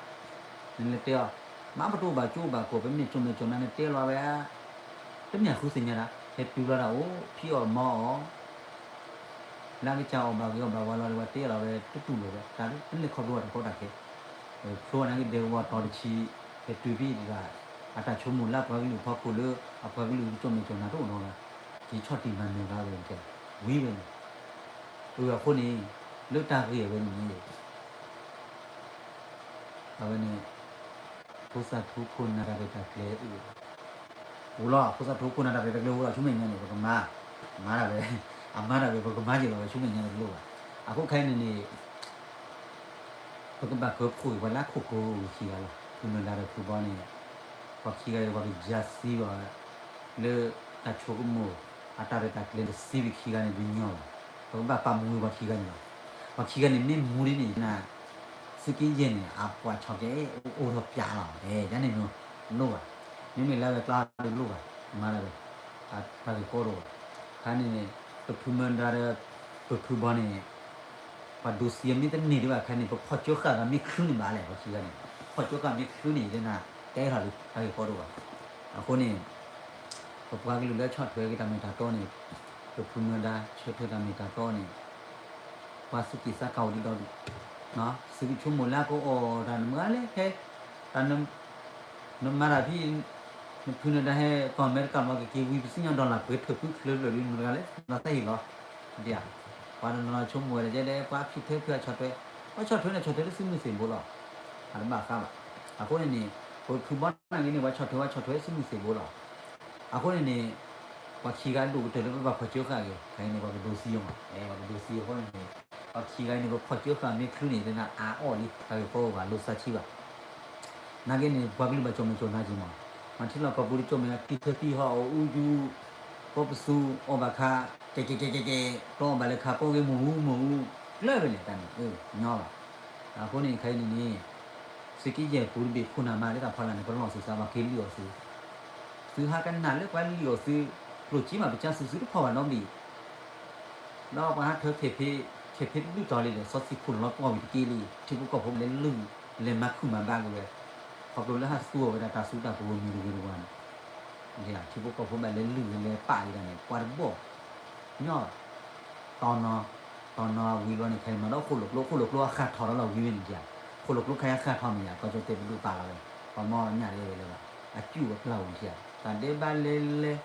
နလဲၤတဲအီၤ မ့ၢ်ပတအိၣ်ဘၣ်ကၠိအိၣ်ဘၣ်ကီၢ် ပမ့ၢ်ကၠိၣ်မဲာ်ကၠိၣ်နၤန့ၣ်တဲလီၤဝဲ တမ့ၢ်ဃုသ့ၣ်ညါတၢ် ဟဲတုၤလီၤဒၣ်အိၣ် ဖံးအီၣ်မၤအီၣ် လၢကစၢ်အီၣ်ဘၣ်ဂ့ၤအီၣ်ဘၣ်ဝါလီၤဒီး ပှၤတဲလီၤဝဲတတူၢ်လိာ်ဝဲ တၢ်ဒ်ပလဲၤခီဖျိအတၢ်ကီတၢ်ခဲ ဖျိအနၢ်က့ၤဒဲကဝီၤတီတဆံ ဟဲတုၤဖဲတဂၤ အတၢ်ဆိကမိၣ်လၢအပှၤကလုာ်ဖီခိၣ်လၢ အပှၤကလုာ်ကၠိၣ်မဲာ်ကၠိၣ်နၤတအိၣ်နီတဂၤ က့ၤဆီၣ်တံၢ်မၤနၢၤဂၤဝဲ ဝံၤဝဲန့ၣ် အဃိန့ၣ် လၢတၢ်ဂ့ၢ်အဝဲန့ၣ်န့ၣ် အဝဲန့ၣ် ဖိသၣ်ထူခိၣ်နၢ်တၢ်ရဲၣ်တၢ်ကျဲၤ အိၣ်လီၤ ဖိသၣ်ထူခိၣ်နၢ်တၢ်ရဲၣ်တၢ်ကျဲၤအိၣ်လီၤ ဆူမဲာ်ညါန့ၣ် ပကမၤ မၤတၢ်ဝဲ အမၤတၢ်ဝဲ ပကမၤက့ၤလီၤဝဲ ဆူမဲာ်ညါန့ၣ်တလိၣ်ဘၣ် အဃိခဲအံၤန့ၣ်န့ၣ် ပကဘၣ်ကၢဖှိၣ်အံၤ ပှၤလၢခိၣ်ကိၤဝံၤခံဂၤလီၤ ဖုမၢဒါဒီးဖုဘီန့ၣ် ပှၤခံဂၤအံၤ ပှၤကယၤသံဘၣ် လၢတၢ်ဆိကမိၣ် အတၢ်ရဲၣ်တၢ်ကျဲၤန့ၣ် တသံဝံၤခံဂၤန့ၣ်တညီဘၣ် ပကဘၣ်ပာ်မူဝံၤပှၤခံဂၤန့ၣ်လီၤ ပှၤခံဂၤန့ၣ်မ့ၢ်မူဒ်န့ၣ်နၤ သုးက့ယဲၢ်န့ၣ် အပှၤဆီၣ်ကဲအိၣ်ထီၣ်ပၠးလီၤ ယန့ၣ် တလိၣ်ဘၣ် မ့မ့ၢ်လၢအဝဲကျါတလိၣ်ဘၣ် မၤဒၣ်ဝဲ တၢ်ဂ့ၢ်ကီတအိၣ်ဘၣ် ခါန့ၣ်န့ၣ် ပဖုမၢဒါဒီး ပဖုဘီန့ၣ် ပှၤဒိးသံအမ့ၢ်တန့ၢ်ဒံးဘၣ်ခါန့ၣ် ပဖီၣ်ကၠိဃာ်ဒီးမ့ၢ်ချုးန့ၣ်ဘၣ်လဲၣ် ပှၤခံဂၤန့ၣ် ဖီၣ်ကၠိဃာ်မ့ၢ်ချုးန့ၣ် ယတဲနၤ ကဲထီၣ်လံ တၢ်ဂ့ၢ်ကီတအိၣ်ဘၣ် အဃိန့ၣ် ပပှၤကလုာ်လၢဆီၣ်ထွဲက့ၤတၢ်မ့ၢ်တၢ်တီန့ၣ် ပဖုမၢဒါဆၢထၢၣ်တၢ်မ့ၢ်တၢ်တီန့ၣ် ပှၤသူၣ်က့ၣ်သးကါအိၣ်ဒံးဒီဒူၣ် သုကဆိကမိၣ်လၢအကအိၣ်တၢ်နမုၢ်ဂၤလဲၣ်ဟဲ တၢ် နမၤတၢ်ဖဲ နဖုနဒါဟဲကီၢ်အမဲရကၤမ့ၢ်ကက့ၤဝံၤ ပစံၣ်ညီၣ်ဒီလၢ်ပှဲၤထၢၣ်ဖုချၢဖျၢၣ်ဒုး နမုၢ်ဂၤလဲၣ် နသးဟ့ၣ်လီၤ ဒ် ပှၤတနီၤဆိကမိၣ်ဝဲဒ်လဲၣ် ပှၤဖံးထၢဖုအဆီၣ်ထွဲ ပှၤဆီၣ်ထွဲန့ၣ် ဆီၣ်ထွဲလၢစုမုၢ်သ့ၣ်ဘိလီၤ အတဘၣ်ဃးဘၣ် အဃိန့ၣ်န့ၣ် ပဖုဘီန့ၣ်ဂ့ၤန့ၣ် ပှၤဆီၣ်ထွဲ ပှၤဆီၣ်ထွဲလၢစုမုၢ်သ့ၣ်ဘိလီၤ အဃိန့ၣ်န့ၣ် ပှၤခံဂၤဒိၣ်ကတၢၢ်လၢပဘၣ်ဖီၣ်ကၠိဃာ်ဂ့ၤ ခဲအံၤန့ၣ် ပှၤကဒိးသံအီၤမး ပှၤကဒိးသံအဃိန့ၣ်န့ၣ် ပှၤခံဂၤအံၤန့ၣ် ပဖီၣ်ကၠိဃာ်မ့ၢ်ချုးန့ၣ် သနာ်အါအီၣ်လံ တၢ်ဂ့ၢ်ကီအိၣ်ဘၣ် လိာ်သးဆံးဘၣ် နာ်က့န့ၣ် ပှၤကလုာ်ဘၣ်ကၠိၣ်မဲာ်ကၠိၣ်နါက့ၤမး မၤထံလီၢ်ကီၢ်ပူၤတကၠိၣ်မဲာ် ဖံးထၢဖံးဟီၣ်အီၣ်အူယူၤ ကီၢ်ပသူအီၣ်ဘၣ်ခါ ကဲကဲကဲကဲကဲ တီအီၣ်ဘၣ်လၢခါ ကီၢ်ဂ့ၢ်မ့ၢ်အူမ့ၢ်အူ ကျၢၢ်ဝဲလဲၣ်တၢ်န့ၣ် ညီဘၣ် အဃိန့ၣ် ခဲအံၤန့ၣ်န့ၣ် သုးက့ယဲၢ်ပူၤတဘ့ၣ်ခိၣ်နၢ်မးလၢတၢ်ဖီလာ်န့ၣ် ပလီၢ်သုးသး ပှၤက့ၤလုၢ်အီၣ်သုး သုဟးကနၣ်လၢပှၤလုၢ်အီၣ်သုး ကျိၣ်စ့မးပစၢသုး သုတဖီၣ်ဘၣ်နီတဘ့ၣ် ဒီးပှၤဟးထၢခဲဖ့ ခဲဖ့တဒုၣ်တီၤလံဒီး စီၤသံးခိၣ်လီၤပှီၢ်ဝံၤတက့ၢ်လံ ထံဖိကီၢ်ဖိလဲၤလုၢ် လဲၤမၤခုၣ်မၤဘါက့ၤဝဲ ခီဖျိလၢဟးသူအီၤဝဲဒၣ်တၢ်သူတၢ်ကဝီၤမံၤတဂ့ၤတဝါန့ၣ် ထံဖိကီၢ်ဖိဘၣ်လဲၤလုၢ်လဲၤပာ်က့ၤတၢ်န့ၣ် ပှၤတဘီၣ် ညီ တီနီၤ တီနီၤဝံၤလီၤန့ၣ် ခဲအံၤမၤဒီးဃိၣ်လိာ်ကျိ ဃိၣ်လိာ်ကျိအဃၣ်ထီၣ်ဒီးလီၤဝံၤဝဲန့ၣ် ဃိၣ်လိာ်ကျိခဲအံၤအဃၣ်ထီၣ်န့ၣ်ယါ ကီၢ်ကၠီၣ်တဲာ်ပဒိၣ်ပာ်လီၤဝဲ ပှၤမီၢ်ညၣ်တဂ့ၤဝဲလၢၤဘၣ် အကုၢ်အပျၢ်ဝံၤယါ တၢ်ဒဲးဘးလဲၤလဲၤ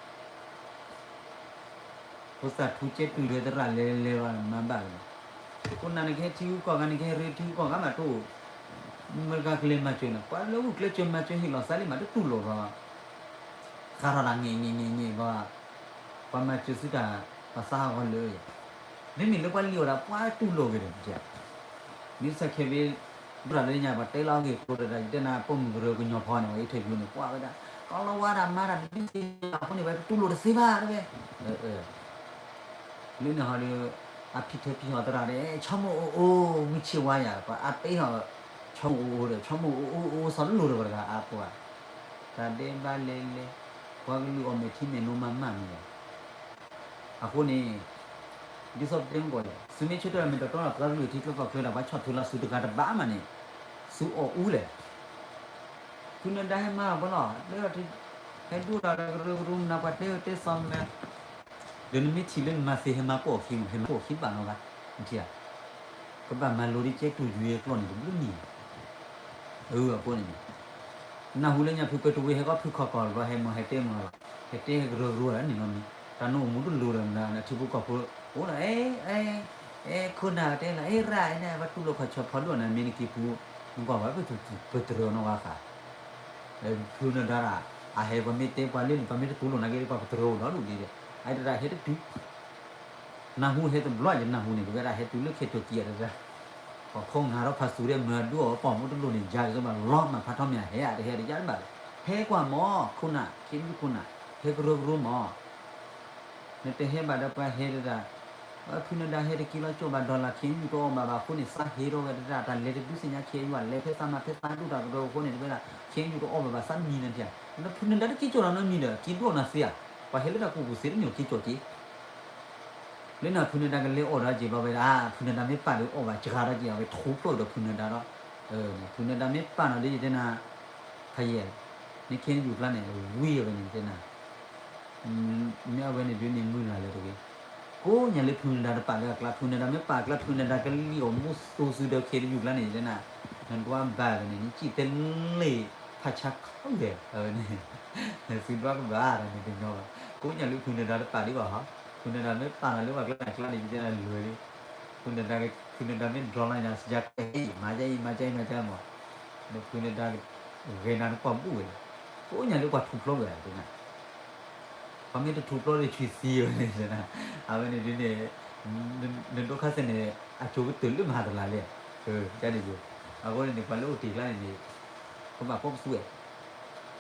ဖိသၣ်ထူကဲတုၤလၢသရၣ်လဲၤလဲၤဘၣ်မၤဘၣ်ဝဲန့ၣ် ခိၣ်နၢ်န့ၣ်ကဟဲထံဂုၤကီၢ်ဂၤန့ၣ် ကဟဲရ့ထံဂုၤကီၢ်ဂၤမးတအိၣ် မ့ၢ်တကးကလဲၤမၤစၢၤန့ၣ် ပှၤလၢဂုာ်ကျဲးစၢးမၤစၢၤဟ့ၣ်လီၤသးလံမးတတူၢ်လိာ်ဘၣ် ဃါထီၣ်တၢ်ငဲၣ်ငဲၣ်ငဲၣ်ငဲၣ်ဘၣ် ပှၤမၤစၢၤသုတၢ် ပှၤသးဟးဂီၤလၢာ် မ့မ့ၢ်လၢပှၤလံၣ်အီၣ်ဒၣ်ပှၤတူၢ်လိာ်ဂ့ၤဒီး မ့ၢ်စၢ်ခဲဘ့ ဘျီလၢညါပှၤတဲလီၤအဂ့ၢ်ကျိၤတၢ် ယတဲနၤပိာ်မုၣ်ကရၢကညီဖီန့ၣ် ပှၤအံၤထၢၣ်ယူၤန့ၣ် ကွၢ်ဝဲဒၣ် ကီလီဝါဒၣ်မၤတၢ်တဒ်သိးအဃိန့ၣ် ပှၤတတူၢ်လိာ်တသ့ဘၣ်တဝဲ လၢန့ၣ်ဟီဒီး အဖံးထၢဖံးဟီၣ်သရၣ်ဒီး ဆီမိၢ်အိၣ်အိၣ် ဝံဆ့ဝါယၤ ပှၤအါပ့ၤဟီၣ် ဆီမိၢ်အိၣ်အိၣ်ဒီး ဆီမိၢ်အိၣ်အိၣ်အိၣ် စီၤလၢလိၤဒီးပှၤတဂၤအါပှၤ တၢ်ဒဲးဘးလဲၤလဲၤ ပှၤကလုာ်အီၣ်မဲာ်ထံမဲာ်နိမၤမၢ်မ့ၢ်ယၤ အဃိန့ၣ် ဒ်သိးပတဲမ့ၢ်ကီးလဲၣ် သုမ့ၢ်ဆၢထၢၣ်မ့ၢ်တတီဒီးပှၤကလုာ်ထံချၢကီၢ်ချၢဒီး ပှၤဆီၣ်ထွဲလီၤသုးတဂၤတဘၣ်မးန့ၣ် သုအီၣ်အူလဲၣ် သုနဒါဟဲမၤလီၤပှၤလီၤ လၢ ဟဲဒိၣ်ဒီးကရၢကရိမနုၤပှၤတဲတဲစီၤမနုၤ ဒီးနမ့ၢ်ထံၣ်လၢနမၤသ့ဟဲမၤပိာ်အခံမး ဟဲမၤပိာ်အခံဘၣ်နီၤဂၤ နထံၣ်ဧါ ကဘၣ်မၤလိဒ်ကဲတူၢ်ယွၤကျိာ်န့ၣ်တဘျုးမံၤ အဃိန့ၣ်န့ၣ် နၢ်ဟူလၢညါဖုကွဲးတဝ့ၢ်ဟဲကီၢ်ဖုခီၣ်ကီၢ်တဘျီ ဟဲမၤဟဲတဲမၤလီၤ ဟဲတဲဟဲကရၢကရိလၢန့ၣ်နီတမံၤ တၢ်နအိၣ်မူတလိၤဒီးနထံဖိကီၢ်ဖိ အိၣ်ဒီး အဲ အဲ ခိၣ်နၢ်တဲလီၤ အဲ ရၣ် အဲ နပတူၢ်လိာ်ခီၣ်ဆီဖီဒိၣ်နၤ မ့ၢ်နက့ၤပူၤ နကွၢ်ဘၣ် ပတရၢနီၢ်ဂၤဃာ် ဖုနဒါရၣ် အဟဲပှၤမ့ၢ်တဲပှၤလၢန့ၣ် ပှၤမ့ၢ်တတူၢ်လိာ်နၤက့ၤ ပှၤပတရၢအိၣ်ဒီးဒိၣ်ဒ်လဲၣ် အတရၣ်ဟဲတတုၤ နၢ်ဟူဟဲတဘျီယနၢ်ဟူန့ၣ် ပဝဲဒၣ်ဟဲတုၤလၢခဲတိၤကံယၤတဒၣ်, ပှၤဖီငါထီၣ်ဖးစူၤဒီးမၢဒိၣ်အီၤပှၤမူတလိၣ်န့ၣ် ယၤကစီဘၣ်လီၤမၤဖးထီၣ်မ့ၢ်အဟဲအတဟဲတယါတဘၣ်, ဟဲကွၢ်မၢ် ခိၣ်နၢ် ခ့ယုၢ်ခိၣ်နၢ် ဟဲကရၢကရိမၢ် နတဟဲဘၣ်ဒီးပှၤဟဲတဒၣ်, ဖုနဒါဟဲတက့ၤလီၤကၠိဘၣ် dollar ခ့ယုၢ်တအီၣ်ဘၣ်ဘၣ်အဃိန့ၣ် စးဟ့ထီၣ်ဝဲတဒၣ် တၢ်လဲၤတဒုးသ့ၣ်ညါခ့ယုၢ် အလဲၤဖဲသးမၤဖဲသးဒိၣ်တၢ်ကရၢအဃိန့ၣ် တဝဲဒၣ် ခ့ယုၢ်တအီၣ်ဘၣ်ဘၣ် စးမံနၤထံၣ်ဧါ, ဖုနဒါတက့ၤကၠိလီၤနီတမံၤဒီး က့ၤဒိၣ်နၤသ့ဧါ, ပှၤဟဲလၢတၢ်ကူၣ်ပူၤသ့တမံၤက့ၤကၠိက့ၤ လၢနဖုနဒါကလဲၤအီၣ်ဒီးက့ၤဘျီဝဲဒၣ် ဖုနဒါမ့ၢ်ပာ်ဒီးအီၣ်ဘၣ်စှၤဒီးက့ၤ အဝဲထူဖျိၣ်ဒီးဖုနဒါဒီး, ဖုနဒါမ့ၢ်ပာ်နီၤဒီးယတဲနၤ, ဖယဲၢ်, နခ့ယုၢ်ကျါန့ၣ် ဝံၤအဝဲန့ၣ်ယတဲနၤ, မ့ၢ်အဝဲန့ၣ်ဒုးန့ၣ်မုၢ်လၢ်လၢတဂ့ၤ, ကိးညါလၢဖုနဒါတပာ်လၢအကျါ ဖုနဒါမ့ၢ်ပာ်အကျါ ဖုနဒါကလံၣ်အီၤမူသိစူၤဒီးခ့ယုၢ်ကျါန့ၣ် ယတဲနၤ, နဒွးဘၣ်ဝဲန့ၣ် နစံၣ်တဲလ့ၣ်ဖးဆါခီဂဲၤ, အဝဲန့ၣ် သုဒွးကဘၣ်ဒီးန့ၣ်တညီဘၣ်, ကိးညါလၢဖုနဒါတပာ်ဒံးဘၣ်ဟီ, ဖုနဒါမ့ၢ်ပာ်လၢပှၤကျါန့ၣ်ကျါန့ၣ် ယတဲနၤလွဲၤလံ, ဖုနဒါ, ဖုနဒါမ့ၢ်ဒြီလီၤန့ၣ် စကဲဟဲ မၤယါအံၤ မၤယါအံၤ မၤယါမး, ဒီးဖုနဒါ, ဂဲၤနၤနကွၢ်ဘူၣ်ဝဲ, ကိးညါလၢပှၤထူဖျိဝဲဒၣ်, ပှၤမ့ၢ်တထူဖျိဒီးဆွံၣ်သံဝဲန့ၣ်, အဝဲန့ၣ်ဒုးန့ၣ်, နဒိၣ်ခါစဲန့ၣ် အကၠိကတၢၢ်လၢမၤတလးလဲၣ်, ကန့ၣ်, အဃိန့ၣ်န့ၣ် ပှၤလၢအိၣ်တ့ၢ်ကျါန့ၣ်န့ၣ်, ကဘၣ်ဖီပသူဝဲ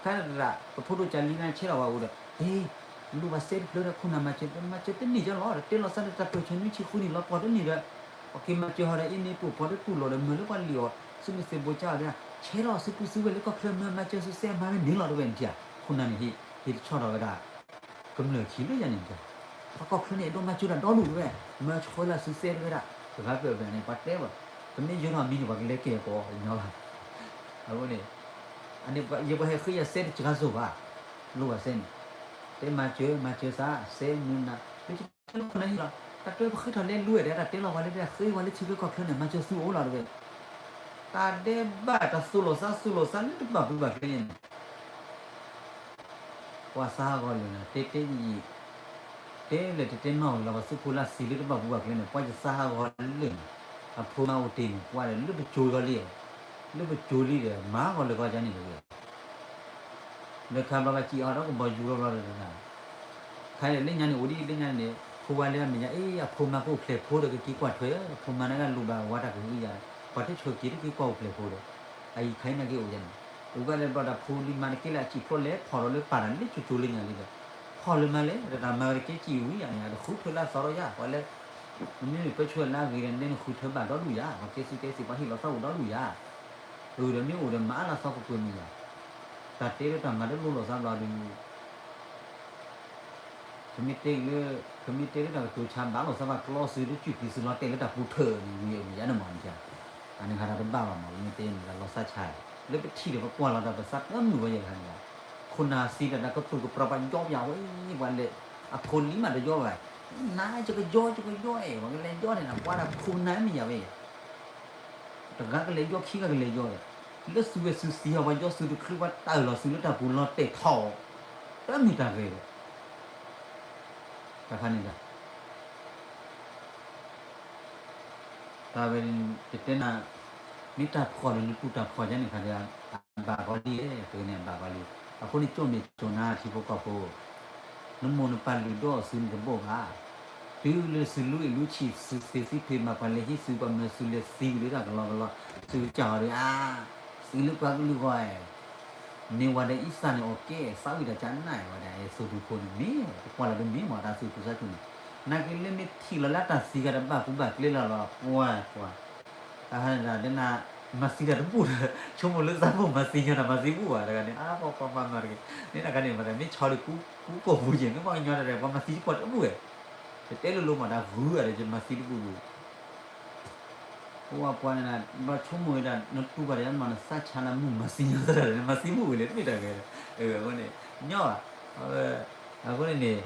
ခါဒၣ်, ပဖိဒိၣ်ကလံၤနၤဆဲးလီၤဝဲအိၣ်ဒီး, အ့, လိၣ်ဘၣ်စဲတဖျၢၣ်ဒီးခိၣ်နၢ်မၤစၢၤ မၤစၢၤတန့ၢ်ကလီၤဒီး တဲလီၤသးဒီးတၢ်ပၢၢ်ဆၢနွံဆံဃုနံၣ်လီၤပှီၢ်တန့ၢ်ဒီး, ပှၤက့ၤမၤစၢၤဟီဒီး အ့န့ၣ်ပှၤပှီၢ်တတူၢ်လိာ်ဒီး မၢလၢပှၤလံၣ်အီၤ သုးမုၢ်သ့ၣ်ဘိကၠါအီၤဒီး ဆဲးလီၤသုးပူၤသုးဝဲၢ်လၢကီၢ်ချၢမၢမၤစၢၤသုစဲးမၤဝဲန့ၣ်လီၤတဝဲန့ၣ်ဧါ, ခိၣ်နၢ်န့ၣ် ဟ့ၣ်တဆီၣ်ထီၣ်ဝဲဒၣ် ကမျၢၢ်ခံလၢယၤန့ၣ်ဧါ, ပှၤကီၢ်ချၢန့ၣ် အဲၣ်ဒိးမၤစၢၤတၢ်ဒီဒူၣ်တဝဲ, မၢဆှၢလၢသုစဲးတဝဲဒၣ်, တဂၤပၢၢ်ပၢၢ်န့ၣ် ပှၤတဲဘၣ်, ပမ့ၢ်ယၢၤထီၣ်မံၤန့ၣ် ပှၤကလဲၤကဲၣ်ကီးညီဘၣ်, အဃိန့ၣ် အန့ၣ်ယဲပှၤဟဲဃ့ယၤစဲးတစှၤစိၤဘၣ်, လိၣ်ဘၣ်စဲန့ၣ်, တဲမၤစၢၤ မၤစၢၤသး စဲးမုၢ်နၤ, လၢခိၣ်နၢ်ဟံၣ်လီၤ, တၢ်တဲပဃ့ထီၣ်လဲၤလူၤဝဲဒီး တၢ်တဲလီၤပှၤလၢတၢ်ဃ့ဝဲလၢထံချၢကီၢ်ချၢန့ၣ် မၤစၢၤသုအိၣ်လီၤတဝဲ, တၢ်ဒဲးဘၣ်တၢ်သိၣ်လိာ်သး သိၣ်လိာ်သးလၢတဘၣ်ပူၤဘၣ်ကျဲန့ၣ် ပှၤသးဟးဂီၤလၢာ်န့ၣ် တဲတဲယံာ်ယံာ်, တဲလဲၣ်တဲတဲနီၣ်ဝဲလီၤ ပှၤသုးဖိလၢအသံလၢတဘၣ်ပူၤဘၣ်ကျဲန့ၣ် ပှၤယသးဟးဂီၤလၢာ်န့ၣ်, အဖိမါအိၣ်တ့ၢ်န့ၣ် ပှၤဒီးလၢပစိၤလီၤလံ, လၢပစိၤလံဒီး မၤဟးဂီၤလၢာ်ကီၢ်ကန့ၣ်တဂ့ၤ, လၢခါဘျီဘၣ်စံးအီၤဒီးကဘီယူၤလီၤဘျီဒီး ခါလၢညါန့ၣ် အိၣ်ဒ်လၢညါန့ၣ် ဖိဝါလၢအမဲာ်ညါ အ့ အဖိမါကအိၣ်ဖျဲၣ်ဖိဒီး ကက့ၤကွၢ်ထွဲ ဖိမါနာ်က့လိၣ်ဘၣ်ဝါတၢ်ကဟုကယာ်, ပှၤတဆိၣ်က့ၤတက့ၤကွၢ်အိၣ်ဖျဲၣ်ဖိဒီး, အအံၤခါအံၤနာ်က့အိၣ်ယါန့ၣ်, အိၣ်ဘၣ်လၢဘျီဒီး ဖိလံၤမါတက့ၢ်လၢအစံၣ်ဖျိးလဲၤ ဖီၣ်ဒီးလၢပာ်တၢ်လၢကၠိကၠိလၢညါလံဒီး, ဖီၣ်လၢမါလဲၣ် တၢ်မၤဝဲတက့ၢ်စံၣ်ဝံၤယါန့ၣ် တဃုထၢလၢအသီထီၣ်ယါ ပှၤလၢ မ့မ့ၢ်ပၢဆှၢလၢအဂ့ၤဒီး နဲနဃုထၢဘၣ်ဒီဒူၣ်ယါ, ပှၤကဲသုးကဲသံး ပှၤဟ့ၣ်လီၤသးအိၣ်ဒီဒူၣ်ယါ, အၢ ဒီးမ့ၢ်အိၣ်ဒီးမၤအါလၢသီကပၢၤမ့ၢ်ယါ, တၢ်တဲလၢတၢ်မၤတလိၣ်လိာ်သးဘျီဒီး ပမ့ၢ်တဲလၢ, ပမ့ၢ်တဲလၢတၢ်ကတိၤဆါဘၣ်လိာ်သးဘၣ်ကျီသုးလၢစုၣ်ပံၤသုးလီၤတဲာ်လၢတၢ်ပူၤထၢၣ်န့ၣ် ဝံၤအမ့ၢ်ယါန့ၣ်မ့ၢ်န့ၣ်, အန့ၣ်ဟးတၢ်တဘၣ်ဘၣ်မ့ၢ် ပမ့ၢ်တဲန့ၣ် တၢ်လီၤသးဆါ, လၢပထံၣ်ဒီးပကွၢ်လီၤတၢ်ပသးတမုာ်ဝဲယဲၢ်တခါန့ၣ်လီၤ, ခိၣ်နၢ်သံတၢ်တၢ်ကပြုၢ်ကပြီၤပှၤယီပယီၤဝဲ ပှၤလဲၤ, အဖိလံၤမးတယီဘၣ်, နၤကကယီကကယီအဲၣ် ပှၤကလဲၤယီန့ၣ် ပှၤတၢ်ခိၣ်နၢ်မ့ၢ်ယါဝဲယဲၢ် တဂၤကလဲၤယီခံဂၤကလဲၤယီဒီး, လၢသုးဝဲသုးသံဟီ ပှၤယီသုးတချုးပှၤတၢ်အၢၣ်လီၤသုးလၢတၢ်ပူၤလီၤတဲာ်ထီၣ်, တမ့ၢ်တၢ်ဂ့ၤဒီး, တခါန့ၣ်ဒီး, တၢ်ဝဲ, ယတဲနၤ, မ့ၢ်တၢ်ဖှီၣ်ဒီးနတူၢ်တၢ်ဖှီၣ်ယါန့ၣ်ခါဒီး, အဘၣ်ကီလံ, တဂၤန့ၣ်အဘၣ်ကီလံ, အဃိန့ၣ်ကၠိၣ်မဲာ်ကၠိၣ်နါထံဖိကီၢ်ဖိ နမိၢ်နပၢ်လုၢ်ဒိၣ်အီၤသုန့ၣ်တဘိၣ်ဘၣ်, တုၤလၢသုးလူအ့ၣ်လူဆံးသုးသ့ၣ်သုဖ့မၤပှၤလဲၤဟံးသုးပှၤမၢသုးလဲၤသံဝံၤလၢတၢ်ကလီကလီ, သုးကစၢ်ဟီဒီးဧါ, သုးလၢပှၤကလုာ်ဂီၢ်ဧါ, မ့ၢ်ဝဲဒီးအံသၣ်န့ၣ်အီၣ်ကဲ သးဝံၣ်တၢ်ကနၣ်ဝဲဒၣ် သုးဒူဖိန့ၣ်မ့ၢ်, ပကွၢ်လီၤဒ်မ့ၢ်မ့ၢ်တၢ်သုးဖိသးစူၤန့ၣ်, နာ်က့လၢမ့ၢ်ထံၣ်လီၤလၢတၢ်သံဂၤတဘၣ်ပူၤဘၣ်ကျဲလီၤလီၤ ပှၤပှၤ တၢ်ဟါန့ၣ်ဒၣ်ဒ်နၤ, မၤသံတၢ်တဘူၣ်ဒီး, ဆိကမိၣ်လၢသးမိၢ်မၤသံညီနၤမၤသံဘူၣ်ဘၣ်တဂၤန့ၣ် အါပှၤပှၤမၤမၤတဂ့ၤ, န့ၣ်တခါန့ၣ်မၤသးမ့ၢ်ဆီဒီးကူ, ကူကိာ်ပူၤက့ၤ မ့ၢ်ပှၤကညီတဂၤ ပှၤမၤသံကွၢ်တဘူၣ်ဝဲ, တတဲလိၤလိၤမးတၢ်ဂုၤဂၤဒီး ယမၤသံတဘူၣ်ဘူၣ်, ပှၤပှၤန့ၣ်, ဘၣ်ဆိကမိၣ်ဝဲဒၣ် နတူၢ်ဘၣ်ဒီးယါန့ၣ်မး နသးဆါလၢမိၢ်မၤသံညီသရၣ်ဒီး နမၤသံဘူၣ်ဝဲလဲၣ် တမ့ၢ်တၢ်ဂ့ၤဒီး, အဃိန့ၣ်, ညီဘၣ်, အဃိန့ၣ်န့ၣ်,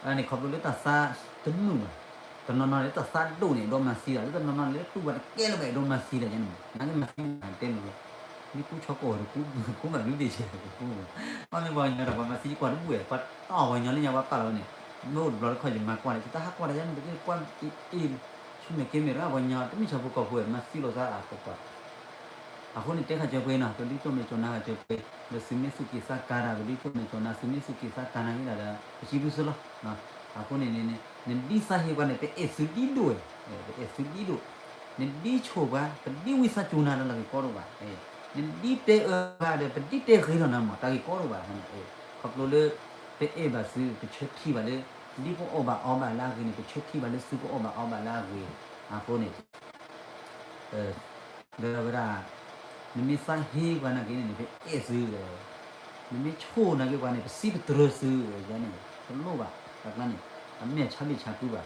အန့ၣ်ခီဖျိလၢတၢ်သးတမုာ်ဘၣ်, တနီၤနီၤလၢတၢ်သးဒိၣ်န့ၣ် အဲၣ်ဒိးမၤသံဒီး လၢတနီၤနီၤလၢတူၢ်ဘၣ်တကဲလၢၤဘၣ် အဲၣ်ဒိးမၤသံဒီးယါန့ၣ်မး နာ်က့မၤသံတဲလိၤလိၤ, မ့ၢ်ကူဆီကိာ်ဒီး ကူမၤဘျုးဒ့ၣ်ဆဲး, မ့ၢ်ပှၤကညီဒီးပှၤမၤသံကွၢ်တဘူၣ်ဝဲ ပှၤတီၢ်ပှၤကညီလၢညါပှၤပာ်လီၤဝဲန့ၣ်, မ့ၢ်အိၣ်တဘျီတခီၣ်ယမၤကွၢ်န့ၣ် ယတဟးကွၢ်တၢ်ယါန့ၣ် ပကကွၢ်အ့ၣ်အ့ၣ်, ဆူမဲာ်ကဲမဲာ်ရၣ်ပှၤကညီ တမ့ၢ်ဆီဖိကီၢ်ဖိဝဲ မၤသံလိာ်သးအါပှၤပှၤ အဃိန့ၣ်တဲခါစၢၤပှဲၤနီၤ ပဒုကၠိၣ်မဲာ်ကၠိၣ်နါခါစၢၤပှဲၤ, ဒီးသုမ့ၢ်သူၣ်က့ၤသးကါတၢ် ပဒုကၠိၣ်မဲာ်ကၠိၣ်နါ သုမ့ၢ်သူၣ်က့ၤသးကါနၤဂ့ၤဒၣ်ဒီး ပစံးဘျုးသုလီၤ, အဃိန့ၣ်န့ၣ် နဒ်သးဟ့ပှၤန့ၣ် ပအဲၣ်သုဒ်ဒိၣ်ဝဲ, ပအဲၣ်သုဒ်ဒိၣ်, နဒ်ဆိၣ်ပှၤ ပဒ်ဝံသးစူၤနၤဒီးတၢ်ဂ့ၢ်ကီဒိၣ်ဘၣ်, နဒ်တဲအၢပှၤဒီး ပဒ်တဲဂ့ၤထီၣ်နၤမး တၢ်ဂ့ၢ်ကီဒိၣ်ဘၣ်, ခီဖျိလၢ ပအဲၣ်ဘၣ်သု ပဆၢထံၣ်ဘၣ်လၢ ဒ်ပအီၣ်ဘၣ်အီဘၣ်လၢအဂ့ၤန့ၣ် ပဆၢထံၣ်ဘၣ်လၢသုကအီၣ်ဘၣ်အီဘၣ်လၢအဂ့ၤ, အဃိန့ၣ် ဒီးဝဲဒၣ် နမ့ၢ်သးဟ့ပှၤနာ်က့န့ၣ် ပအဲၣ်သု, နမ့ၢ်ဆိၣ်နာ်က့ပှၤန့ၣ် ပစံးပတြၢၤသု, ယၤန့ၣ် တလိၣ်ဘၣ်, တၢ်ကျါန့ၣ် အမ့ၢ်အဆါဘ့ၣ်ဆါကုဘၣ်,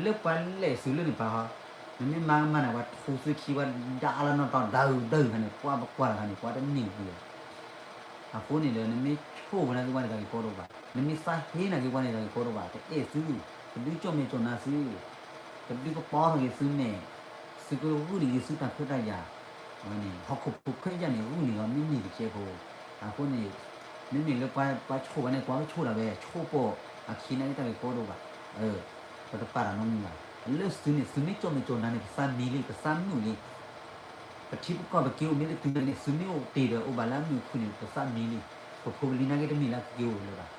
လၢပှၤလဲၤသုလၢန့ၣ်ပာ်ဟီ, နမ့ၢ်မၤကမၣ်န့ၣ် ပှၤထူသုခံ ပှၤဒါလီၤနီၢ်တီၢ်ဒၣ်အုၣ်ဒၣ်အုၣ်ခါန့ၣ် ပှၤပကွၢ်တခါန့ၣ် ပှၤတန့ၢ်ဝံၤ အဃိန့ၣ်ဒီး နမ့ၢ်ဆိၣ်ဝဲနာ်က့ပှၤန့ၣ် တၢ်ဂ့ၢ်ကီဒိၣ်ဘၣ်, နမ့ၢ်သးဟ့နာ်က့ပှၤန့ၣ် တၢ်ဂ့ၢ်ကီဒိၣ်ဘၣ်, ပအဲၣ်သု, ပဒုးကၠီၣ်မဲာ်ကၠီၣ်နါသု, ပဒုးကပီၤထီၣ်က့ၤသုမဲာ်, သုကဂုာ်န့ၢ်က့ၤသုတၢ်ခွဲးတၢ်ယာ်, အဝဲန့ၣ် ဟီၣ်ခိၣ်ဖိခွဲးယာ်န့ၣ် ဂုာ်န့ၢ်လီၤမ့မ့ၢ်တကဲဖိ, အဃိန့ၣ် မ့မ့ၢ်လၢပှၤဆိၣ်ပှၤန့ၣ် ပှၤကဆိၣ်ဒၣ်ဝဲ ဆိၣ်ပိာ်အခံနာ်က့တၢ်ဂ့ၢ်ကီဒိၣ်ဘၣ်, ပတပာ်တၢ်နီတမံၤဘၣ်, လၢသုန့ၣ် သုမ့ၢ်ကၠီၣ်မဲာ်ကၠီၣ်နါန့ၣ် ပသးမံလံ ပသးမုာ်လံ ပထံပကီၢ်ပက့ၤအိၣ်မ့ၢ်တတုၤန့ၣ် သုမ့ၢ်အိၣ်တ့ၢ်ဒီးအိၣ်ဘၣ်လၢအမုာ်အခုၣ်န့ၣ် ပသးမံလံ, ပဖိပလံၤနာ်က့တမ့ၢ်လၢအကက့ၤအိၣ်လၢၤဘၣ်,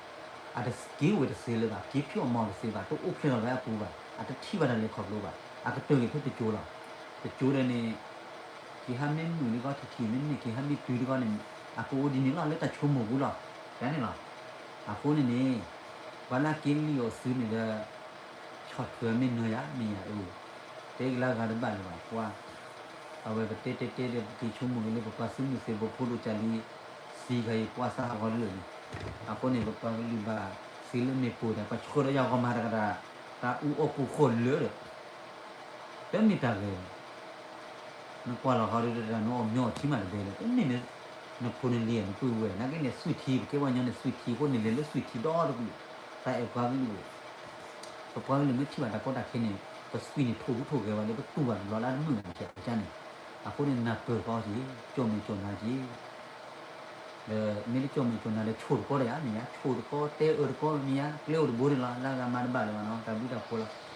အတက့ၤအိၣ်ဝဲတသ့လၢၤဘၣ်, က့ၤဖံးအီၣ်မၤအီၣ်တသ့ဘၣ်, တအိၣ်ဖျဲၣ်ထီၣ်လၢအပူၤဘၣ်, အတထံၣ်ဘၣ်တၢ်လဲၤခီဖျိဘၣ်, အကတၢၢ်က့ၤဖဲတကၠိလီၤ, တကၠိဒီးန့ၣ် က့ၤဟးမ့ၢ်မုာ်ဒ်ကီထံၣ်ထံၣ်မ့မ့ၢ်က့ၤဟးမ့ၢ်တုၤဒ်ကီန့ၣ် အကအိၣ်ဒ်န့ၣ်လီၤ လၢတၢ်ဆိကမိၣ်ပူၤလီၤ, ယၤန့ၣ်လီၤ, အဃိန့ၣ်န့ၣ် ပှၤလၢအက့ၤလံၣ်အီၣ်သုန့ၣ်ဒီး ဆီၣ်ထွဲမ့ၢ်နၢၤယၤ မ့ၢ်ယၤအၢ, တဲကလၢဂၤတဘၣ်လၢၤဘၣ် ပှၤ, အဝဲပတဲတဲတဲဒီး ပက့ၤဆိကမိၣ်က့ၤလၢပပှၤသုးမုၢ်သ့ၣ် ပဖိဒိၣ်ကၢ်လံၤ သံခါအံၤ ပှၤသးဟးဂီၤလၢာ်န့ၣ်, အဃိန့ၣ် ပပှၤကလုာ်ဘၣ်သ့လၢမ့ၣ်ပိၢ်ဒီး ပှၤဆှၢဒီးယၤဂီၤမၤတကတၢၢ် တၢ်အူအီၣ်ပူၤဃီလၢာ်ဒီး တမ့ၢ်တၢ်ဂ့ၤ နကွၢ်လီၤဃီဒီးတၢ်နအီၣ်မညီအီထံမးတဘဲလၢ တမ့ၢ်နဖိနလံၤ နပုၢ်ဝဲၢ် နာ်က့န့ၣ်သွံၣ်ထံ ပကဲပှၤကညီန့ၣ်သွံၣ်ထံ အဃိန့ၣ်လဲၤလၢသွံၣ်ထံဒီတကလုာ်, တၢ်အဲၣ်ပှၤကလုာ်, ပပှၤကလုာ်မ့ၢ်ထံၣ်ဘၣ်တၢ်ကီတၢ်ခဲန့ၣ် ပသွံၣ်န့ၣ်ထိၣ်ဟူးထိၣ်ဂဲၤဝဲလၢပတူၢ်ဘၣ်တဘျီလၢအတမုာ်ဘၣ်န့ၣ် န့ၣ်, အဃိန့ၣ် နၢ်ပၢၢ်ဃီက့ၤ ကၠီၣ်မဲာ်ကၠီၣ်နါက့ၤ ဒီးမ့ၢ်တကၠီၣ်မဲာ်ကၠီၣ်နါဒီးဆိၣ်တကီဒီးယၤ မ့ၢ်ယါ ဆိၣ်တကီ တဲအၢတကီမ့ၢ်ယါ ကျဲအိၣ်တဘိန့ၣ်လီၤ လၢအဂၤမၤတဘၣ်လၢၤဘၣ်နီၤ တၢ်ဘျုးတၢ်ဖှိၣ်လီၤ.